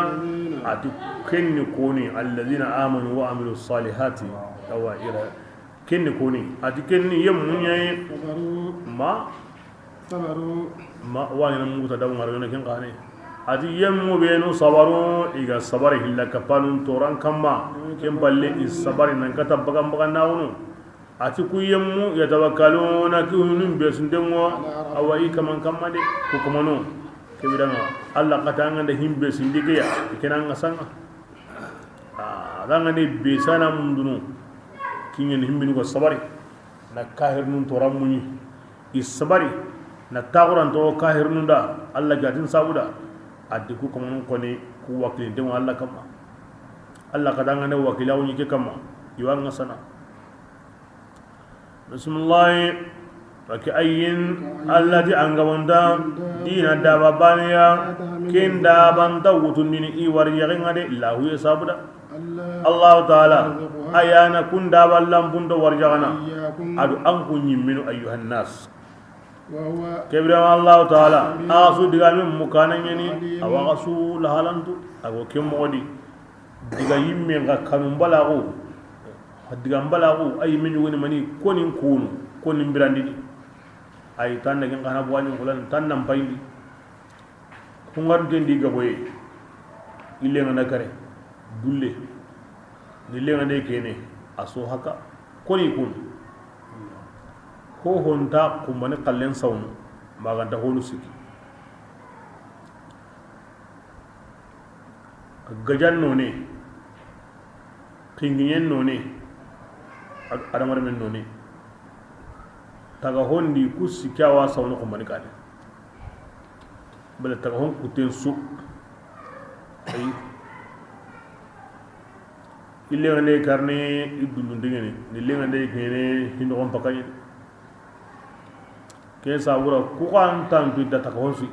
a ti kenni koni, alladhina amanu wa amilu salihati, awa ira, kenni koni, a ti kenni yemmu ɲa yi, صبروا ma, صبروا ma, wa ina mugu ta dabu ŋara yona ken kane. A ti yemmu benu sabaru, i ga sabari hilla kapanun toran kamma, ken balle i sabari nan kata bagan bagan nawunu. A ti ku yemmu yatawakkaluna, ki hunun be sundengo, awa i kaman kamma de, ku kamano. Ke bidanga, Alla kata an ga nda himbe sindike ya, i kena nga sanga. A, danga ne be sana mundunu, kingen himbini ko sabari, na kahirnun toran muɲi, i sabari, na taxuran to kahirnun da, Alla gatin sabuda, a di ku kamanun koni, ku wakilin dengo Alla kamma. Alla kata an ga nda wakila wuɲi ke kamma, i wa nga sana. Bismillahi. Wa ka'ayyin, Alla ti an ga wonda dina daba baneya, ken dabanta wutundini i warijaxen ŋa de, lahuye sabuda. Allahu taala, a yana kun daba lanpundo warijaxana, a do an kun ɲimminu, ayyuhan nas. Ke bire Allahu taala, a su digamen mukana ɲeni, a wa ga su lahalantu, a go ke moxo di. Diga yimme nga kanun balaxu, diga n balaxu, a yimme ɲugoni mani, konin kunu, konin birandini. Ay, tan na ken xana buwaɲin xulan, tan nan payindi. Kungarunten di gaboye, ille nga na kare, dulle, ni ille nga ne kene, a so haka, koni kunu. Ho honta kumbani xallen sawnu, maganta honu sikki. Gajan none, xingiɲen none, ad-, adamarenmen none. Taga hondi ku sikki a wa sawno xumbani kane. Bala taga hon kuten su. Ayi. Ille nga ne karne i dundun dingene, ni ille nga ne kene hindoxon pakaɲe. Ken sabura ku xan tampi da taga hon su.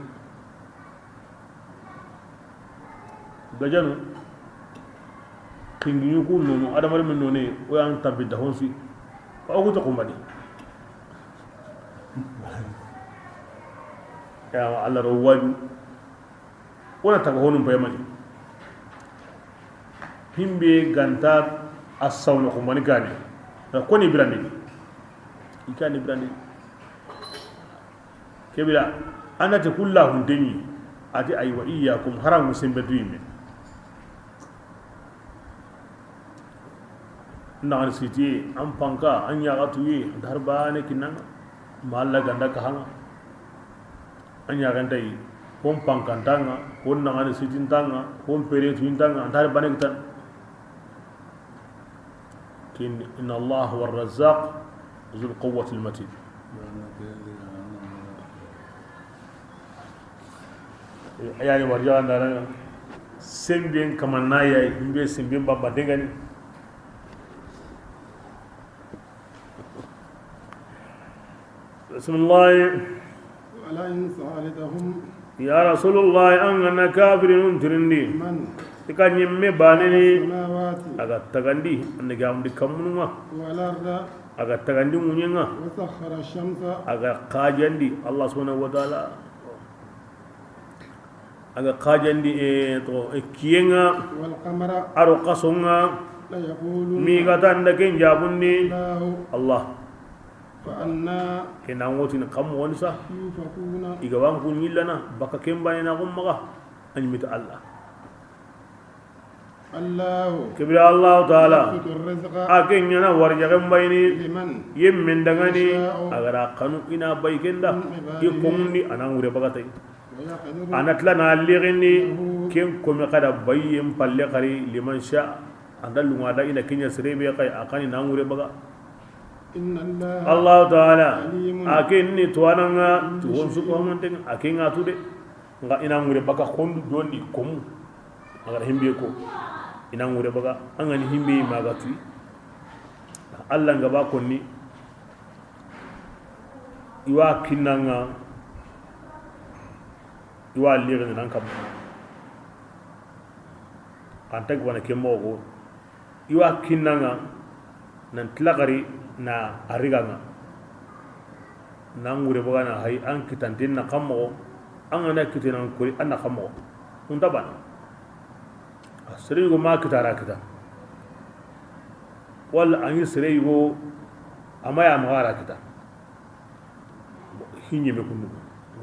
Gajanu, kingiɲu ku nonu, adamarenmen none, o yan tampi da hon su. Ka o ku to kumbani. Ya Alla ro waju. Wona taga honun payamani. Himbe ganta a sawno xumbani kane. Koni birandini. I kani birandini. Kebira, an da ti kulla hundeɲi, a ti aywa, iyyakum, haramu sembe du yimme. Naxan sitiye, an panka, an ɲaxatuye, an ta har bane kinnanga, ma Alla ganda kahanga. An ɲaxantayi, kon pankantanga, kon naxan sitintanga, kon pere tuyintanga, an ta har bane kitan. Kin, inna Allah huwa razzaq zul quwwatil matin. Yani warjaxandana semben kamanna yayi, mbe semben bamba dengani. Bismillah. ولئن سألتهم Ya Rasulullah, an ga na kafirinun tirindi, من i ka ɲimme baneni, السماوات a ga tagandi, an ga mundi kammunun ŋa, والأرض a ga tagandi ŋuɲen ŋa, وسخر الشمس a ga xajandi, Allah subhanahu wa ta'ala, a ga xajandi, e, to, e, kiyen ŋa, والقمر a ro xason ŋa, ليقولن mi ga ta nda ken jabundi, الله Allah. فأنى Ken na ŋotini xa moxo ni sa, يؤفكون i ga wa n ku ɲillana, baka ken bane na xummaxa, a ɲimita Allah. الله Kebira Allah Ta'ala, يبسط الرزق a ken ɲa na warijaxen bayini, لمن yemmen dangani, يشاء a ga ra xanu i na bayi ken da, من عباده i komundi a na ŋure bagatay. ويقدر A na tila na lixindi, له ken kome xa da bayiyen palle xari, لمن شاء, a nda lunga da i na ken ɲa sere be xay, a xani na ŋure baga. إن الله Allah Ta'ala, عليم a ken ni tuwanan ŋa, بكل tuwon su شيء ko manten, a ken ŋa tu de. Nga i na ŋure baga xondu jondi komu. A ga ra himbe ko, i na ŋure baga, an ga ni himbe ma ga tu. Allah nga ba konni, i wa kinnanga, i wa lixini nan kam. An tagi wana ke moxo, i wa kinnanga, nan tilaxari na a riganga. Na ŋure baga na hay an kitanten na xa moxo, an ga na kite nan kori an na xa moxo. Unta bana. A sere yugo ma kita ra kita. Wala an yi sere yugo a ma ya ma ra kita. Hinye me kundu.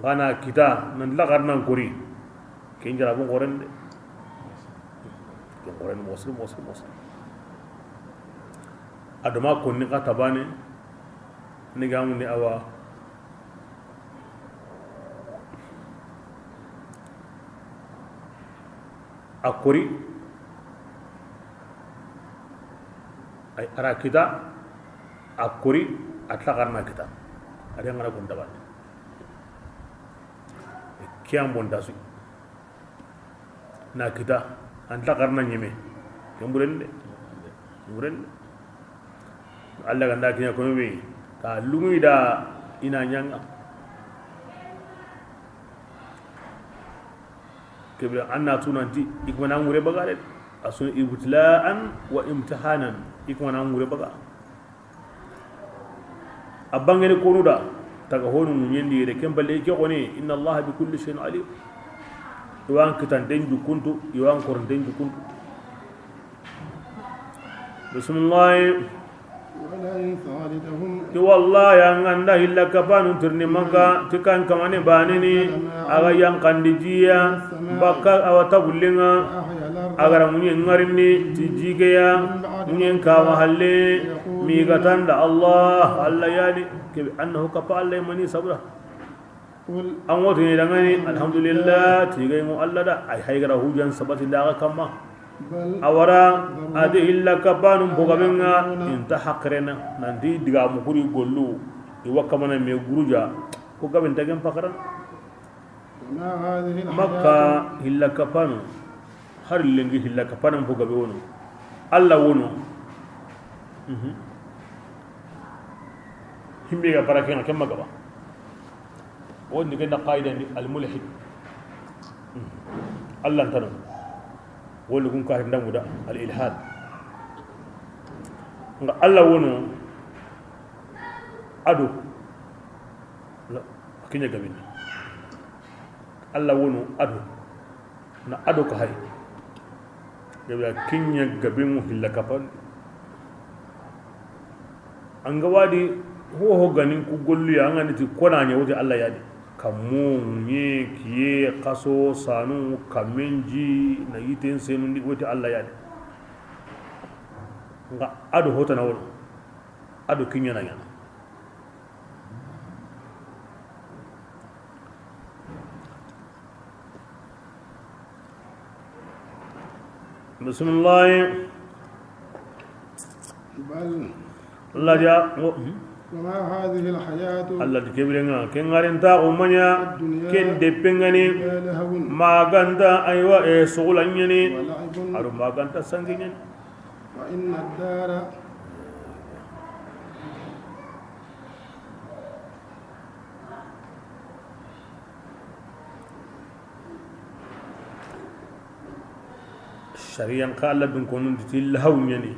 Nga na kita nan lagar nan kori. Ken jara bon goren de. Ken goren mosi, mosi, mosi. Adama konni xa tabane. Ni gamu ni awa. A kori, ay, a ra kita, a kori, a tila xa ra na kita. A ri ngana kun dabane. Kiyan bon dasu. Na kita, an tila xa ra na ɲeme. Ken buren de. Ken buren de. Allah ganda kiɲa kono be, ka lungu i da i na ɲanga. Kebe an na tunanti, i kuma na ŋure baga de. A sun ibtila'an wa imtihanan, i kuma na ŋure baga. A bangene konu da, taga honu ŋuɲendi yere, ken balle ke xoni, inna Allah bi kulli shay'in alim. I wa n kitanten jukuntu, i wa n koronten jukuntu. Bismillah. ولئن سألتهم Ti wallahi, an ga nda hilla kapanu tirni Makka, ti kan kamane baneni, a ga yankandi jiya, bakka awa tabullenga, لأحيا الأرض a ga ra ŋuɲe ŋarini, ti jigeya, ŋuɲen kawa halle, mi ga tanda Allah, Allah yani, kebe annahu kapa Allah mani sabra. An wotini dangani, alhamdulillah, tigay mo Allah da, ay haygara hujan sabati daga kamma. A wara, adi illa kabanun bogabenga, inta hakrena, nanti diga mukuri gollu, iwa kamana me guruja, ko gaben tagen pakaran. Makka hilla kapanu. Har lengi hilla kapanan fo gabe wono. Allah wono. Mhm. Himbe ga barake na kemma gaba. Woni ke na qaida ni al mulhid. Mhm. Allah tano. Woni kun ka hinda muda al ilhad. Nga Allah wono ado. La, kinya gabin. Allah wono ado. Na ado ko hay. Gabe a kinya gabe mu hilla kapan. Anga wadi ho ho ganin ku gollu ya ngani ti kona nya wodi Allah yadi. Kammo, ŋuɲe, kiye, kaso, sanu, kamenji, na yiten senundi wodi Allah yadi. Nga ado hota na wono. Ado kinya na yana. Bismillah. بل Allah ja. وما هذه الحياة Allah di kebirenga, ken ngaren ta umanya, الدنيا ken depengani, إلا لهو maganta aywa e sugulanyani, ولعب aro maganta sanginyani. وإن الدار Sariyan xa Alla dun konun ti ti lahaw ɲani.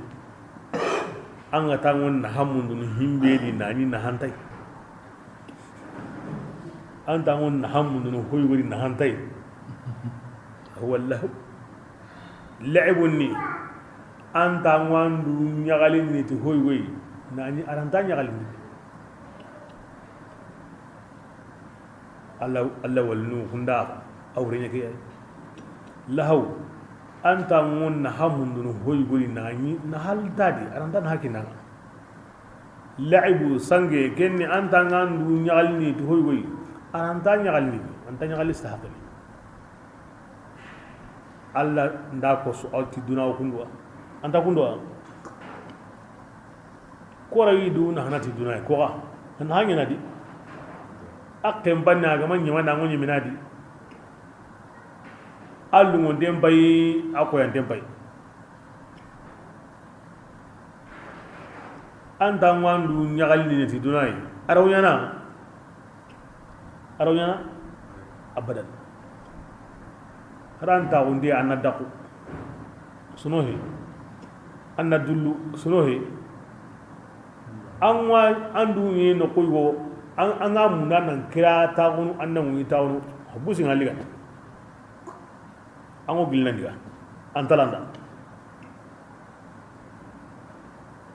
An ga ta ŋon na hamundunu himbe di nani na hantai. An ta ŋon na hamundunu hoy wori na hantai. Huwa lahu. La'ibun ni. An ta ŋwandu ɲagalin ni ti hoy goy. Nani aranta ɲagalin ni. Alla, Alla walinu hunda awre ɲa ke yayi. Lahaw, an ta ŋon na hamundunu hoy goy na ɲi na halta di, aranta na hakina. La'ibu sange, kenni an ta ŋandu ɲagalini ti hoy goy, aranta ɲagalini, anta ɲagali sa hakini. Alla nda ko su awti duna kunduwa. Anta kunduwa. Kora yi du na hanati duna ko ga. Na hanya na di. Akken banna ga man nyima na ngonyi minadi. Allu ngon den bayi akoyan den bayi. Anta ŋwandu ɲagalini ne ti duna yi. Araw ɲana. Araw ɲana abadan. Haranta gundi anna daku. Suno he. Anna dullu suno he. An wa an du ni no koy go. An, an ga munda nan kira ta gunu, an nan wi ta gunu. Busi ngali ga. An go gilna diga. An talanda.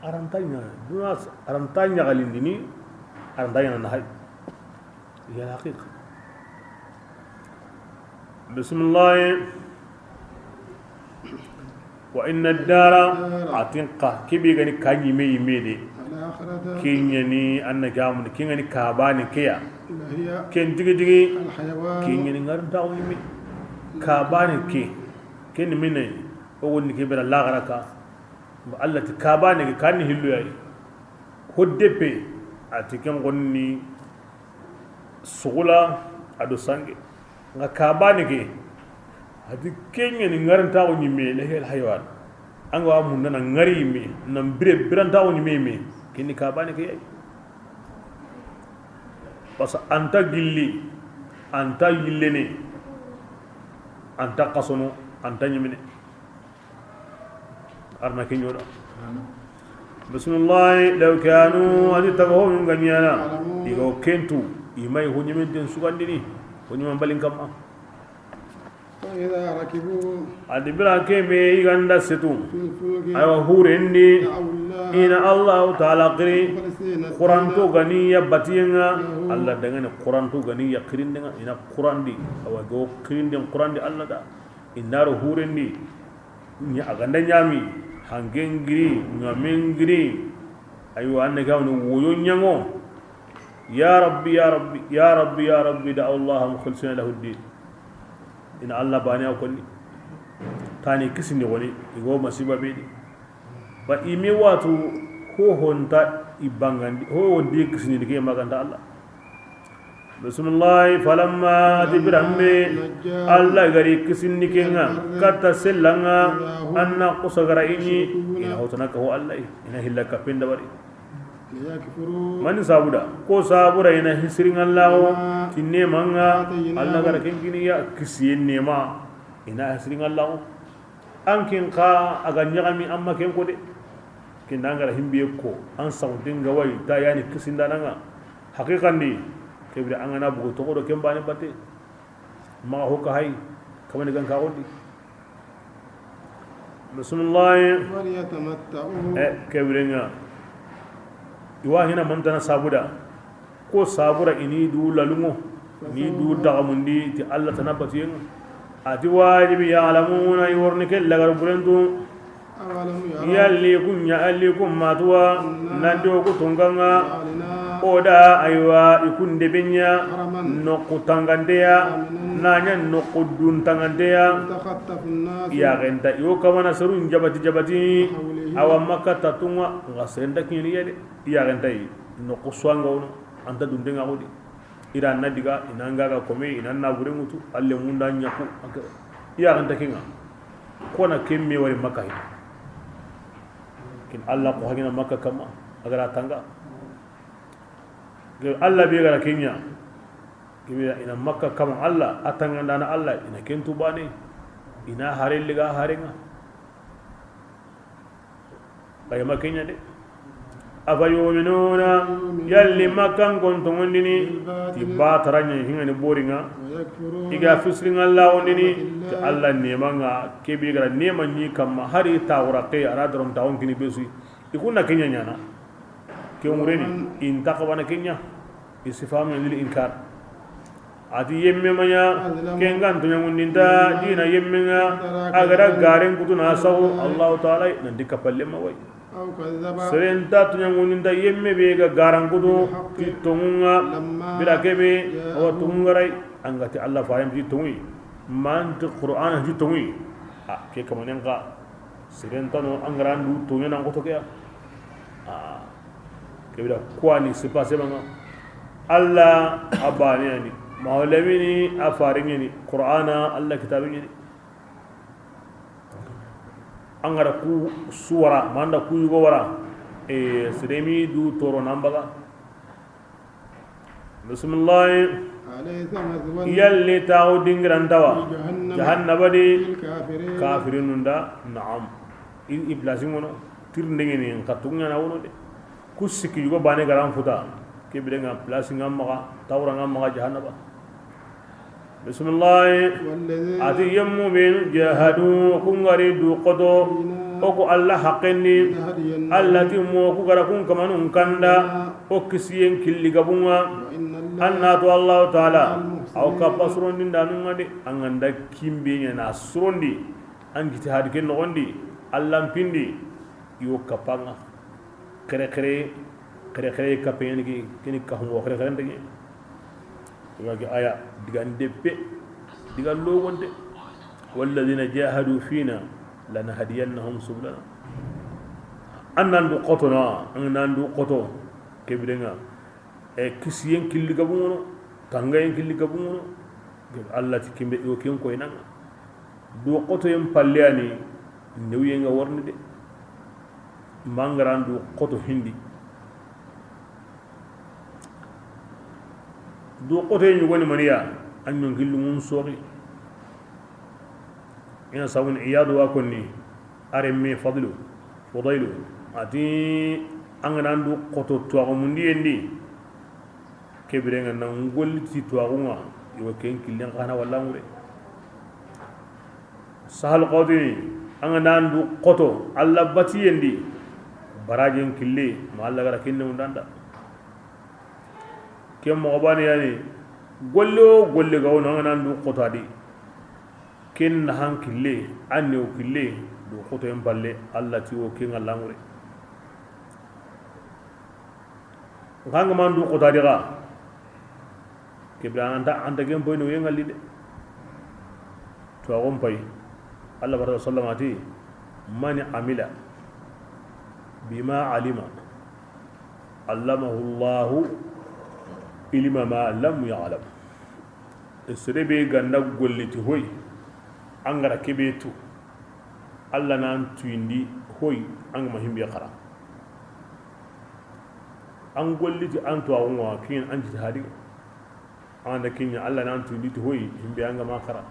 Aranta ɲa, duna aranta ɲagalindini, aranta ɲa na hay. Hiya al-haqiqa. Bismillah. Wa inna ad-dara, atinqa, kibi gani kanyi me yime de. Kinyani anna gamun, kinyani kabani kiya. Ken digi digi. Kinyani ngar dawo yime. Kabani ke. Ken mine. O wonni ke bera lagaraka. Ba Allah ti kabane ke kan hillu yayi. Hodde pe ati ken gonni sugula ado sange. Nga kabane ke ati kenya ni ngaranta o nyime le hel haywan. Anga wa mun na ngari me nan bire biranta o nyime me kini kabane ke yayi. Parce que anta gilli anta yillene anta kasono anta nyimine. Arna ke ɲoda. Bismillah. Law kanu, adi taga ho yunga ɲana. Igo kentu imay ho ɲiminten sugandini ho ɲiman balin kamma. Adi bira ke me iganda setu. Aywa hurendi. Ina Allahu taala kiri. Kuranto gani ya batiyenga. Allah dangane kuranto gani ya kirindenga ina kurandi. Awa go kirinden kurandi Allah da. Indaro hurendi. Ɲa a ganda ɲami hangen giri ɲamen giri. Aywa anne ga woni woyo ɲango. Ya rabbi ya rabbi ya rabbi ya rabbi da Allah mukhlisina lahu ddin. Ina Allah bani a konni tani kisindi woni igo masiba bedi. Ba imi watu ho honta ibangandi ho wondi kisindi ke maganta Allah. Bismillah. Falamma, ati biranbe Allah gari kisindi kenga katta sellanga anna kusagara ini ina hotana ka ho Allah ina hilla kapenda bari. Mani sabuda ko sabura ina hisirin Allah tinne manga Allah gara kengini ya kisiyen nema ina hisirin Allah. An ken xa a ga ɲaxami an ma ken ko de. Ken da an gara himbiye ko an saxunten ga wayi ta yani kisindananga. Haqiqandi kebire an gana bugu toxo do ken bane batte. Maxa ho ka hay kamani gan ka gondi. Bismillahi. E kebirenga iwa hina mantana sabuda. Ko sabura ini du lalungo ni du dagamundi ti Allah tana batiyen. Ati wajibi ya'lamuna iworni ke lagar burentu. Yalli kun ya alli kun matuwa nanti o ku tunganga. O da aywa ikun debenya noku tangandeya nanya noku dun tangandeya. Ya genta yo kamana serun jabati jabati. Awa makka tatunga nga senda kini yede. Yaxentayi noqu suwanga wono anta duntenga xudi. Ira na diga ina ngaga kome ina nabure ŋutu alle munda ñaku. Yaxenta kenga kona kemme wari makka hi. Kin Allah ko hagina makka kama agara tanga. Allah be gara kenya. Kibira ina makka kama Allah a tangandana Allah ina kentu bane. Ina hare liga harenga. Ayma kenya de. Afa yu'minuna, yalli Makkan kon toŋondini ti batara ɲa hingani borinŋa, i ga fisirinŋa lawondini ti Allah nemanŋa, kebe gara nema ɲi kamma, hari ta wura ke ara doron ta on kini besu. I kunna kenya ɲana. Ke ŋureni, in ta xabana kenya. Istifham lil inkar. A ti yemme ma ɲa, ken ga n toɲaŋundinta dina yemmenŋa, a ga da garen kutu na saxu, Allahu Taala nan di kapalle ma way. Seren ta toɲaŋundinta yemme be ga garan kutu ti toŋunŋa, bira kebe, awa toŋunŋa ray, an ga ti Allah faren ti toŋuyi, man ti Qur'ana ti toŋuyi. A ke kamanen ka. Seren tano an ga ra ndu toɲa nan xoto ke ya. Ah. Kebira kuwani, c'est pas seulement Allah a bane yani, Maolamini a farin yani, Qur'ana Allah kitabin yani. An ga ra ku suwara, manda ku yugo wara, e, siremi du toro nan baga. Bismillah. أليس مثوى Yalli taxu dingirantawa لجهنم jahannaba di للكافرين kafirinun da? Naam. I, i place ŋono, tirindengeni, n xa tuŋana wono de. Ku sikki yugo bane garan futa, ke birenŋa place ŋa maxa, tawra ŋa maxa jahannaba. Bismillah. والذين A ti yemmu benu jahadu, ku ŋari du xoto, فينا o ku Allah haqqendi, لنهدينهم Allah ti mo ku gara kun kamanun kanda, o kisiyen killi gabunŋa, وإن الله an na to Allah Taala, لمع المحسنين aw kappa surondindanunŋa de, an ga nda kimbe ɲa na surondi, an jiti hadi ken noxondi, Allah mpindi, i wo kappanŋa. Xere xere, xere xere kappe ɲani ke, keni kaxunŋo xere xere ndeŋe. Iwa ke aya, diga ndeppe, diga logonte. والذين جاهدوا فينا لنهدينهم سبلنا. An nan du xoto na, an nan du xoto, ke birenŋa. E, kisiyen killi gabunŋono, tangayen killi gabunŋono. Allah ti kimbe, yo ken koyinanŋa. Du xotoyen palle yani, newuyen ga warni de. Mangaran du xoto hindi. Du xotoyen ɲugoni maniya, an ɲon killu mun soxi. Ina sabun Iyadu wa konni, a renme Fadlu, Fudaylu, a ti, an ga na an du xoto tuwaxu mundiyen di, ke birenŋa na n golli ti tuwaxunŋa, i wa ken killen xana walla ŋure. Sahal xotini, an ga na an du xoto, Allah batiyen di, barajen kille, ma Allah gara kinne undanda. Ken moxo bane yani, golle wo golle ga wono, an ga na an du xoto a di. Ken naxan kille, an newo kille, du xotoyen palle, Allah ti wo ken ŋa laŋure. N xa ŋa ma an du xoto a di xa. Ke bira anta, anta ken poyno yen ŋalli de. Tuwaxun pay. Allah barata sallama ti, من عمل بما علم علمه الله علم ما لم يعلم. Sere be ga nda golli ti hoy, an ga ra kebe tu, Allah nan tuyindi hoy, an ga ma himbe xara. An golli ti an tuwaxunŋa, kin an jiti hadi. An da kiɲa Allah nan tuyindi ti hoy, himbe an ga ma xara.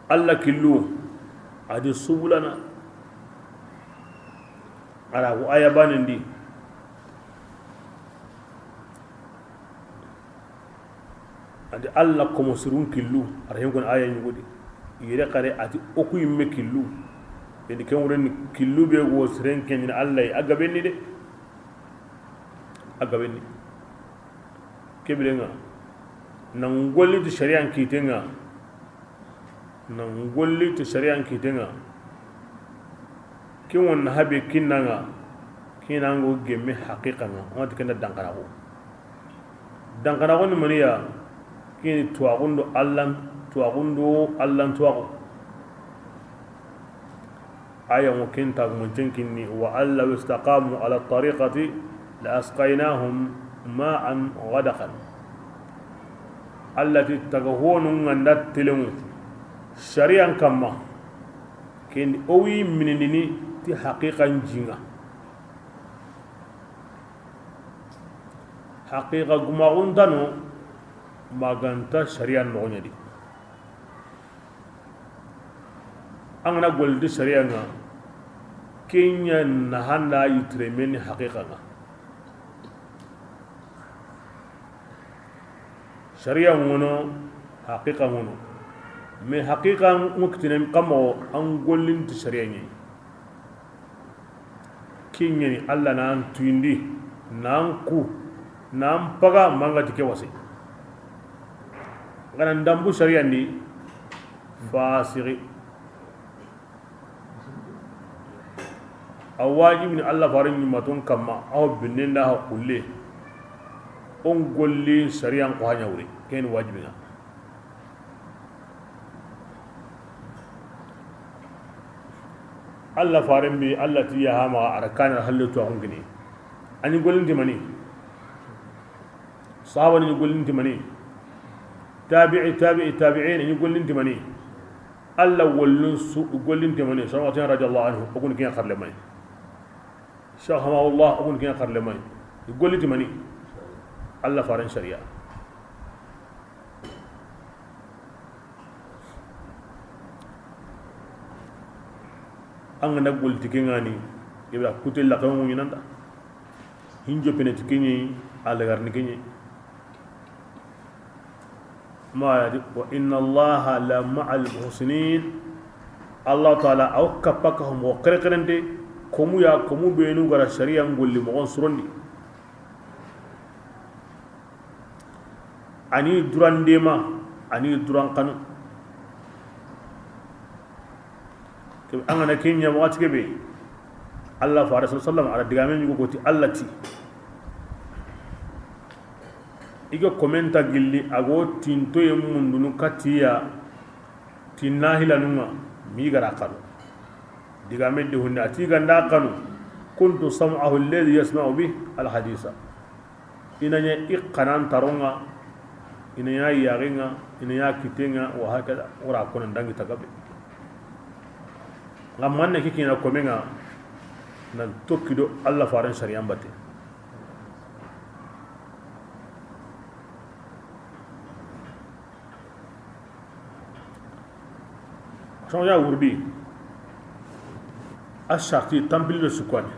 Allah killu, a di subulana. A ra ko aya banen di. A di Allah komo sirun killu, a ra hen kon aya ɲugodi. Yere xare a ti o ku yimme killu. Ken di ken wuren killu be go siren ken ni Allah a gaben ni de. A gaben ni. Ke birenŋa, nan golli ti shari'an kitenŋa, nan golli ti shari'an kitenŋa, ken wonna habe kinnanŋa, kinango gemme haqiqanŋa, o ti kenda dankarago. Dankana xo ni maniya, kini tuwaxundo Allan, tuwaxundo Allan tuwaxu. Aya ŋo ken tagumanten kinni, wa an law istaqamu ala tariqati la asqaynahum ma'an ghadaqan. Allah ti taga honu ŋa nda teleŋu shari'an kamma, kendi o wi minindini ti haqiqan jinga. Haqiqa gumaxuntano maganta shari'an noxoɲadi. An gana golli ti sariya ŋa, kenya nahanda yitire meni haqiqa ŋa. Sariya ŋono, haqiqa ŋono. Mais haqiqa ŋo kitinen kamo an gollin ti sariya ɲi. Kinyeni Allah nan tuyindi, nan ku, nan paga manga ti ke wase. Gana ndambu sariya ndi, fasiri. A wajibini Allah farin ɲumaton kamma, aho binnen da ha kulle. On golli sariyan ko hanya wuri, ken wajibina. Allah faren bi, Allah ti ya hama, a ra kana halle to a kun kini. Ani gollin ti mani? Sahaba ni gollin ti mani? Tabi'i, tabi'i, tabi'in ni gollin ti mani? Allah wallun su gollin ti mani? Sahaba radiyallahu anhu, o kun kiyan xarle mai. Shahamahullah, o kun kiyan xarle mai. Gollin ti mani? Allah faren sariya. An gana golli ti ke ŋa ni, i bira kute la kan ŋu ɲinanda. Hinjo pene ti ke ɲi, a lagar ni ke ɲi. Ma ya di, wa inna Allaha la ma'al muhsinin. Allah Ta'ala aw kapaka mo kere kerende, komu ya, komu benu gara sariya ngolli mo on surondi. Ani durandema, ani duran kanu. Ke, an gana kenya wakati ke be, Allah fa Rasul sallam ala digame ɲugo ko ti Allah ti. I ga komenta gilli, a go tintoye mundunu katiya, tinna hilanunga, mi gara kanu. Digame de hunde, a ti ganda kanu, kuntu sam'ahu alladhi yasma'u bih alhadisa. I na ɲa i xanan taronga, i na ɲa yaxenga, i na ɲa kitenga, wa hakada, wora konan dangi tagabe. Nga manne kikina komenga, nan tokki do Allah faren sariyan batte. Soxna wurdi, a sarti tampil do sukwani.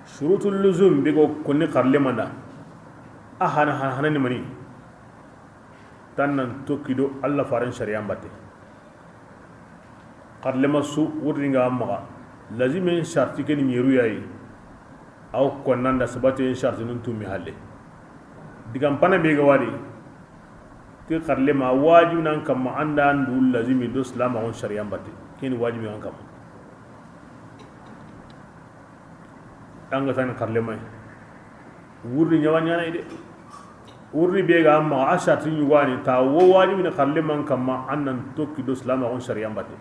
Surutul luzum be go konni xarle manda. A hana, hana, hana ni mani? Tan nan tokki do Allah faren sariyan batte. Xarlema su wurringa maxa. Lazimen sarti ken ɲeru yayi. Aw konnanda sabate sarti nun tumi halle. Digan pana be ga wari. Ti xarlema wajibi nan kamma anda ndu lazimi do silamaxun sariyan batte. Ken wajibi nan kamma. An ga tani xarlema. Wurri ɲawa ɲana de. Wurri be ga amma a sarti ɲugani ta wo wajibini xarleman kamma an nan tokki do silamaxun sariyan batte.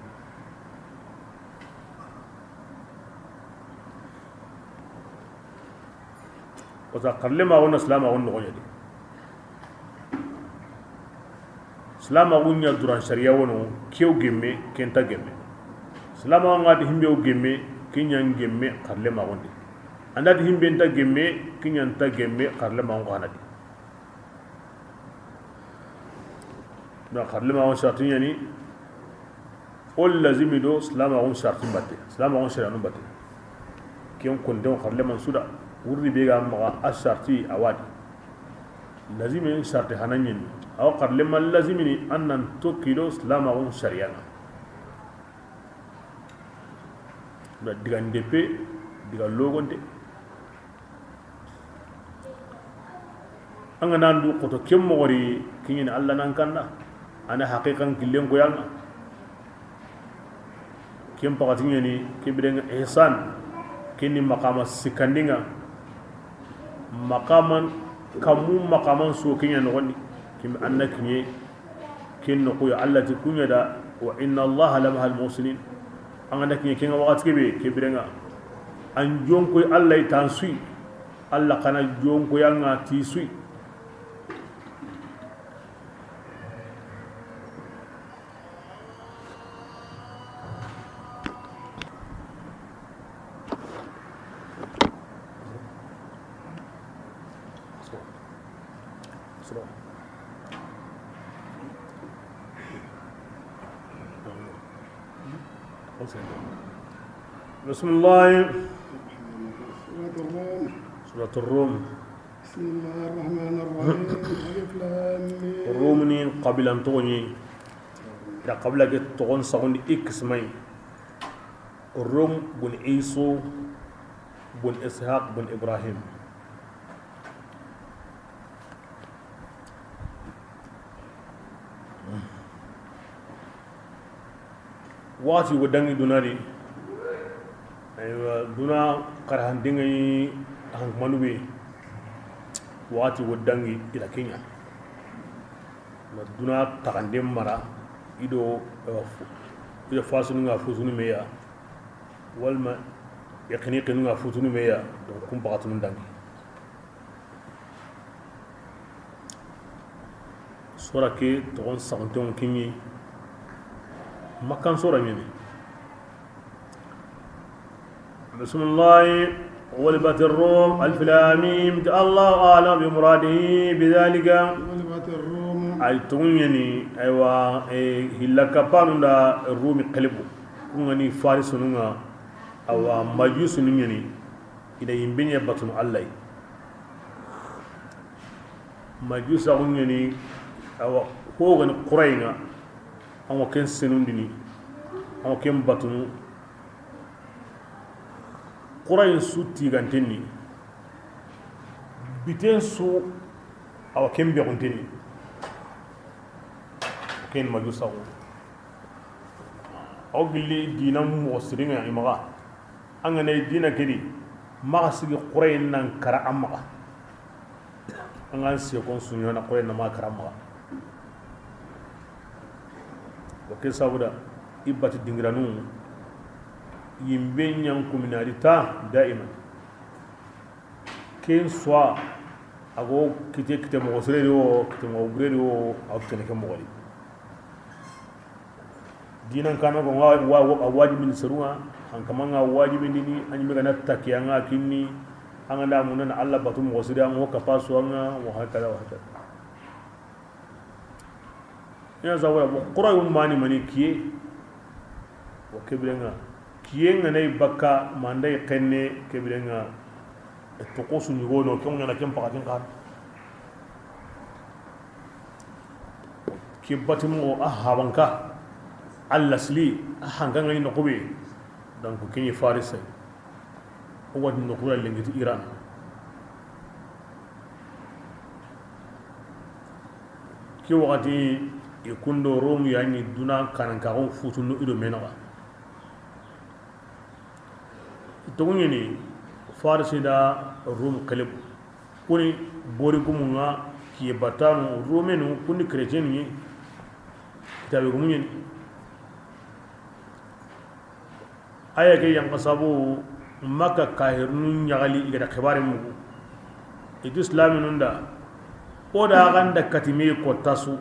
Wasa xarlema wona silamaxun noxoɲadi. Silamaxu ɲa duran sariya wono, kew gemme, kenta gemme. Silamaxu ŋa ti himbe wo gemme, ke ɲan gemme xarlemaxundi. Anda ti himbe nta gemme, ke ɲan ta gemme xarlemaxu xanadi. Na xarlemaxu sarti ɲani. O lazimi do silamaxun sarti batte, silamaxun sariyanu batte. Ken konten xarleman suda, wurri be ga maxa a sarti a wadi. Lazimi sarti hana ɲeni. Aw xarleman lazimini an nan tokki do silamaxun sariyana. Da diga ndepe, diga logonte. An ga nan du xoto ken moxori, kiɲini Allah nan kanda. Ana haqiqan killen koyanga. Ken paxati ɲani, ke birenga ihsan, keni maqama sikandinga. Maqaman Kammu maqaman su ke ɲa noxondi, kimi an na kiɲe ken noxu ya, Allah ti kuɲa da, wa inna Allaha lamaha almuhsinin. An ga na kiɲe ken ŋa waxati ke be, ke biren ŋa, an jonkoy Allah yi tan su yi, Allah xa na jonkoy an ŋa ti su yi. بسم الله. سورة الروم. سورة الروم. بسم الله الرحمن الرحيم. ألف لام ميم. Rum ni xabiilan toxo ɲi. I da xabiila ke toxon saxundi i kismay. Rum bun Isu bun Ishaq bun Ibrahim. Waxati wo dangi duna di, aywa, duna xarahandenŋe yi hankumanu be, waxati wo dangi i da ke ɲa. Ma duna taxanden mara, i do, eh, fu-, i do fasunun ŋa futunu me ya, walma i xini xinun ŋa futunu me ya, donc kun paxatunun dangi. Sora ke toxon saxunten ŋa kiɲi, Makkan sora ɲeni. بسم الله. غلبت الروم. ألف لام ميم. الله أعلم بمراده بذلك. غلبت الروم. Ay toxo ɲeni, aywa, e, hilla kapanu da Rumi xelebu. Kun ŋa ni Farisunun ŋa, awa, Majusunun ɲeni. I da yinbe ɲa batunu Allah yi. Majusaxu ɲeni, awa, ho ga ni Xurayin ŋa, an ŋa ken senundini, an ŋa ken batunu. Xurayin su tiganten ni, biten su, awa, ken bexunten ni. Ken Majusaxu. Aw gilli diina moxo sirinŋa i maxa. An ga na yi diina ke di, maxa sigi Xurayin nan kara an maxa. An ga n sekon suɲana Xurayin na maxa kara an maxa. Wa ke sabuda, i bati dingiranu, yinbe ɲan kuminadi ta daiman. Ken soi, a go kite, kite moxo sire di wo, kite moxo bure di wo, a wo kene ke moxo di. Diinan kame ko ŋa wa-, wa-, a wajibini serun ŋa, an kaman ŋa wajibindini, an ɲi me ga na taki an ŋa kinni, an ga nda munana Allah batu moxo sire, an ŋa wo kapa su an ŋa, wa hakada, wa hakada. Ina zawara bo Xurayin mani mani kiye. Wa ke biren ŋa, kiyen ŋa nay bakka manday xenne ke biren ŋa. E toxo su ɲugono, ken ŋa na ken paxatin xan. Ke batimoxo a habanka, a lasli, a hankan ŋa ni noxu be. Donc, ken ɲi Farisa. O wati noxu ya lenki ti Iran. Ke waxati, i kundo Rom ya ni duna kanankaxu futunu i do me naxa. Toxo ɲeni, Farisi da Rom xelebu. Kuni bori gumun ŋa kiye batanu, Romenu, kuni chrétienu ɲi, kitabe gumu ɲeni. Aya ke yanqa sabu, Makka kahirunu ɲaxali i ga da xibaare mugu. I ti silaminun da, o da xa nda kati me kotta su,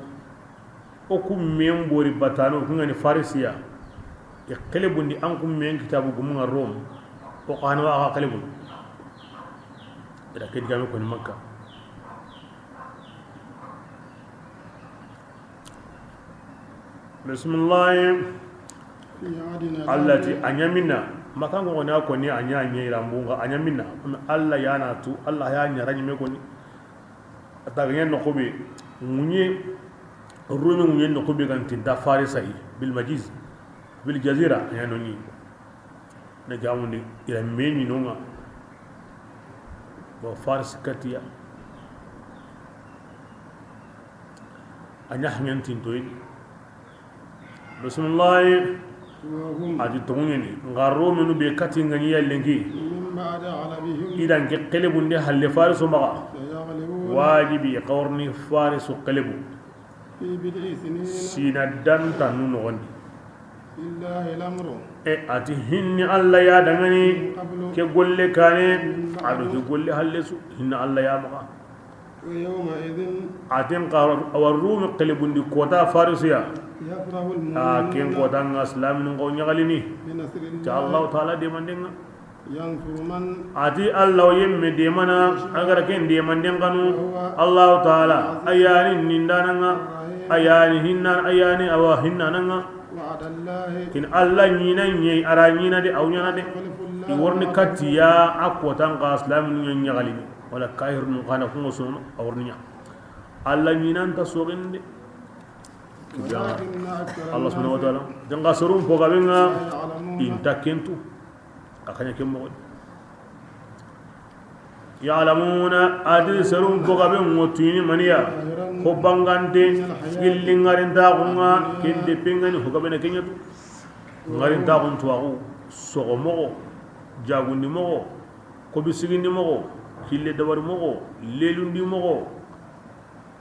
o ku men bori batano, ku ŋa ni Farisiya, i xelebundi an ku men kitabu gumun ŋa Rom, o xa na wa xa xelebundi. I da ke digame koni Makka. Bisimilahi. Allati a ɲa minna. Makan ko na ko ni a ɲa ɲe rambu nga a ɲa minna. Komi Allah ya na tu, Allah ya ɲa ra ɲi me koni. A ta ga ɲa no ko be ŋuɲe, Rumi ŋuɲe no ko be ga nti nda Farisa yi, bil majiz, bil jazira, a ɲa no ni. Na jamundi ira me ɲi no ŋa. Bo Faris katiya. A ɲa hangen tintoyi. Bisimilahi. A ti toŋu ɲeni. Nga Romenu be kati nga ɲi yallenki. I da n ke xelebundi halle Farisu maxa. Wajibi xa wa riini Farisu xelebu. Siina dantannu noxon di. E, a ti hinni Alla ya dangani ke golle kaane, a do ke golle halle su, hinna Alla ya maxa. A ti n xa a wa Rumi xelebundi kota Farisiya. A ken kota ŋa silaamini n xa wa ɲaxalini ti Allahu Taala deemanden ŋa. A ti Alla wa yinme deemana, a ga ra ken deemanden xanu. Allahu Taala a ya ni nindaana ŋa, a ya ni hinna, a ya ni a wa hinnaana ŋa. Ken Alla ɲiina ɲa yi, a ra ɲiina de, a wa ɲaana de. I wa riini katti ya a kota n xa silaaminu ɲa ɲaxalini. Wala kaahirinu xa na ku ŋa sono, a wa riini ɲa. Alla ɲiina nta soxini de. Alla subhanahu wa taala, danxa serun fo gabe ŋa, i nta ken tu. A xa ɲa ken moxo. Ya'lamuna, a ti serun fo gabe ŋa tuyini maniya, ko bangante, gilli ŋarintaxu ŋa, ken de pengani fo gabe na ken ɲa tu. Ŋarintaxun tuwaxu, soxo moxo, jagundi moxo, kobi sigindi moxo, kille dabari moxo, lelundi moxo,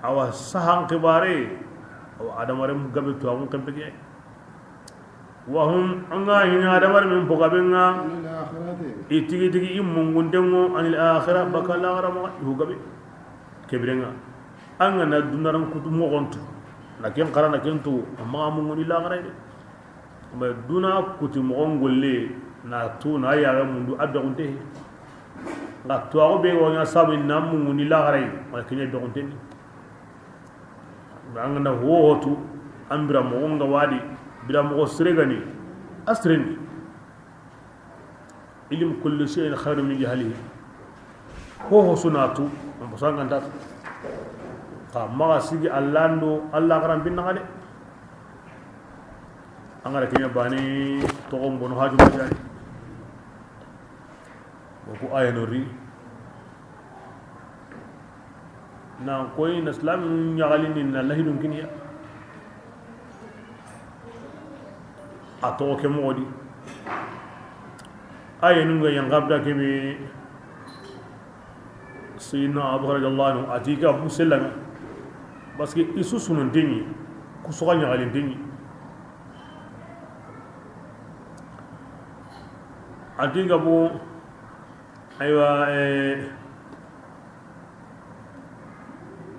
awa sahan xibaare, awa adamaren gabe tuwaxun kempeke. Wa hum, an ga hina adamaren men fo gabe ŋa, i tigi tigi i mungunten ŋo, anil akhira, baka laxara maxa, i fo gabe. Ke biren ŋa, an ga na dunaran kutu moxon tu, na ken xara na ken tu, amma a munguni laxara de. Mais duna kuti moxon golle na tu na yaxe mundu a bexunte. Nga tuwaxu be wo ɲa sabu na munguni laxara yi, wala ke ɲa bexunte ni. An ga na hoho tu, an bira moxo nga wadi, bira moxo sere ga ni, a sere ni. Ilim kulli shay'in khairun min jahlihi. Hoho su na tu, an bosa nga nta tu. Xa maxa sigi Alla ndo, Alla xaran bin naxa de. An ga ra ke ɲa bane, toxon bono haju ma jani. Wo ku aya no ri. Nan koyi na silaaminu ɲaxalini na lahidun kiniya. A toxo ke moxo di. Aya nun ga yan gabda ke be Sayyidina Abubakar radiyallahu anhu, a ti ga bu sellanga. Parce que i su sunun deni, ku soxa ɲaxalin deni. A ti ga bu Aywa, eh,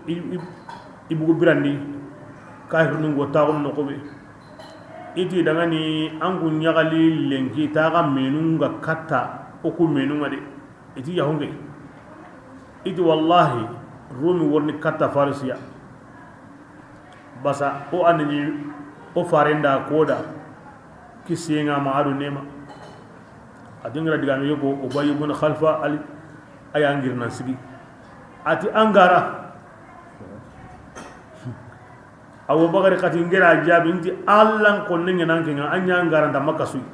i, i, i bugu birandi, kaahirinu ŋo taxunu noxo be. I ti dangani an ku ɲaxali lenki taxa menun ga katta o ku menun ŋa de. I ti yahunge. I ti wallahi, Rumi wa riini katta Farisiya. Basa o anani o farenda koda kisiye ŋa ma a do neema. A ti n ga ra digame yogo Ubay ibn Khalfa ali a ya ngiri nan sigi. A ti an ga ra. Abubakar xa ti n ga ra jaabi n ti Alla n xonne ŋa nan ke ŋa an ɲa n ga ra nta Makka su yi.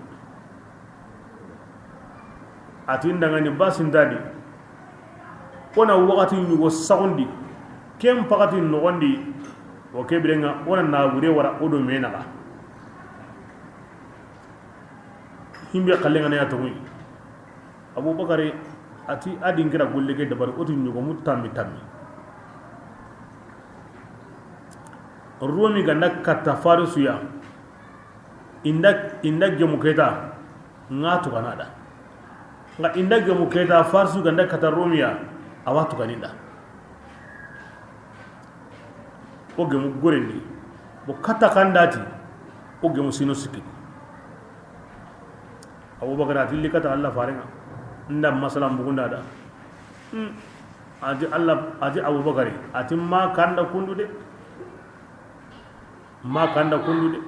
A ti n dangani basi nta di. O na waxati ɲugo saxundi, ken paxati noxon di, o ke biren ŋa, o na nabure wara o do me naxa. Himbe xalle ŋa na ya toxoyi. Abubakari a ti a di n kira golle ke dabari, o ti ɲugo mu tammi tammi. Rumi ga nda katta Farisu ya. Inda, inda gemu keta, nga tugana da. Nga inda gemu keta, Farsu ga nda kata Romiya, a wa tuganinda. O gemu gorendi. Bo kata kandati, o gemu sino sikki. Abubakar a ti li kata Alla farenga. Nda masala mbugunda da. Hmm. A ti Alla, a ti Abubakar, a ti ma kanda kundu de. Ma kanda kundu de.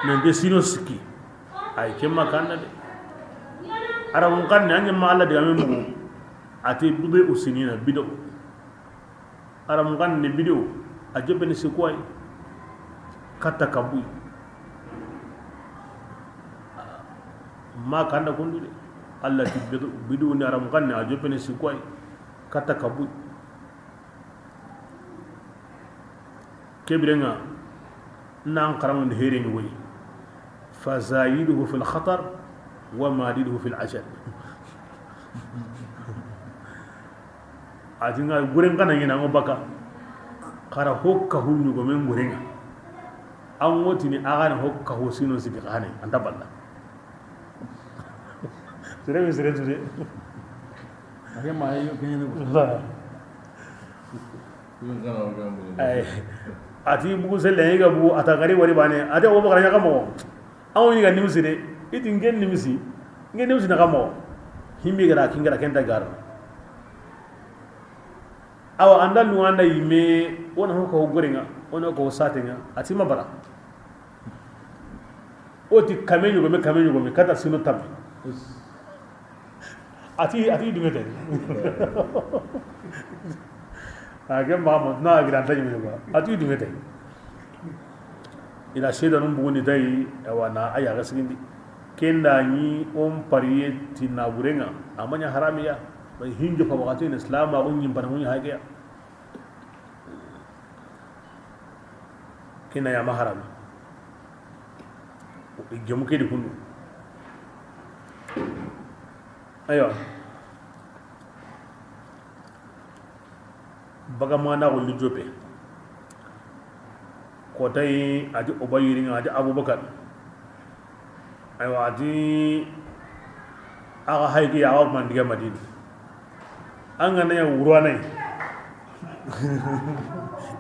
Nan de sino sikki. Ay, ke ma kanda de. Arabun xanne, ange ma Alla diga me mugu. A ti bid'u sinina, bid'u. Arabun xanne bid'u. A joppene sikku ay. Katta kabuy. Ma kanda kundu de. Alla ti bid'u, bid'u ni Arabun xanne, a joppene sikku ay. Katta kabuy. Ke birenga, nan xaramundi hereni woyi. Fazayiduhu fil khatar, Wa madiduhu fil ashad. A ti ŋa guren kana ɲina ŋo baka. Xara hokka hu ɲugomen gurenŋa. An ŋo tini a gane hokka hu sino sigi xane anta balla. Sere mi sere tude. Ake ma yo kene ko. Ay. A ti bugu selle ga bugu a ta gari wari bane. A ti o bakara ɲa kamo. An woni ga nimisi de. I ti ngen nimisi. Ngen nimisi na kamo. Himbi gara kingara kenta gar. Awa anda lu anda yime wona hokka ho gorenŋa, wona hokka ho satenŋa, a ti ma bara. O ti kame ɲogome, kame ɲogome, kata sino tamme. A ti, a ti duŋe tay. A ke Mahamadu na a gira nta ɲime ba. A ti duŋe tay. I na seedanun bugundi tay, awa na a yaxe sigindi. Kenda ɲi on pariye ti naburenŋa, a ma ɲa haramiya. Bay hinjo fa waxati ni islam a gunɲi bana gunɲi hageya. Kina ya ma harami. Gemu ke di kundu. Aywa. Baga mana golli jope. Kotayi a ti Ubayyi ŋa, a ti Abubakar. Aywa, a ti axa hayki ya awa mandiga Madina. An ga na ya wurana yi.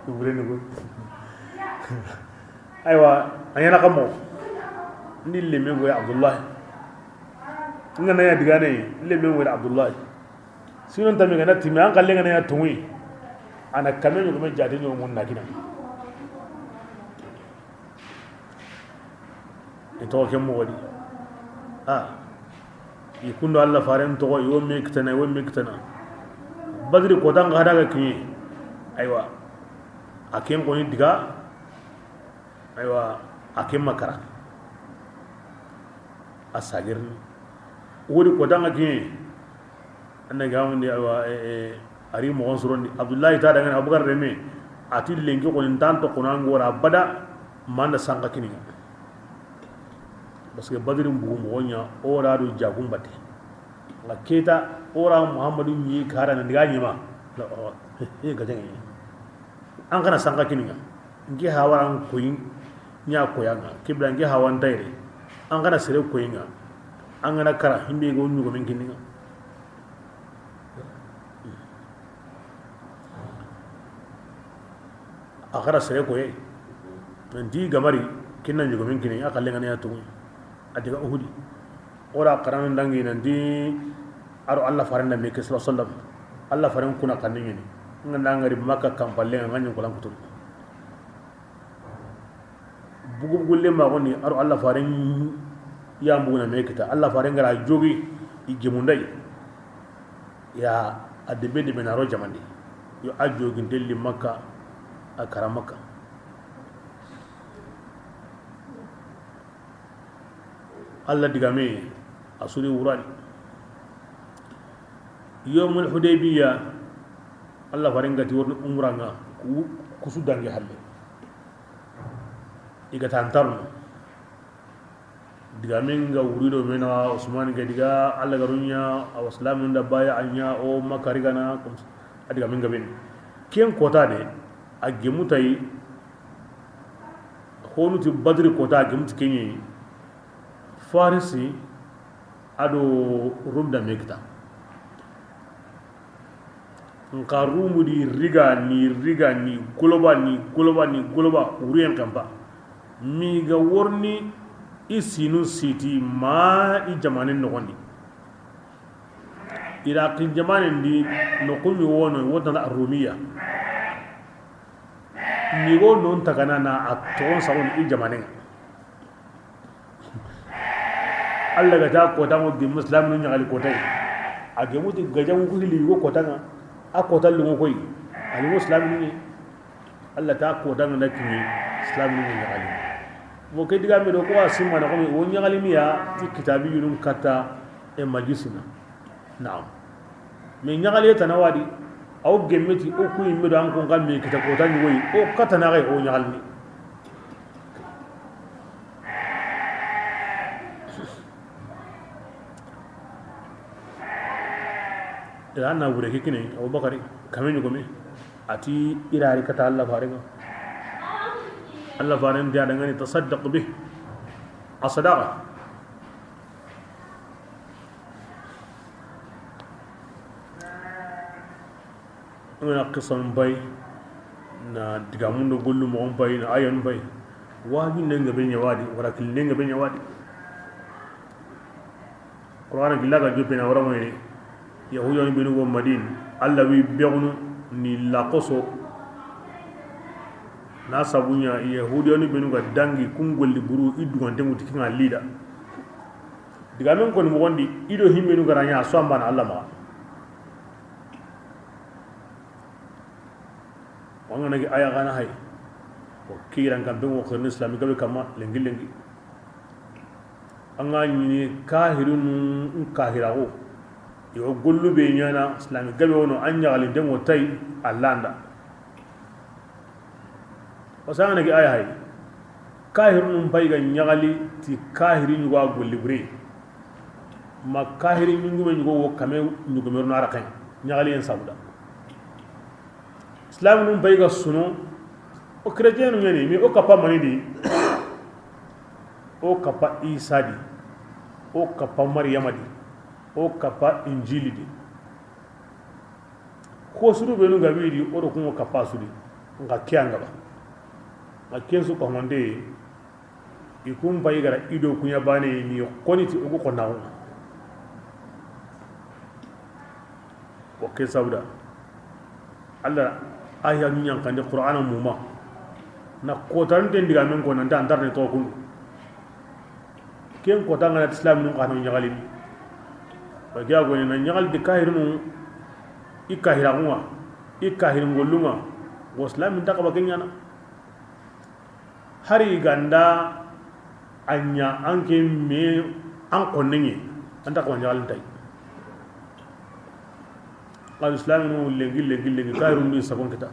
Wureni ko. Aywa, a ɲana kamo. Ndi lemen go ya Abdullahi. N ga na ya digane, lemen go ya Abdullahi. Sinon tami gana timi an kalle gana ya tumi. Ana kame ɲogome jate ɲogo mun na kina. I toxo ke moxo di. A i kundo Allah faren toxo, i wo me kitana, i wo me kitana. Badri kotan xa daga kiɲe. Aywa. A ken koni diga. Aywa, a ken makara. A sagirni. Wodi kotan xa kiɲe. Anna gamundi, aywa, e, e, a ri moxon sorondi. Abdullahi ta dangani Abubakar reme, a ti lenki xoni ntan toxono an gora bada, manda sanka kiniŋa. Parce que Badri mbugu moxo ɲa, o ra do jagun batte. Nga keta, o ra Muhammadu ɲi kara na ndiga ɲima. La, o, he, he, gajaŋe. An kana sanka kiniŋa. Nke hawaran koyin ɲa koyaŋa. Kibla nke hawan tayre. An kana sere koyinŋa. An gana kara, himbe go ɲugo men kiniŋa. A xara sere koye. Nanti gamari, kinna ɲogomen kini, a xalle ngana ya tuŋu. A diga Uhudi. Ora xarana ndangi nanti, aro Allah faren da me ke sallallahu alaihi wasallam. Allah faren kuna kaningini. Nga ngari Makka kampalle nga ɲi kolan kutu. Bugu bugu le ma goni aro Allah faren ya mbuguna me kita. Allah faren gara jogi i gemundai. Ya a debe debe na ro jamandi. Yo a jogi ndelli Makka, a kara Makka. Allah digame a suri wurani. Yomul Hudaybiya, Allah faren gati worni umranga ku, kusu dangi halle. I ga tantarno. Diga men ga wuri do mena Usman ga diga Allah garunya, awa islamin da baya anya o Makka rigana, comme ça, a diga men ga ben. Ken kota de, a gemutai, honu ti Badri kota, a gemuti kenye, Farisi, ado Rum da me kita. Nka Rumu di riga ni riga ni goloba ni goloba ni goloba wuriyen kampa. Mi ga worni i sinu siti ma i jamanen nogondi. Iraqi jamanen di noqu mi wono wotana Rumiya. Mi go non tagana na a togon sagon i jamanen. Allah ga ta kota mo gemu islaminu ɲagali kota yi. A gemu ti gajaŋu ku hili yugo kota ŋa. A kota lungo koy. A lungo islaminu ni. Allah ta kota ŋa na kini islaminu ni ɲagali. Mo ke diga me do ko a simma na ko mi wo ɲagali mi ya ti kitabi yunun kata e majusina. Naam. Mais ɲaxaliye tana wadi, aw gemmeti, o ku yimme do an kun ga me kita kota ɲi woyi, o katana ga o ɲaxalini. Ila na wure ke kine, Abubakari, kame ɲogome, a ti i ra ri kata Allah faren ŋa. Allah faren di a da ŋa ni tasaddaq bi, a sadaqa. An ga na xisan bay, na digamun do gollu moxon bay, na ayan bay. Waju ne ŋa be ɲa wa di, wara kille ne ŋa be ɲa wa di. Qur'ana gilla ga joppe na wara moyne. Yahudiyanu benu go Madina, Allah wi bexunu ni laxoso. Na sabu ɲa Yahudiyanu benu ga dangi kun golli buru i dugante ŋuti kinga lida. Digamen koni moxon di, i do himbenu ga ra ɲa so an bana Allah maxa. Wanga na gi aya gana hay. O kiran kan be ŋo xirni islami gabe kama lengi lengi. An ga ɲini kahirinu, kahiraxu. Yo gollu be ɲana islami gabe wono an ɲaxalinte ŋo tay a landa. O sanga na gi aya hay. Kahirinu pay ga ɲaxali ti kahiri ɲugo a golli bure. Ma kahiri ɲugume ɲugo wo kame ɲugume ro na raxen ɲaxali en sabuda. Islaminu pay ga suno, o chrétienu ɲani, mais o kappa mani di, o kappa Isa di, o kappa Maryama di, o kappa Injili di. Ko suru benu ga wi di, o do kungo kappa su di, nxa ke an gaba. Nxa ken su ka honde, I kun pay gara i do kuɲa bane ni xoni ti o gu xonnaxu. O ke sabuda. Allah aya ɲankandi Qur'ana muma. Na kotanten digamen ko nanta antarne to kundu. Ken kota ngana islam nun xano ɲaxalini. Ba ga goni na ɲaxali di kahirinu, i kahiraxunga, i kahirin gollunga. Wo islam min taxaba kenyana. Hari ganda a ɲa an ke me an xonneŋe, an ta xawa ɲaxalintay. Al islaminu lengi lengi lengi kayirundi sabon kita.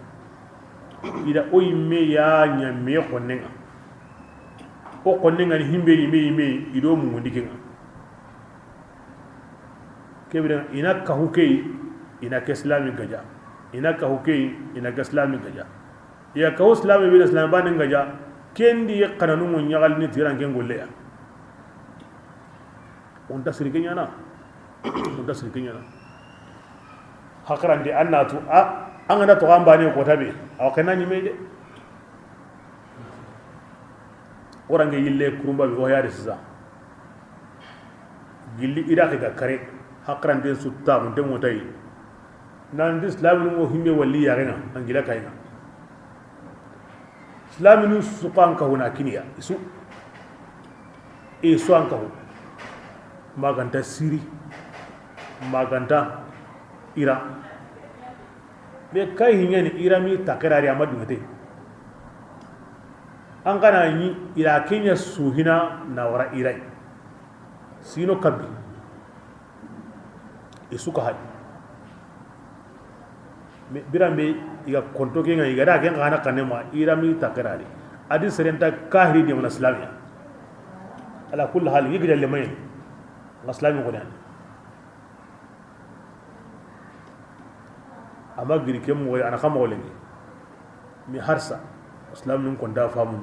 Ida o yimme ya ɲa me xonnenga. O xonnenga ni himbe yimme yimme ido mungundi kenga. Kebira ina kahu key, ina ke islami gaja. Ina kahu key, ina ke islami gaja. Ya kahu islami bina islami bane gaja. Kendi ye xananu mo ɲaxalini tiran ken golle ya. Onta siri kenyana. Onta siri kenyana. Hakarandi annatu a, an gana to an bane ko tabe. Aw kana ni me de. Orange yille kurumba bi waya de sisa. Gilli Iraki ga kare, hakarante su taxunte ŋotayi. Nanti islaminu ŋo himme walli yaxenga, an gila kayinga. Islaminu su xo an kahuna kiniya, isu. Isu an kahu. Maganta Siri. Maganta Ira. Mais kay hiñani Ira mi takerari ama dungete. An kana ni Ira kenya suhina na wara Ira. Sino kabi. Isuka hay. Mais birambe iga konto kenga iga da kenga hana kanema Ira mi takerari. Adi serenta kahiri de mana islamiya. Ala kulli hal yigi dalle mayen. Islami ko dan. Ama giri ke moxo, ana xa moxo lenki. Mi harsa, islam nun konda famu.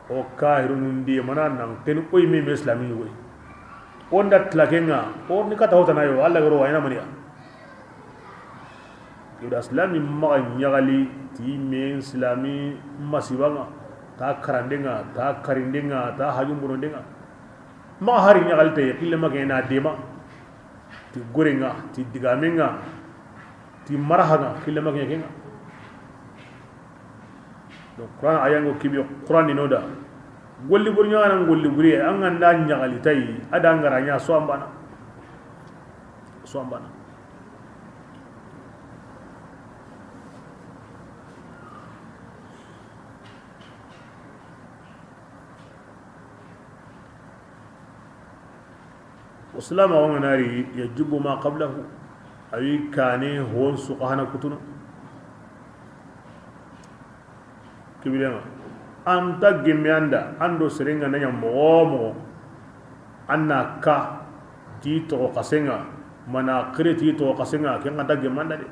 O kahirunun di mana nan ken koy me me islami ni koy. Onda tlakenga, o ni kata hotana yo, Allah garo wayna maniya. Yoda islami maxa ɲaxali ti me islami masibanga, ta karandenga, ta karindenga, ta hajumburondenga. Maxa hari ɲaxali te, kille magena dema. Ti gorenga, ti digamenga, ti marahaga, kille magena kenga. Donc Qur'an ayango kibi Qur'an ni noda. Golli bur ɲaxana golli buriye, an ganda ɲaxali tay, ada ngara ɲa so ambana. So ambana. O silama wanga nari yajubu ma qablahu. Awi kane hon su hana kutunu. Kibirenga. Anta gemme anda, ando serenga nanya mogo mogo. Anna ka ti toxo xasenga. Mana xiri ti toxo xasen ŋa, ken xa nta gemmanda de.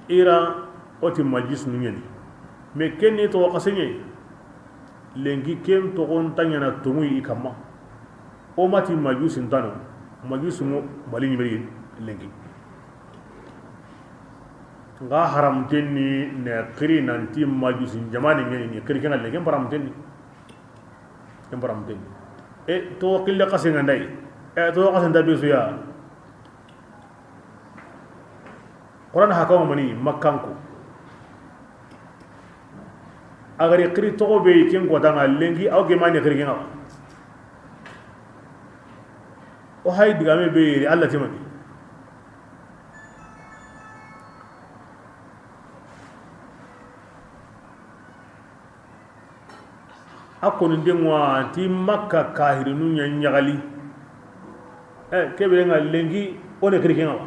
Iran, o ti majus nu ɲeni. Mais ken ni toxo xasen ɲi. Lenki ken toxo nta ɲaana tonŋu yi i kamma. O ma ti majus nta no. Majus ŋo Mali ɲimeri lenki. Nga haramten ni ne xiri nanti majus jamaane ɲeni ni xiri ken ŋa lenki haramten ni. Ken paramuten. E to xille xasen ŋa nda yi. E to xasen da be su ya. Qur'an hakaw mani Makkanko. A gari xiri toxo be ken ko tanga lenki aw gemani xiri ken ŋa. O hay digame be yeri Allah timani. A koni nde ŋo ti Makka kahirinu ɲa ɲaxali. E, kebe ŋa lenki, o ne xiri ken ŋa wa.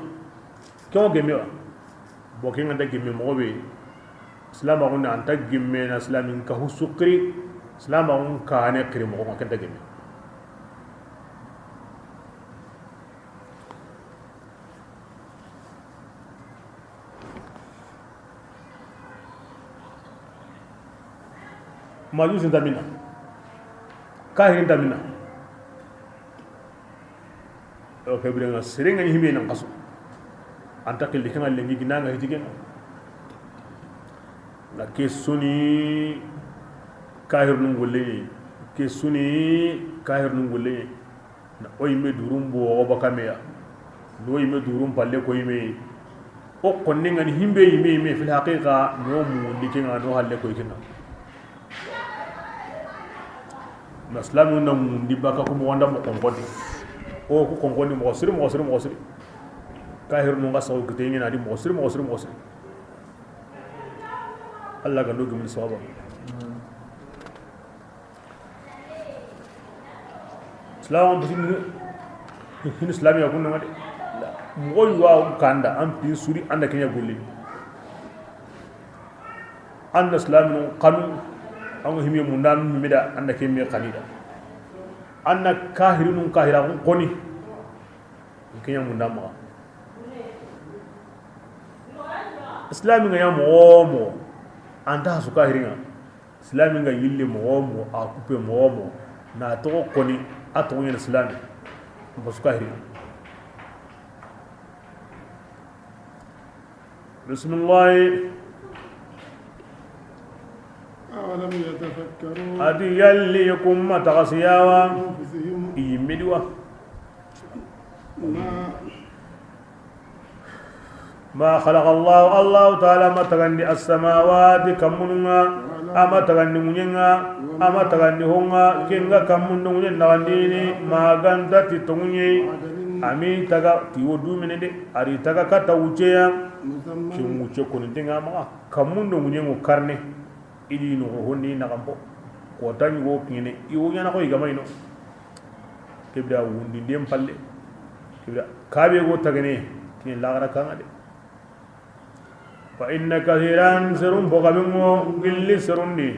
Ken ŋo gemme wa. Bo ken ŋa nta gemme moxo be. Silamaxu nda anta gemme na silamin ka husu xiri. Silamaxu ka ne xiri moxo ŋa ken nta gemme. Majusi nta mina, kahiri nta mina. O ke birenga serenga ni himbe nan kaso. Anta xilli kan lengi ginanga hitigen. Na ke suni kahir nun golle. Ke suni kahir nun golle. Na o yimme durun bo o bakameya. No yimme durun palle ko yimme. O konni ngani himbe yimme yimme fil haqiqa no mundi kenga no halle ko kenga. Na islamu na mundi baka ko mo wanda mo konkoni. O ku konkoni mo siri mo siri mo siri. Kahir nun ga saw kite ngina di mo siri mo siri mo siri. Allah ga no gumni sawaba. Islam bisini hin islam ya kunna ngade. Mogo yuwa kanda an pin suri anda kenya golli. Anda islam no kanu an himiye mundan mida anda kemme kanida. Anda kahirinu kahira koni. Kenya mundan ma. Islam nga ya mo mo anta su kahiringa. Silami nga yille moxo wo moxo, a kupe moxo wo moxo, na toxo koni, a toxo ɲana silami. N basu kahiri. Bisimilahi. أولم يتفكروا A di yalli kun ma taxasiya wa, في أنفسهم i yimme di wa. ما ما خلق الله، Allahu taala ma tagandi السماوات kammunun ŋa, a ma tagandi ŋuɲen ŋa, a ma tagandi hon ŋa, ken ga kammun do ŋuɲen naxandini, ma ganta ti tonŋuɲe, a mi taga ti wo dumene de, a ri taga katta wucceya, ken wucce koninten ŋa maxa, kammun do ŋuɲen ŋo karne. I di noxo honni naxanpo. Kota ɲugo kiɲene i wo ɲana xo i gama ino. Kebira wundinden palle. Kebira kabe go tagene kiɲe laxara kanga de. Fa inna kathiran serun fo gabe ŋo gilli serundi.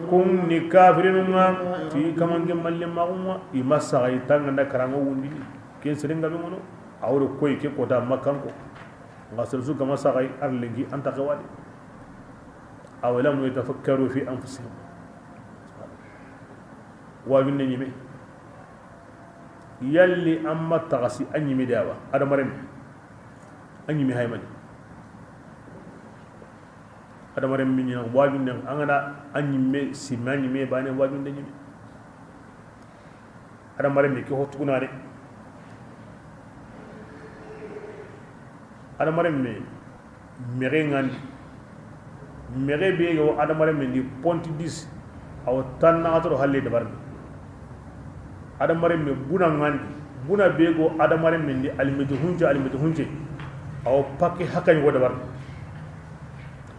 Kun ni kafirinun ŋa ti kamanke malle maxun ŋa i ma saxa i tanganda karanŋo wundini. Ken seren gabe ŋono. A wori koy ke kota Makkanko. Nga sersu gama saxa i ar lenki anta xewadi. أولم يتفكروا في أنفسهم. Wajunde ɲime. Yalli an ma taxasi a ɲime de awa adamaren me. A ɲime haymani. Adamaren me ɲina wajunde an gana a ɲime simme a ɲime bane wajunde ɲime. Adamaren me ke ho tuguna de. Adamaren me mexe ŋandi. Mexe be go adamaren me ndi ponti dix. Aw tan na atoro halle dabarni. Adamaren me buna ŋandi. Buna be go adamaren me ndi alimete hunce alimete hunce. Aw pakke hakka ɲugo dabarni.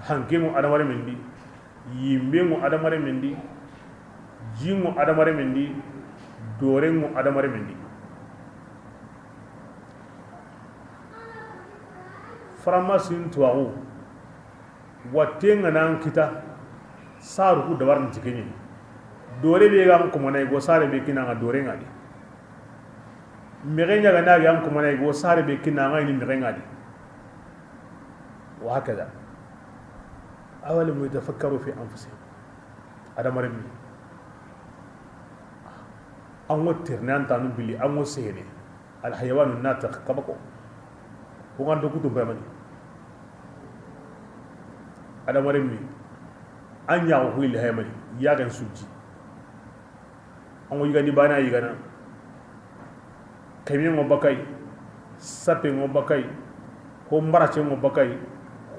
Hanke ŋo adamaren me ndi. Yimbe ŋo adamaren me ndi. Ji ŋo adamaren me ndi. Dore ŋo adamaren me ndi. Faramasin tuwaxu. Watte ŋa nan kita. Saru ku dabarin ti keɲe. Dore be ga an komana, i go sare be kina ŋa dore ŋa di. Mexe ɲa ga na ga an komana, i go sare be kina ŋa i ni mexe ŋa di. Wa hakaza. Awalam yatafakkaru fi anfusihim. Adama renme. An ŋo terene, an tanu bili, an ŋo sehene. Alhayawanu natiq, kabako. Ko ganto kutu pemani. Adama renme. An ɲa ko hili haymani. Yaxen sujji. An ŋo yigandi bana yigana. Keme ŋo bakay. Sape ŋo bakay. Ko mbarace ŋo bakay.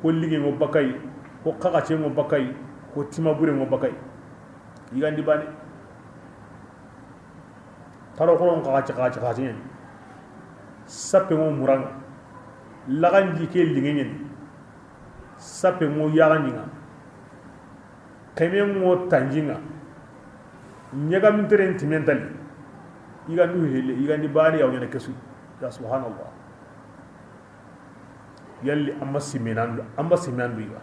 Ko lige ŋo bakay. Ko xaxace ŋo bakay. Ko timabure ŋo bakay. Yigandi bane. Taro xoron xaxace, xaxace, xaxace ɲani. Sape ŋo muranga. Laganji ke lige ɲani. Sape ŋo yaxandi ŋa. Keme ŋo tanji ŋa. Ɲagaminteren timentali. Yigandu hele, yigandi bane yaw ɲana kesu. Ya subhanallah. Yalli an ma simme nan, an ma simme an du yiga.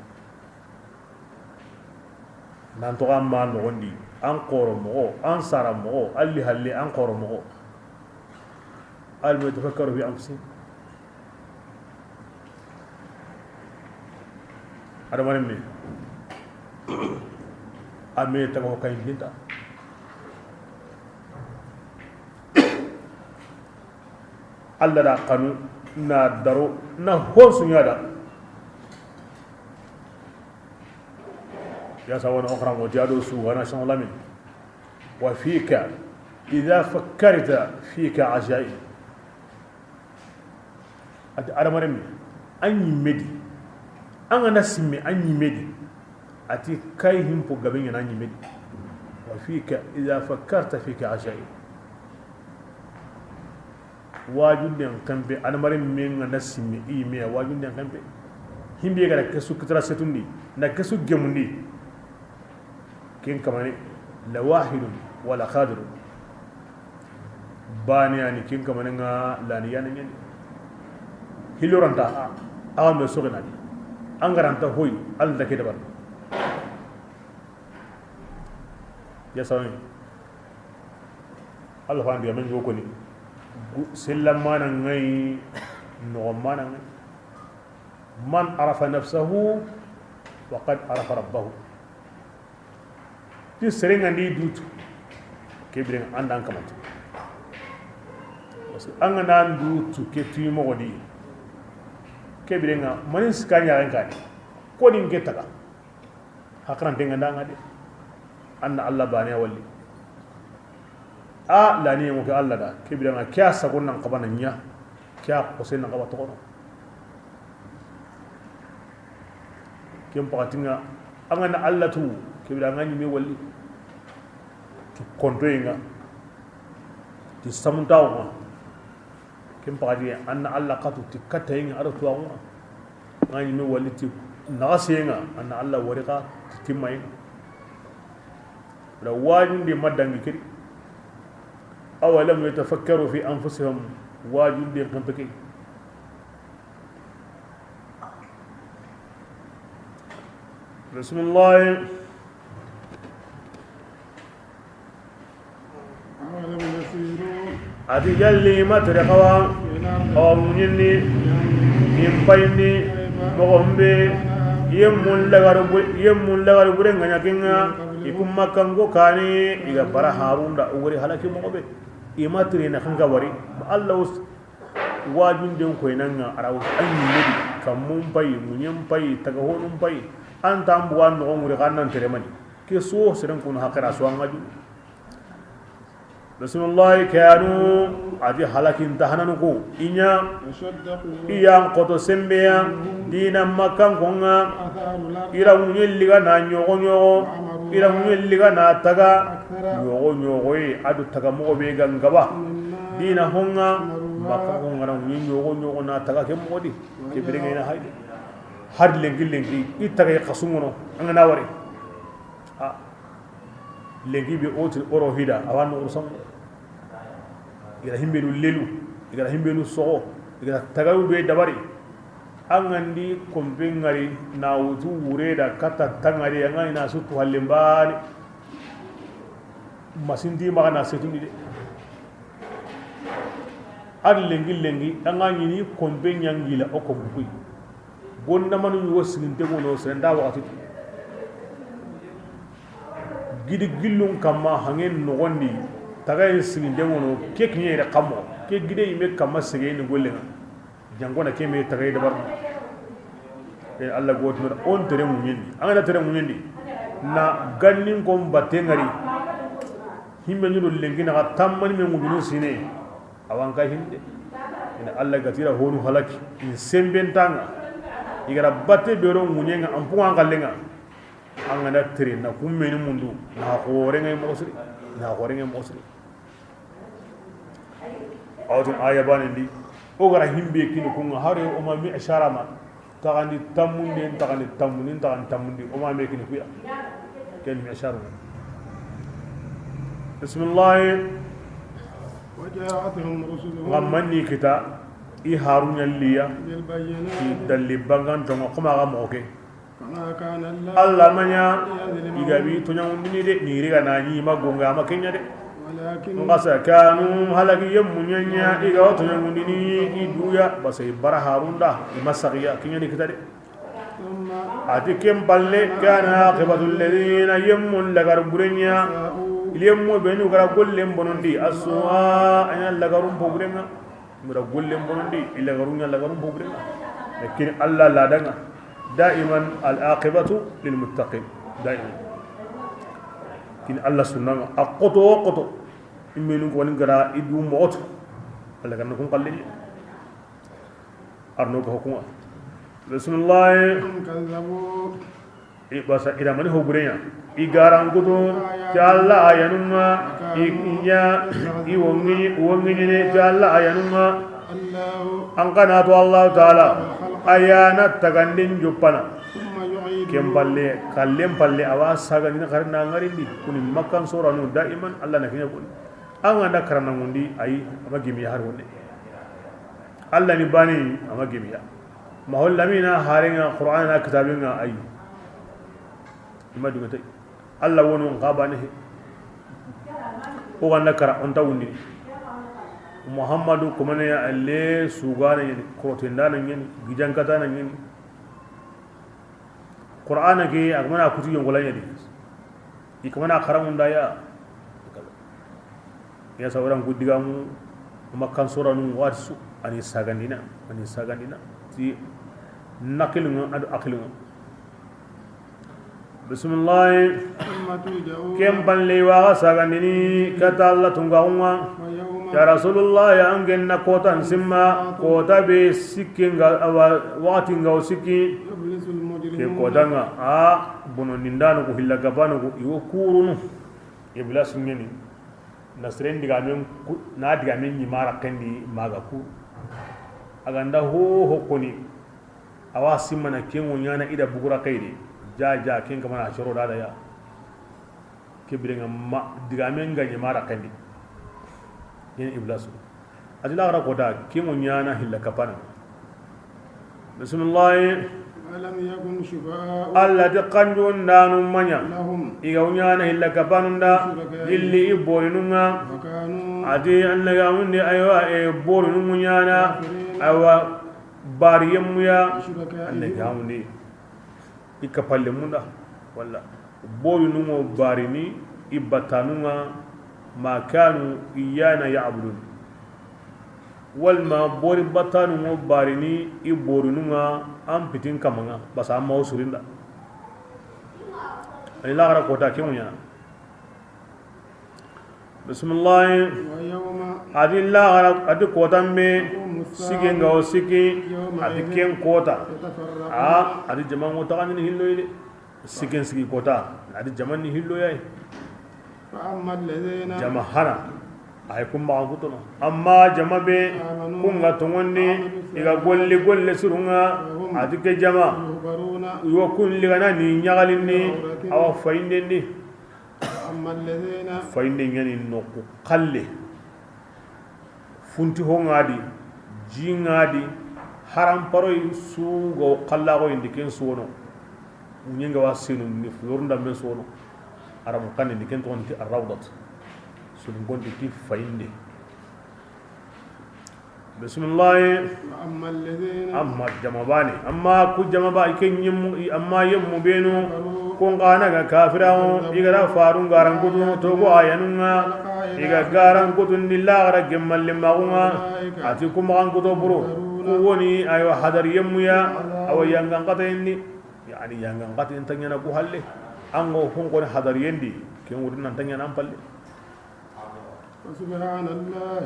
Nan toxo an ma noxondi, an xoro moxo, an sara moxo, alli halle an xoro moxo. Awalam yatafakkaru fi anfusihim. Adama renme. A me taga ho kayin dinta. Allah da xanu na daro na honsu ɲa da. Ya sawana oxra mo diado su wana san lamin. Wa fika idha fakkarta fika ajaib. Ati adama renme, an ɲimme di, an ga na simme an ɲimme di, ati kay himpo gabe ɲana an ɲimme di. Wa fika idha fakkarta fika ajaib. Wajunden kempe, adama renme ga na simme i yimme ya, wajunden kempe. Himbe ga da kesu kitara setundi, na kesu gemundi. Ken kamane la wahidun wala qadirun. Bane yani ken kamane nga lani yani ɲani. Hiloranta a, awa me sogena di. An garanta hoy, Allah da ke dabar. Ya sami. Allah fandi amen jokoni. Sella mana ngai, no mana ngai. Man arafa nafsahu faqad arafa rabbahu. Ti sere nga ndi dutu, ke biren an da an kamanto. Parce que an ga na an dutu ke tuyi moxo di, ke biren nga mani sika ɲaxen kani, ko ni n ke taga. Hakarante nga nda nga de. An na Allah bane a walli. A lani mo ke Allah da, ke biren nga ke a sago nan xaba na ɲa, ke a xose nan xaba toxono. Ken paxati nga, an ga na Allah tu, ke bira an ga ɲimme walli ti kontoye nga, ti samuntawo nga. Ken paxati an na Allah katu ti kattaye nga, a do tuwaxu nga. An ga ɲimme walli ti naxaseye nga, an na Allah wari xa ti timmaye nga. La wajundi ma dangi kedi. Awalam yatafakkaru fi anfusihim, wajundi xempe ke. Bismillah. أولم يسيروا Ati yalli ma tere xawa, في الأرض awa muɲinni, فينظروا in payinni, كيف moxo mbe, كان عاقبة yemmun lagaru bu-, yemmun lagaru bure nga ɲa kenga, من قبل i kun makkanko kani, i ga bara harunda, o wori halaki moxo be. I ma tere na xanga wari, Allah us-, wajunden koynanga, a ra wa a ɲimme di, kammun payi, muɲen payi, tagahonun payi, an tan buga noxo ŋuri xa nan tere mani. Ke so seren kun haqira so an ga ju. Bismillah, kanu, ati halakin tahananu ko, i ɲa, أشد قوة i yan xoto sembeya, منهم dina makkan konga, وأثاروا الأرض i ra muɲen liga na ɲogo ɲogo, وعمروها i ra muɲen liga na taga, أكثر ɲogo ɲogo ye, a do taga moxo be ga ngaba. مما Dina honga, عمروها makka honga na ɲi ɲogo ɲogo na taga ke moxo di. Ke birenga ina hayde. Har lenki lenki, i taga i xasungono, an ga na wari. A. Lenki be oti oro hida, awan oro sam. I ga ra himbenu lelu, i ga ra himbenu soxo, i ga ra tagayu be dabari. An ga ndi kompe ngari na wutu wure da kata tangari, an ga ina sutu halle mbane. Masinti maxa na setundi de. Ar lenki lenki an ga ɲini konpe ɲangila o konpu kuy. Bondamanu ɲugo siginte gono seren da waxati. Gidi gillun kamma hangen noxondi. Tagayen siginte gono ke kiɲe yere xamo ke gide yime kamma segeyeni gollenga. Jangona ke me tagay dabar. E Allah gotno on tere muɲindi an ga na tere muɲindi. Na gannin kon batte ngari. Himbe ɲudo lenki na tammani me ŋudunu sine. Awan ka hinde. Ina Allah gatira honu halaki in sembentanga. Igara batte bero ŋuɲenga an puŋa an kallenga. An ga na tere na kummeni mundu na xore ngay mosri. Na xore ngay mosri. Awtun aya banen di. O gara himbe kini kunga hare o ma mi asharama. Taxandi tammundi, taxandi tammundi, taxandi tammundi, o ma me kini kuya. Ken mi asharu. Bismillah. وجاءتهم رسلهم Ngammanni kita i harunya liya بالبينات ki dalli bangan tonga kuma ga moke. فما كان الله Allah manya ليظلمهم iga bi toɲangundini de ni riga na ni ma gonga ma kenya de. ولكن Ngasa kanu halaki yemmu ɲanya iga toɲangundini i duya basay bara harunda i masagiya kenya ni kita de. ثم Ati ken palle كان عاقبة الذين yemmu lagar burenya أساءوا yemmu benu gara gollen bonondi aswa anya lagarum boburenga. Mira gollen bonondi i lagarunya lagarum boburenga. Lakin Allah ladanga دائما العاقبة للمتقين دائما. Kin Allah sunnanga a qoto qoto. Imenu ko ni gara idu moto. Allah kan kun kalli. Arno ko hukuma. Bismillah. أم كذبوا I basa ida mani ho burenya. I garangudo ti Allah ayanunga. I nya i wongi wongi ne ti Allah ayanunga. الله An kana to Allah Ta'ala ayana tagandin juppana. ثم يعيده Ken palle kallen palle awa sagandina karna ngarindi kuni makkan soranu daiman Allah na kinya kuni. An ga da karana ngundi ayi ama gimi har wonne. Allah ni bani ama gimiya. Ma hollamina harenga Qur'ana kitabinga ayi. Ima dugate. Allah wono ngabane he. O ganda kara onta wundi. Muhammadu kumane ya alle sugana yani, krotendana yani, gijankatana yani. Qur'ana ke a ga mana kuti yongola ɲa di. I ga mana xaramunda ya. Ya sawaran gudigamu makkan soranu wati su ani sagandina, ani sagandina ti naqilun adu aqilun. Bismillah. ثم ترجعون Ken palle wa sagandini kata Allah tungaunga. ويوم Ya Rasulullah, ya angen na kota nsimma, kota be sikki nga awa, wakati nga o sikki. يبلس Ke المجرمون kota nga, a, bono nindano ko hilla gabano ko iwo kurunu. Iblas ngeni. Nasren digamen ku, na digamen ni mara kendi maga ku. Aganda ho ho koni. Awa simmana kengo ɲana ida bugura kayde. Ja, ja, ken kamana coro dada ya. Ke birenga ma digamen ga ɲi mara kandi. Yen iblasu. Ati laxara kota kimo ɲana hilla kapana. Bismillah. ولم يكن شفعاء Allah ti kanjundanu maɲa. لهم Iga ɲana hilla kapanunda. شركائهم Gilli i borinunga. وكانوا Ati annaga mundi aywa e borinungu ɲana. كافرين Aywa bari yemmuya. شركائهم Annaga mundi. I kapalle munda walla boyinungo barini i batanunga ma kanu iyana yabudun. Walma bori batanungo barini i borinunga an pitin kamanga basa an mawo surinda. Ani laxara kota kemuɲa. Bisimilahi. ويوم Adi laxara, adi kotanbe, تقوم الساعة sigenga o siki, يومئذ adi ken kota. يتفرقون A, adi jamango taxandini hilloyi de. Sigen sigi kota, adi jamanni hilloyayi. فأما الذين Jama hana, ay kun maxan kutono. Amma jama be, آمنوا kunga tongondi, وعملوا الصالحات iga golli golle surunga, فهم adi ke jama, يحبرون iwa kun ligana ni ɲaxalindi, في روضة awa fayindendi. وأما الذين Fayinde ɲani noqu xalle. Funti ho ŋa di, ji ŋa di, haram paroy su ga xallaxoyindi ken su wono. Ŋuɲenga wa senu ni fuyorunda men su wono. Aramu xanindi ken toxonti arrawdat. Gondi ti fayinde. Bismillahi. وأما الذين Amma jama baane, amma ku jama ba, i ke yemmu, amma yemmu beenu, كفروا kun xa na ga kafiraŋo, i ga da faarun garan kutu, togo ayanun ŋa, i ga garan kutu ndi laaxara gemmalle maxun ŋa, a ti ku maxan kuto buru, ku woni, aywa, hadar yemmu ya, awa yangan xatayen di, yani yangan xatayen ta ɲaana ku halle, an go kun xoni hadar yendi, ken wuri nan ta ɲaana an palle. وسبحان الله.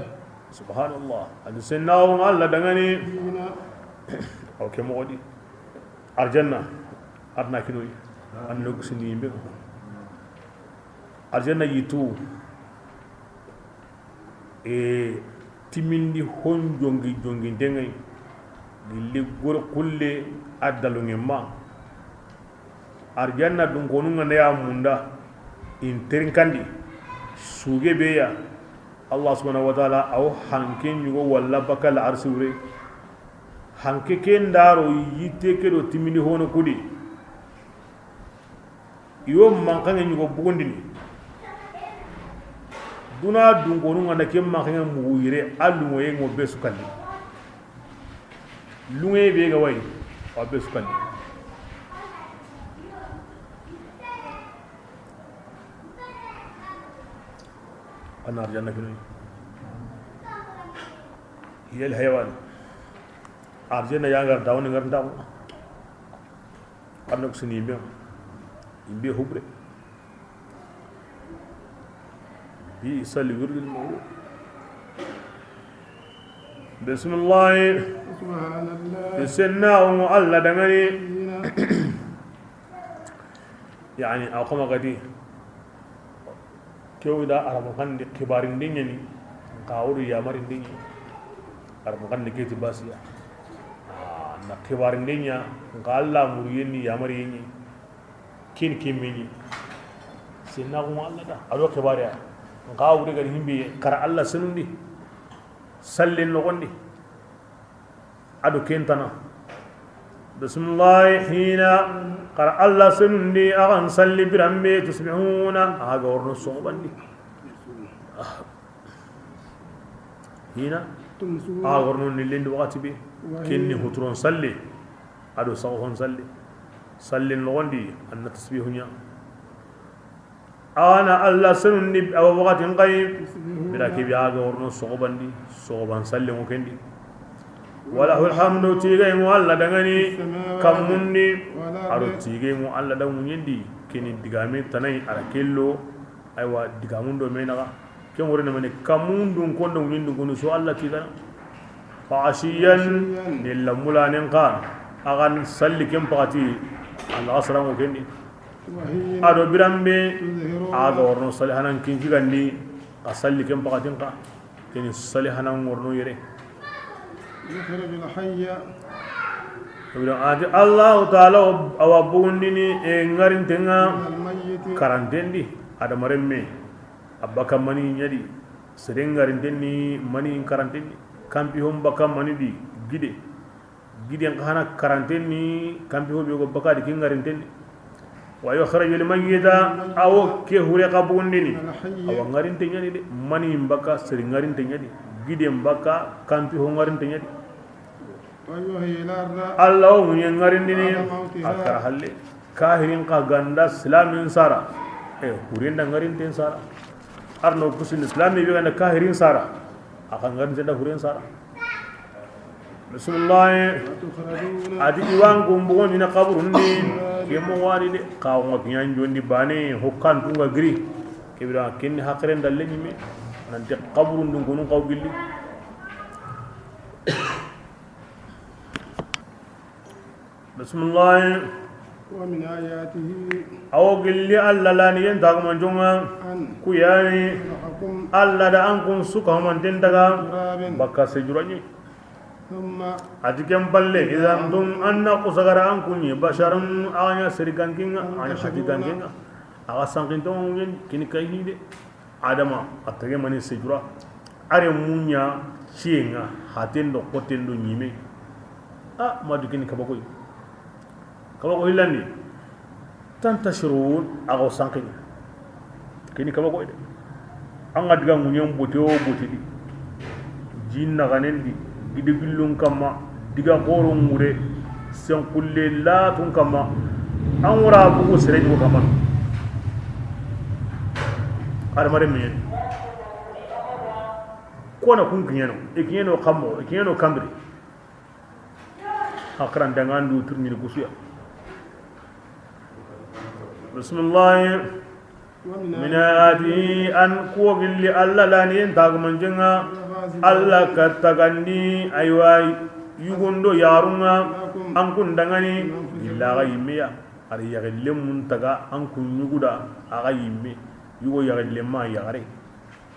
Subhanallah. A di sennaxu ŋa Alla danŋa ni. حين Awa ke moxo di. Arjanna. Arna kinoyi. An no kusini yimbe. Arjanna yitu. E, timindi hon jongi jongi denŋa yi. Gilli gor kulle a dalunŋe ma. Arjanna dunkonun ŋa na ya munda, in terinkandi, suge be ya, Allah subhanahu wa ta'ala, aw hanke ɲugo walla bakal arsi wure, hanke ke ndaro yitte ke do timini hono kudi, iyo mankanŋe ɲugo bugundini, duna dunkonun ŋa na ke mankanŋe mugu yire, a lungoye ŋo be sukandi. Lunge be ga wayi, wa be sukandi. An na arjanna kinoyi. Hiya al hayawan. Arjanna ya ngar dawni ngar ndaw. An no kusini yimbe. Yimbe hubre. بئس الورد المورود. Bismillahi. سبحان الله. Sennaxu ŋa Alla danŋa ni. حين Yani, a xoma gadi. Kew da Arabu xandi xibaarinde ɲa ni, nxa wori yamarinde ɲa ni. Arabu xandi ke ti basiya. Ah, na xibaarinde ɲa, nxa Alla muriyen ni yamariyen ɲa ni. Kin kimmini. Sennaxu ŋa Alla da. A do xibaare ya. Nxa wuri gadi himbe, xara Alla senundi. Sallen noxondi. A do kentana. Bismillahi hina. Xara Alla senundi, a xa n salli biranbe, tusbihuna, a ga worno soxobandi. Hina. تمسون. A ga worno nillendi waxati be. وحين Kenni huturon salle. A do saxuhon salle. Sallen noxondi, an na tasbihu ɲa. A na Alla senundi, awa waxatin xa yi. Bira ke be a ga worno soxobandi, soxoban sallen ŋo kendi. وله الحمد, tigey ŋo Alla danŋa ni, kammundi, a do tigey ŋo Alla da ŋuɲendi, keni digame tanayi, a ra kello, aywa, digamun do me naxa. Ken wori na mani, kammun dun kondo ŋuɲen dun kondo so Alla tigana. Fa ashiyan, ni lamulanen xa, a xa n salli ken paxati, Alla saranŋo kendi. A do biranbe, a ga worno salihanan kin jigandi, a salli ken paxatin xa, keni salihanan worno yere. يخرج الحي Ati Allahu Taala, awa bugundini, e, ŋarinten ŋa, من الميت karanten di, adamarenme, a baka mani ɲa di, seren ŋarinten ni mani karanten di, kanpi hon baka mani di, gide, giden xa na karanten ni, kanpi ho be go baka di, kin ŋarinten ni. Wa yukhrijul mayyita, awo ke hure xa bugundini. Awa ŋarinte ɲa ni de, mani n baka seri ŋarinte ɲa ni, giden baka kanpi ho ŋarinte ɲa ni. Alla wo ŋuɲe ŋarindini a kara halle. Kahirin xa ga nda silamin sara, e, huren da ŋarinten sara. Arno kusini silami be ga nda kahirin sara, a xa ŋarinte da huren sara. Bismillahi. Ati iwan kun bugundini kaburun di. Ke mo wari de, xa wo ŋa kiɲan jondi bane, ho kantu ŋa giri. Kebira kenni hakiren dalle ɲime. Nanti kaburun dun kunun xaw gilli. Bismillahi. ومن آياته Awo gilli Alla laniyen tagumanjonga. أن Ku yani. خلقكم Alla da an kun suka humanten daga. ترابا Baka sejuranye. ثم Ati ken palle, إذا أنتم an na kusagara an kunye, بشرا a ga ɲa seri gankinga, a ɲa hati gankinga. A ga sankinto ŋuɲen kini kay hide. Adama, a tage mani sejura. Are muɲa ciyenga, haten do xoten do ɲime. A, ma du kini kabakoy. Kabako hillandi. Tantashirun, a go sankin. Kini kabakoy de. An ga diga ŋuɲen bote wo bote di, ji naxanen di, gide gillun kamma, diga xoron ŋure, senkulle latun kamma, an wura bugu sere ɲugo kamma. Adamare me. Kona kun kiɲeno, i kiɲeno kammo, i kiɲeno kambiri. Hakran dangandu turɲini kusuya. Bismillah. Min ayatihi, an kuwo gilli Alla laniyen tagumancenŋa, Alla ka tagandi, aywa, yugundo yaxarunŋa, an kun dangani, illa axa yimmeya. Ari yaxillen mun taga, an kun yuguda, axa yimme, yugo yaxillen ma yaxare.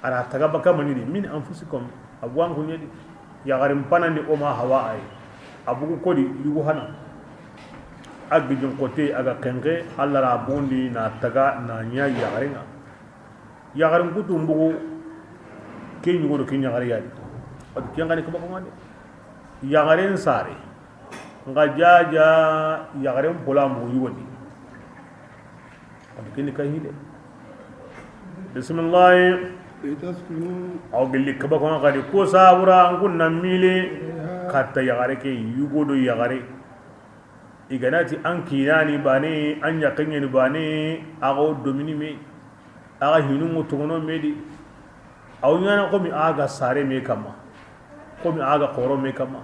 Ara taga baka manini, min anfusikum, a buwan kuɲedi. Yaxarin panandi o ma Hawa ay. A bugu kodi yugu hana. A gijin kote a ga kenke, Alla ra bundi na taga na ɲa yaxarinŋa. Yaxarin kutu mbugu ke ɲugo do ke yaxari yadi. Adu ken gani kaba komande. Yaxarin sare. Nga jaja yaxarin pola mbugu yugoni. Kini ka hide. Bismillah. Litaskunu. Aw gilli kaba ko ngadi ko sabura an kunna mile katta yaxare ke yugo do yaxare. I ganati an kinani bane, an yaxeɲeni bane, axa wo domini me, axa hinunŋo togono me di. Aw ɲana komi axa ga sare me kamma, komi axa ga xoro me kamma.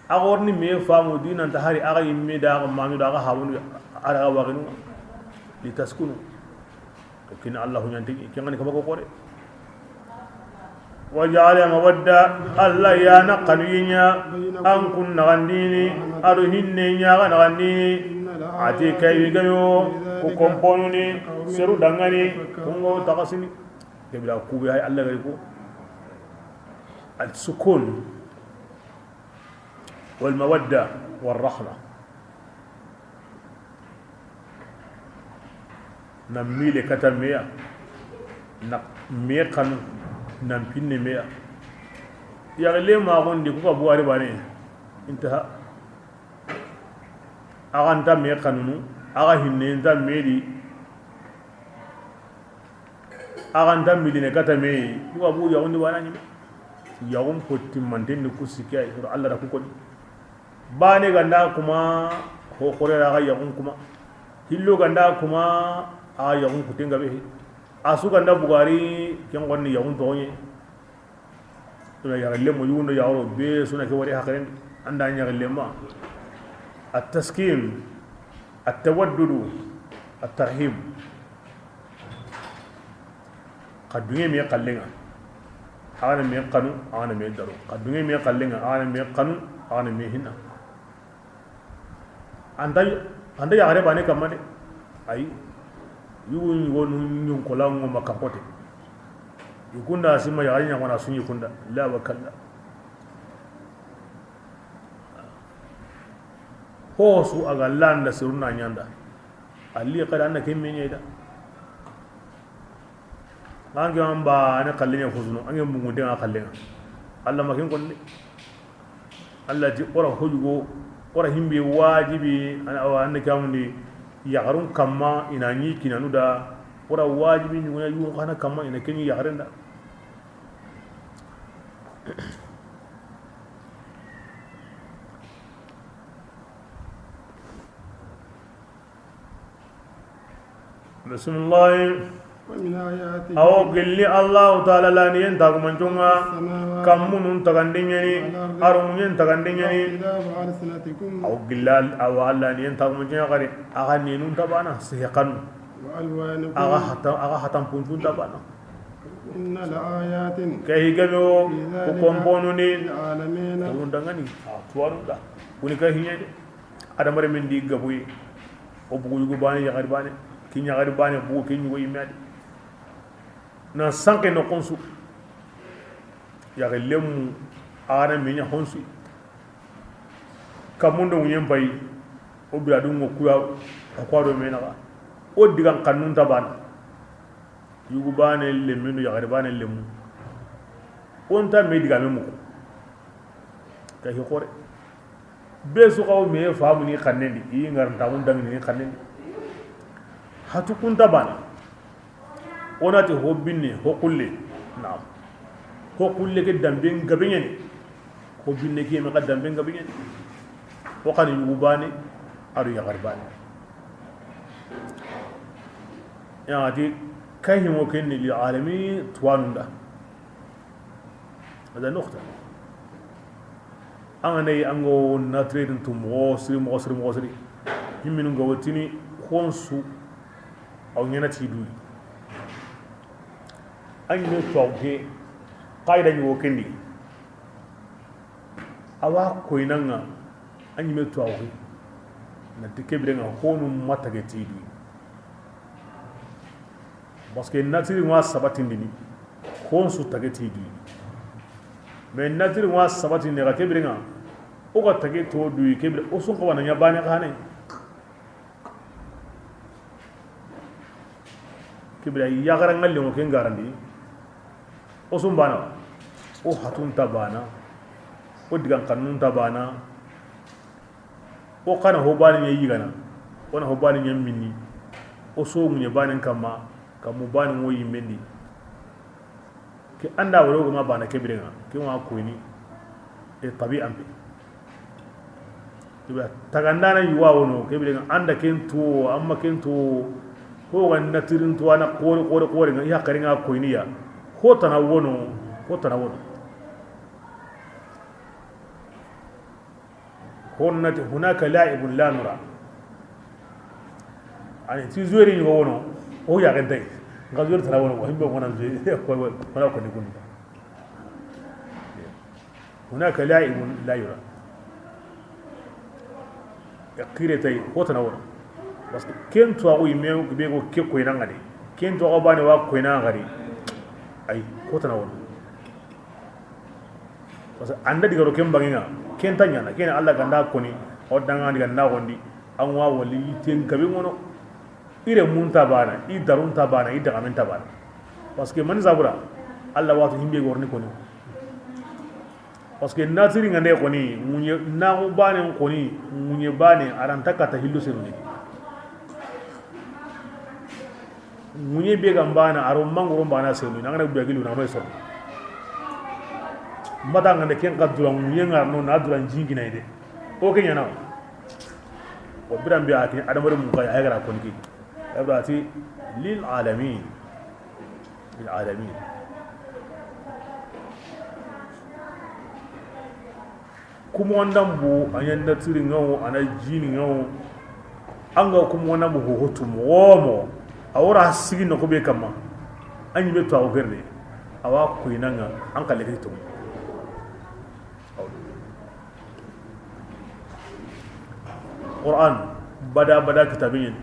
Axa worni me famu dinanta hari axa yimme da axa manu da axa habunu ara axa waxinu. Litaskunu. Kin Alla huɲanti, kin gani kaba ko kore. Wa ja'ala mawadda, Alla ya na xanuyiɲa, an kun naxandini, ado hinne ɲaxa naxandini. Ati kay gayo, ku komponuni, seru dangani, kungo taxasini. Kebira kube hay Alla gari ko. Al sukun. Wal mawadda wal rahma. Na mile kata meya, na me xanu, na pinne meya. Yaxile maxondi ku ka buwari bane. Intaha. Axa nta me xanunu, axa hinne nta medi. Axa nta miline kata me, ku ga bu yaxundi bana ɲime. Yaxun potti manten ni ku sikki ay, soro Alla da ku koni. Bane ganda kuma, ho xore ra ga yaxun kuma. Hillo ganda kuma, a yaxun kutenga be. Asu ganda bugari, ken gonni yaxun toxoɲe. Ina yaxalle mo yugundo yaxaro be suna ke wari haqilen anda yaxalle ma. At-taskin, at-tawaddudu, at-tarhim. Xa dunge me xallenŋa, axa na me xanu, axa na me daro. Xa dunge me xallenŋa, axa na me xanu, axa na me hinna. Anta, anta yaxare bane kamma de. Ayi. Yugu ɲugo nu ɲunkola ŋo ma kankote. Yukunda sima yaxare ɲamana su ɲukunda. La wa kalla. Ho su a ga landa siruna ɲanda. Ali kada anna ke me ɲeda. Ange an ba ne xalleɲa fusunu, ange mungunde nga xalleɲa. Alla ma ken konde. Alla ti ora hojugo, ora himbe wajibi, an awa an kamundi yaxarun kamma ina ɲi kinanu da, ora wajibi ɲuguna yugo xana kamma ina keɲi yaxaren da. Bisimilahi. ومن آياته. Awo gilli Allahu Taala laniyen tagumanconga, السماوات kammunun tagandeɲeni, والأرض arumunyen tagandeɲeni. واختلاف ألسنتكم. Awo gilli Al-, awo Alla niyen tagumanconga kadi, axa ninun tabana, sehe kanu. وألوانكم. Axa hata-, axa hatanpuncun tabana. إن لآيات Ke higame o, في ذلك ku komponuni, للعالمين. Kundangani, a tuwarunda. Kuni ke hiɲe de. Adamare min di gaboye. O bugu yugu bane, yaxari bane. Ki yaxari bane, bugu ki yugo yimme a di. Na sanke no konsu. Yaxi lemu, a na miɲa honsu. Kamundo ŋuɲen payi. O bira du ŋo kuya, a kuwa do menaxa. O digan kannun tabana. Yugu bane leminu, yaxari bane lemu. O nta me digame muku. Ka hi xore. Be su xaw me famuni xannendi, i ngar ntaxun dangini xannendi. Hatu kunta bana. O na ti ho binne, ho xulle. Naam. Ho xulle ke danben gabe ɲa ni. Ho binne ke yeme xa danben gabe ɲa ni. O xa ni yugu baane, a do yaxare baane. Ya ti, kay himo ken ni lil alamin tuwanun da. Hada nuxta. An ga na yi, an ga wo natiridin tu moxo siri, moxo siri, moxo siri. Himminu ga wo tini, xonsu, a wo ɲaana ti du yi. An ɲi me tuwaxu ke, xayida ɲi wo ken di. A wa koyini an ŋa, an ɲi me tuwaxu ke. Na ti ke biren ŋa, xonu ma tage ti du yi. Parce que natiri wa sabatindini, xonsu tage ti du yi. Mais natiri wa sabatindini, xa ke biren ŋa, o ga tage to du yi, ke biren, o su n xawa na ɲa baane xa ne. Ke biren, yaxaran ŋa lenŋo ken garandi, o su n baana, o hatun ta baana, o digan xannun ta baana, o xa na ho baane ɲa yigana, o na ho baane ɲa minni, o su ŋuɲe baanen kamma, kammu baane ŋo yimmen di. Ke an da wori o ga ma baana ke biren ŋa, ke wa koyini, e tabi an pe. Ke biren, tagandana yi wa wono, ke biren ŋa an da ken tuwo, an ma ken tuwo, ho ga natirin tuwana xore, xore, xore ŋa, i ya xari ŋa koyini ya. Ho tana wono, ho tana wono. Honnati hunaka la'ibun la nura. Ani ti joueur ni wono, o ya ganta. Nga joueur tara wono, himbe wona joueur, wala ko ni kun. Hunaka la'ibun la yura. Ya xire tay, ho tana wono. Parce que ken tuwaxu yi me be go ke koyini an ŋa de. Ken tuwaxu baane wa koyini an ŋa de. Ay, ho tana wono. Parce que an da diga ro ken banŋe ŋa, ken ta ɲaana, ken Alla ga nda koni, o danŋa diga na gondi, an wa wali ten gabe ŋono. I renmun ta baana, i darun ta baana, i dagamen ta baana. Parce que mani sabura, Alla wa tu himbe gorni koni. Parce que natiri ŋa ne koni, ŋuɲe, naxu baane koni, ŋuɲe baane, a ra nta kata hillo senu ni. Ŋuɲe be ga n baana, a ro mangoro n baana senu, na ŋa na gbe gilu na ma soro. Mata ŋa ne ken ka dura ŋuɲe ŋa no na dura jingina ide. O ke ɲaana. O biran be a ti adamare mun kay ay gara kon ki. Ay bra ti lil alamin. Lil alamin. Kumo ndambu, a ɲa natiri ŋa wo, a na jini ŋa wo. An ga kumo ndambu ho hotu moxo moxo, a wora sigi noxo be kamma. An ɲi be tuwaxu gerde, a wa koyini an ŋa, an xalle ke to. Qur'an, bada bada kitabe ɲa ni.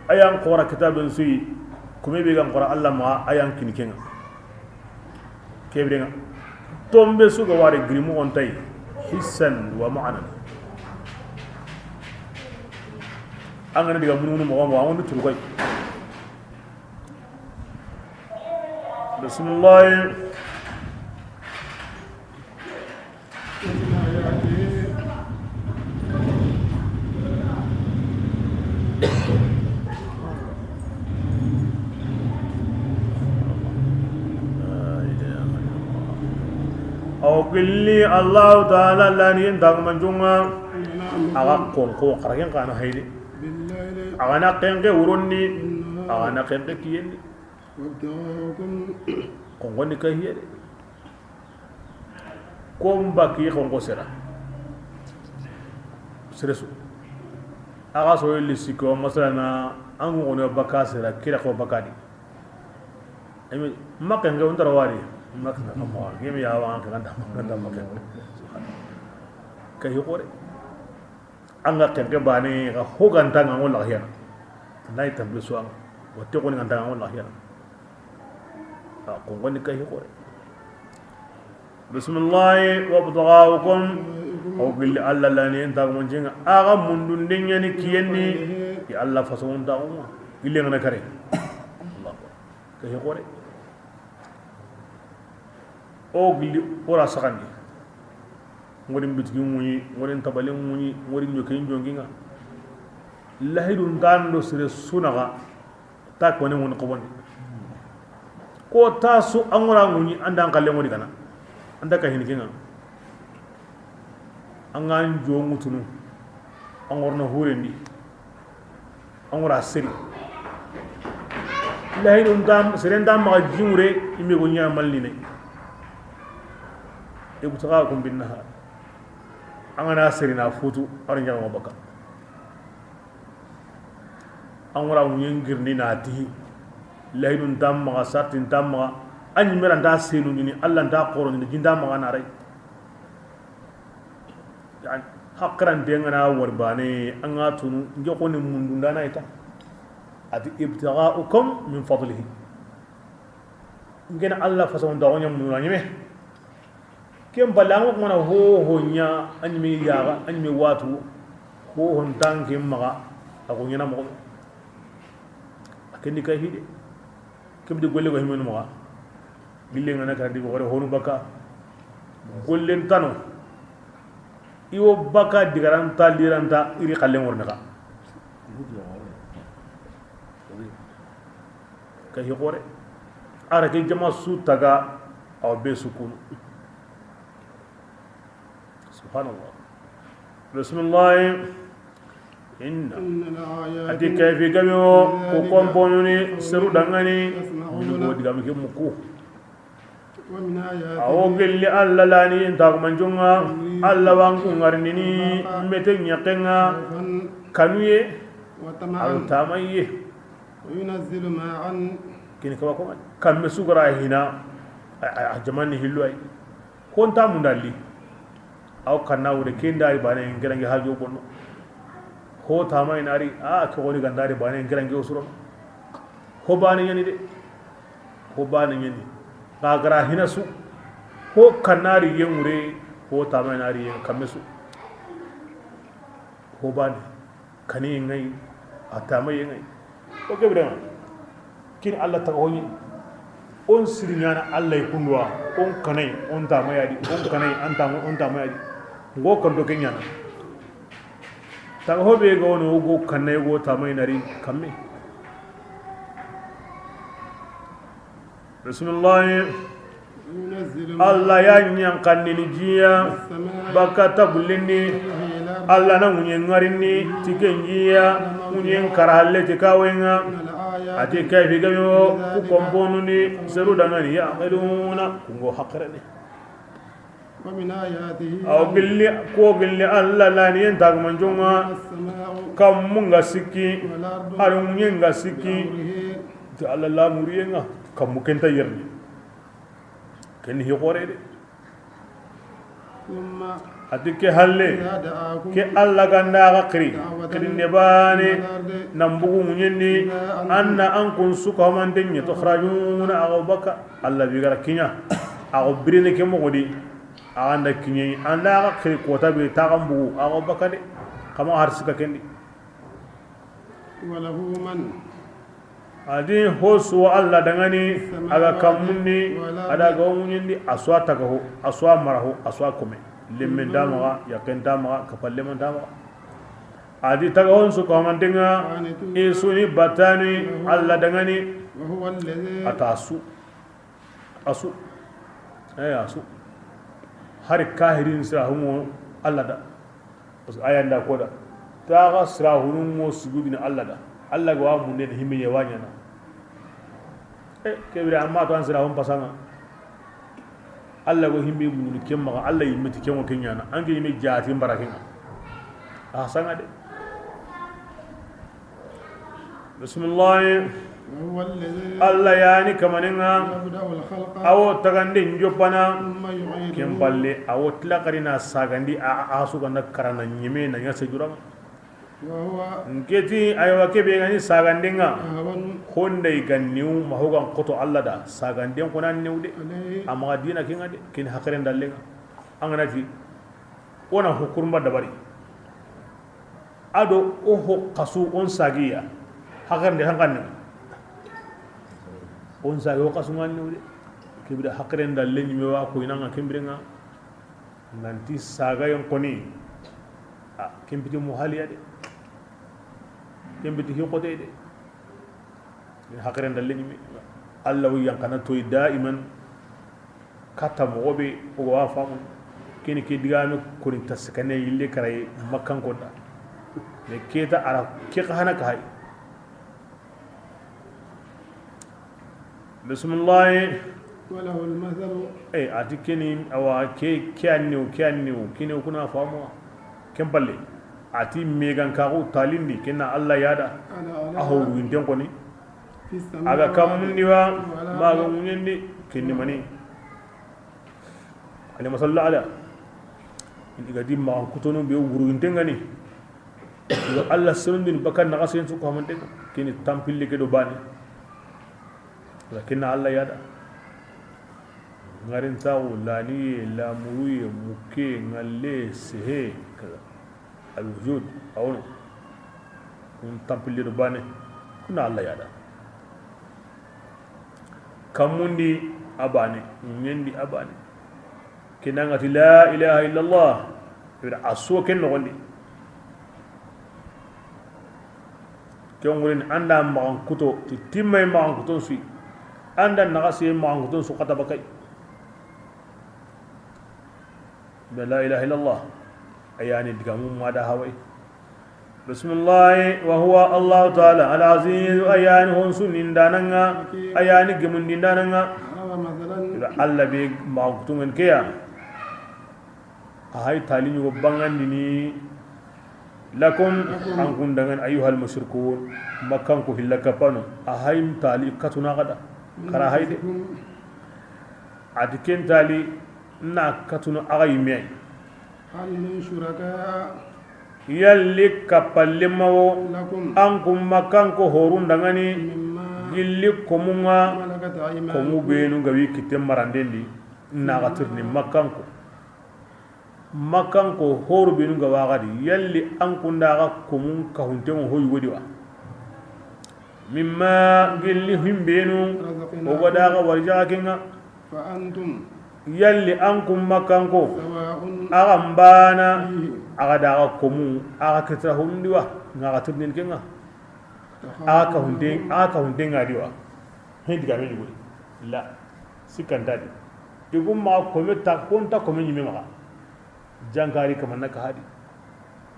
A ya n xora kitaben su yi, kume be ga n xora Alla ma, a ya n kini ken ŋa. Ke biren ŋa, tombe su ga wari giri moxo nta yi, hissan wa ma'nan. An ga na diga munu munu moxo moxo, an ga na turu koy. Bismillah. Aw gilli Allahu Taala lani n tagumanjunga. A ga konko xaragen kana hayde. A ga na kenke wurondi. A ga na kenke kiyendi. Konkoni ka hiye de. Ko mbaki xonko sera. Seresu. A ga so yelli sikko, masalana, an ŋo no baka sera, kira ko bakadi. Emi, makke nge on tara wari. Makke na mo, ngemi ya wa an kan da, kan da makke. Ka hi xore. An ga kenke bane ga hoganta nga wala hiyana. Nay tambi suwa. Watte ko ni ganta nga wala hiyana. A ko ngoni kay ko. Bismillah wa btagaukum. O gilli Alla lani en tagumanjinga. Aga mundun denyani kiyenni. Ya Alla fason tagumanjinga. Gilli ngana kare. Allah. Ke he xore. O gilli o ra saxandi. Ngori bitigi ŋuyi, ngori tabale ŋuyi, ngori njoke njonginga. Lahidun tando sere sunaga. Ta kone ŋoni xobondi. Ko ta su an ŋora ŋuɲi, an da an xalle ŋori gana. An da ka hini ke ŋa. An ga n jo ŋutunu. An ŋorno hurendi. An ŋora seri. Lahidun tam, seren tam maxa jimure, imbe go ɲa malline. Ibtigha'ukum bin nahar. An ga na seri na futu, an ɲa ma baka. An ŋora ŋuɲen girindi na tihi. Lahidun tam maxa, sartin tam maxa. An ɲi meranta senu ɲini, Allah nta xoro ɲini, jinta maxa na ray. Yani, haqirante ngana wari bane, an ga tunu, nge xoni mundundana ita. Ati ibtigha'ukum min fadlihi. Ngena Allah façon da wonya munduna ɲime. Ken balla an ŋo mana ho ho ɲa, an ɲime yaga, an ɲime watu, ho ho ntanke maga, a ko ɲana mo. A kendi kay hide. Kebdi golle go himenu maga. Gille ngana karandi bogore honu baka. Gollen tano. Iwo baka digaranta liranta iri xalle ŋorne ka. Ka hi xore. Ara ke jama su taga aw be sukunu. Subhanallah. Bismillah. Inna. Ati kayfi gabe o ku komponuni seru dangani. Minu go digami ke muku. Awo gelli Allah lani yin tagumanjonga. Allah wanku ngarnini mete ɲakenga. Kanuye. Aw tamaye. Kini kaba ko kamme sugara hina. A jamani hillo ay. Honta mundalli. Aw kanna wure kendari bane ngerange hajo bonno. Ho tama inari a ke goni gandari bane ngerange usuro. Ho bane ɲani de. Ho bane ɲani. Ga gara hina su. Ho kannari yengure. Ho tama inari yen kamme su. Ho bane. Kani ŋay, a tamaye ŋay. O ke birenga. Kin Allah taga hoɲi. On siri ɲana Allah yi kunduwa. On kanay, on tamayadi. On kanay, an tama, on tamayadi. Ngo kanto ke ɲana. Taga hobe ga wono go kanay go tamay nari kamme. Bismillah. Allah ya ɲankandini jiya baka tabulindi. Allah na ŋuɲe ŋarini ti ken jiya ŋuɲen kara halle ti kawenga. Ati kayfi gabe o ku komponuni seru dangani yaqiluna kungo haqirene. Aw gilli ko gilli Allah lani yen tagumanjonga. Kammu nga sikki. Aru ŋuɲe nga sikki. Ti Allah la muriyenga kammu kenta yerni. Ken hi xore de. Ati ke halle ke Allah ganda ga xiri xiri ne bane. Nan bugu ŋuɲendi. Anna an kun suka mande ɲe to kharajuna ago baka. Allah bi gara kiɲa. Ago birine ke mogodi. Aganda kiɲe anda ga xiri kota be taxan bugu ago baka de. Kama har sika kendi. Adi ho suwa Allah dangani. Aga kammundi. Ada ga ŋuɲindi a suwa taga ho a suwa mara ho a suwa kome. Lemmen damaga yaken damaga kapalleman damaga. Adi taga hon su kamantenga. Isuni batani Allah dangani. Ata su. Asu. Ay asu. Hari kahirin sira humo Allah da. Parce que ayanda koda taga sira hunumo sujudini Allah da. Allah ga wa munde himbe ye wanyana. E kebira amma to an sira hum pasanga. Allah go himbe mun kemma Allah yimiti kemo kenyana ange yimbe jati mbarakinga. A sanga de. Bismillah. Allah yani kamaninga. Awo tagande njopana. Ken balle awo tilakarina sagandi a asu ganda karana nyime na nyase jurama. Nketi aywa kebe ngani sagandenga. Honda iganniu mahogan koto Allah da saganden kona newde. Amaga dina kinga de kin hakren dallenga. Anganati. Wona hukurumba dabari. Ado o ho kasu on sagiya. Hakarnde hankanne. On sagi o kasu ngani wure. Kibida hakren da lenyi me wa ko inanga kimbirenga. Nanti saga yon koni. A kimbiti muhaliya de. Kimbiti hikote de. Haqiren dalle ɲimi. Allah wo yan kana toyi daiman. Kata moxo be o wa famu. Keni ke digame koni tasikane yille karaye Makkanko da. Mais keta ara ke xa hana ka hay. Bismillahi. وله المثل. Eh, ati keni awa ke, ke anniw, ke anniw, keni kuna famu. Ken palle. Ati megan kaxu talindi, kena Allah yada. الأعلى. Aho winten koni. في السماوات. Aga kammundi wa, وعلى maga الأرض. Ŋuɲendi, kendi mani. Allahumma salli ala. Indi gadi maxan kutonu be wuruginten gani. Yo Allah senundini baka naxa sen su ko hamanten. Kini tampille ke do bane. Lakin Allah yada. Ŋarin taxu, laniye, lamuruye, mukke, ŋalle, sehe, kaza. Al wujud, awono. Kun tampille do bane. Kuna Allah yada. Kammundi a bane, ŋuɲendi a bane. Kinangati la ilaha illallah. Ira aso ken noxondi. Ken wurin anda maxan kuto, ti timmay maxan kuton sui. Anda naxase maxan kuton su xata bakay. Be la ilaha illallah. Ayani digamu mada hawai. Bismillahi, wa huwa Allahu ta'ala al-aziz, ayani hon sunindananga, ayani gemundindananga. ضرب مثلا. Ila Allah be maxan kutungen keya. A hay tali ɲugo bangandini lakum, an kun dangan, ayyuhal mushrikun, Makkanko hilla kapano. A hay tali katuna gada. Kara hay de. Ati ken tali na katunu aga yimme. هل من شركاء. Yalli kappallemawo. لكم. An kun Makkanko horun dangani. مما. Gilli komunga. ملكت أيمانكم. Komu benu gawi kitte marandendi. Naga tirni Makkanko. Makkanko horu benu ga waxadi, yalli an kunda ga komun kahuntengo ho yugodi wa. Mimma gilli himbenu. رزقناكم. O ga daga warjaga kenga. فأنتم. Yalli an kun Makkanko. سواء. Aga mbana. فيه. Aga daga komu, aga kitra hundi wa, nga ga tirnin kenga. Aga kahunten, aga kahunten ngadi wa. Hindi ga me yugodi. La. Sikantadi. Igum ma kome ta, konta kome ɲime maxa. Jankari kamanna ka hadi.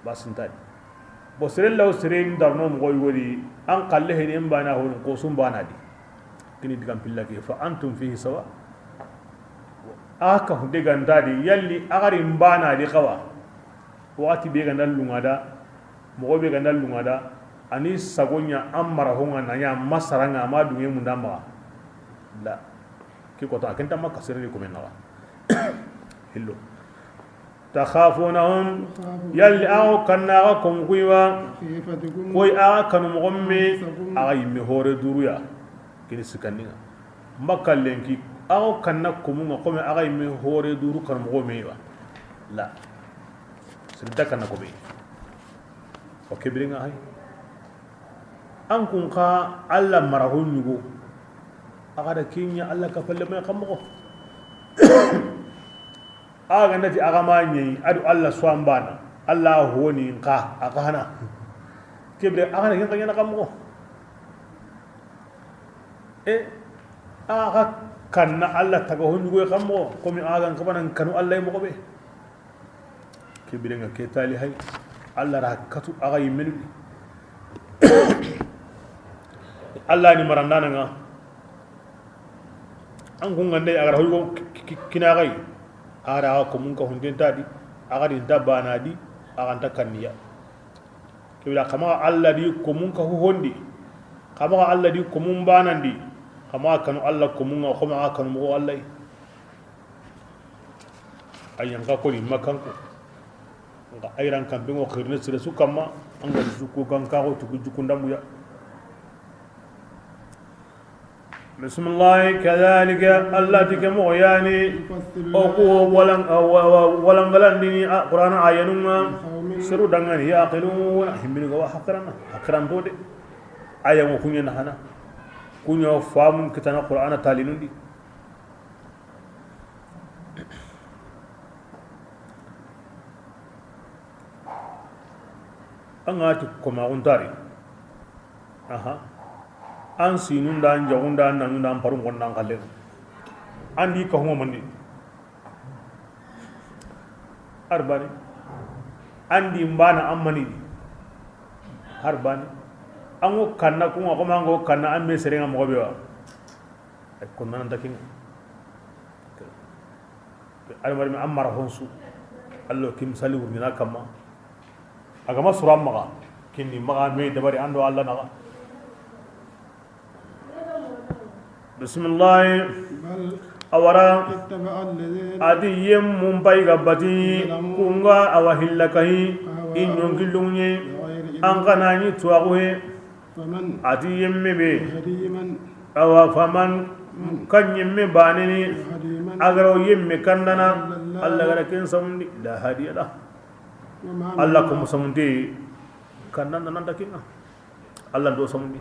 Basintadi. Bo sere law sere ndarno moxo yugodi, an kalle hene mbana hon ko sum bana di. Kini digam pilla ke, fa antum fihi sawa. A ka hunde gantadi, yalli agari mbana di xawa. Waxati be ganda lungada, moxo be ganda lungada, ani sagonya an mara honga nanya masaranga ma dunge munda maxa. La. Ki kota kenta makka sere ni komen nawa. Hillo. Takhafunahum, yalli awo kanna aga komu kuiwa. خيفتكم. Koy aga kanu moxo me, أنفسكم. Aga yimme hore duruya. Kini sikandinga. Makka lenki, awo kanna komunga kome aga yimme hore duru kanu moxo me wa. La. Sirda kanna kome. O kebiringa hay. An kun xa Allah mara ho ɲugo. Aga da kinya Allah ka palle mai kan moxo. Aga nati aga ma ɲi adu Allah swambana. Allah honi nka aga hana. Kebire aga na kin kanya kan moxo. E aga kanna Allah taga ho ɲugo kan moxo. Komi aga nkabanan kanu Allah moxo be. Kebirenga ke tali hay. Allah ra katu aga yimmenu. Allah ni marandananga. An kun gande aga hoygo kinagai. Aga komun ka hunden tadi. Aga din tabana di. Aga nta kanniya. Kebira kama Allah di komun ka huhondi. Kama Allah di komun banandi. Kama kanu Allah komun ga kama kanu mo Allah. A yan ka koni Makkanko. Nga ayran kambe ngo xirne sire su kamma, an ga jukku gankaxo tugu jukku ndambuya. Bismillah, kadhalika, Allah ti ke moxo yani. O ku walan, walangalandini Qur'ana ayanunga. Seru dangani yaqiluna, himbini ga wa haqirana, haqiranto de. Aya ngo kunya na hana. Kunya famun kitana Qur'ana talinundi. An ga ti komaxuntari. Aha. An sinun da, an jagun da, an nanun da, an parun konnan kallen. An di kahuma mandi. Har bane. An di mbana an mani di. Har bane. An go kanna kunga, kuma an go kanna an me serenga mogo be wa. Ay, konnan ta kinga. Adamaren an mara honsu. Allo kim sali wurnina kamma. A ga ma sura maxa. Kinni maxa me dabari an do Alla naxa. Bisimilahi. بل A wara. اتبع الذين A di yemmun pay ga bati. ظلموا Kunga awa hilla kahi. أهواءهم I ɲonki lunye. بغير علم An kana ni tuwaxu he. فمن A di yemme be. يهدي من Awa faman. من Kan yemme baneni. يهدي من A ga ra yemme kandana. إلا الله Alla ga ra ken samundi. لا هادي له. وما لهم Alla ko musamundi. Kandana nan ta kinga. Alla do samundi.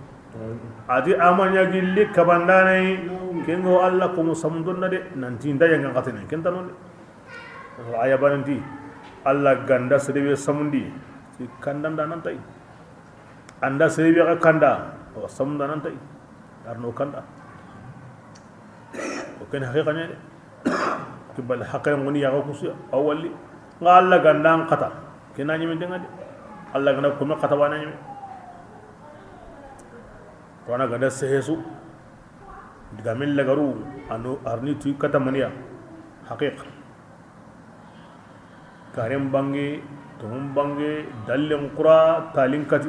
A di amanya gilli kabandanai. Kengo Alla ko musamundonna de. Nanti nda yanga katene. Kenta non de. Aya bananti. Alla ga nda sere be samundi. Si kandanda nan tai. An da sere be ga kanda. Wa samunda nan tai. Arno kanda. O ken haqiqa ne de. Kibal haqiqa ngoni ya ga kusu ya. Awali. Nga Alla ga nda an kata. Kena nyimi denga de. Alla ga nda kuma kata wana nyimi. Rona ga nda sehesu. Digamen lagaru, ano arni tu kata maniya. Haqiqa. Karen bange, tohun bange, dallen kura, talin kati.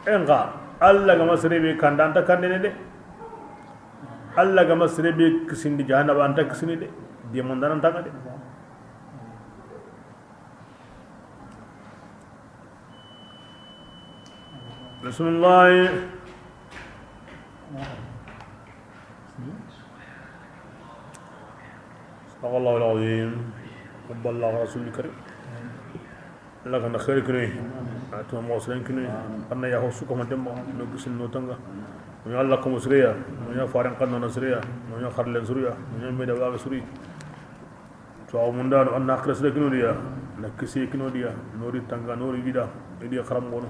Enga, Alla ga ma sere be kanda, an ta kandene de. Alla ga ma sere be kisindi jahannaba, an ta kisini de. Demandana an ta de. Bisimilahi. صدق الله العظيم. وبلغ رسول الكريم. Alla ga na xeeri kinoyi. A tuma moxo siren kinoyi. An na yaxo su kama demba. No gisin no tanga. No ya Alla ko mo siriya. No ya faren kan no siriya. No ya xarlen suriya. No ya meda waga suri. Tuwaxu mundano, an na xirasire kino diya, na kisiye kino diya, nori tanga, nori gida, i diya xaranmoxono.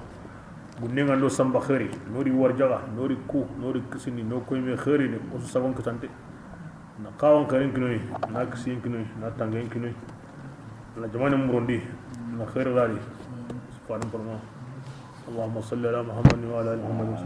Gunnenga ndo samba xeeri, nori warjaxa, nori ku, nori kisindi, no koyme xeeri ni, o su sagon kitante. Na xawan xeerin kinoyi, na kisiyen kinoyi, na tangen kinoyi. Na jamane murondi, na xeeri lari. Subhanahu wa ta'ala. اللهم صل على محمد وعلى آل محمد.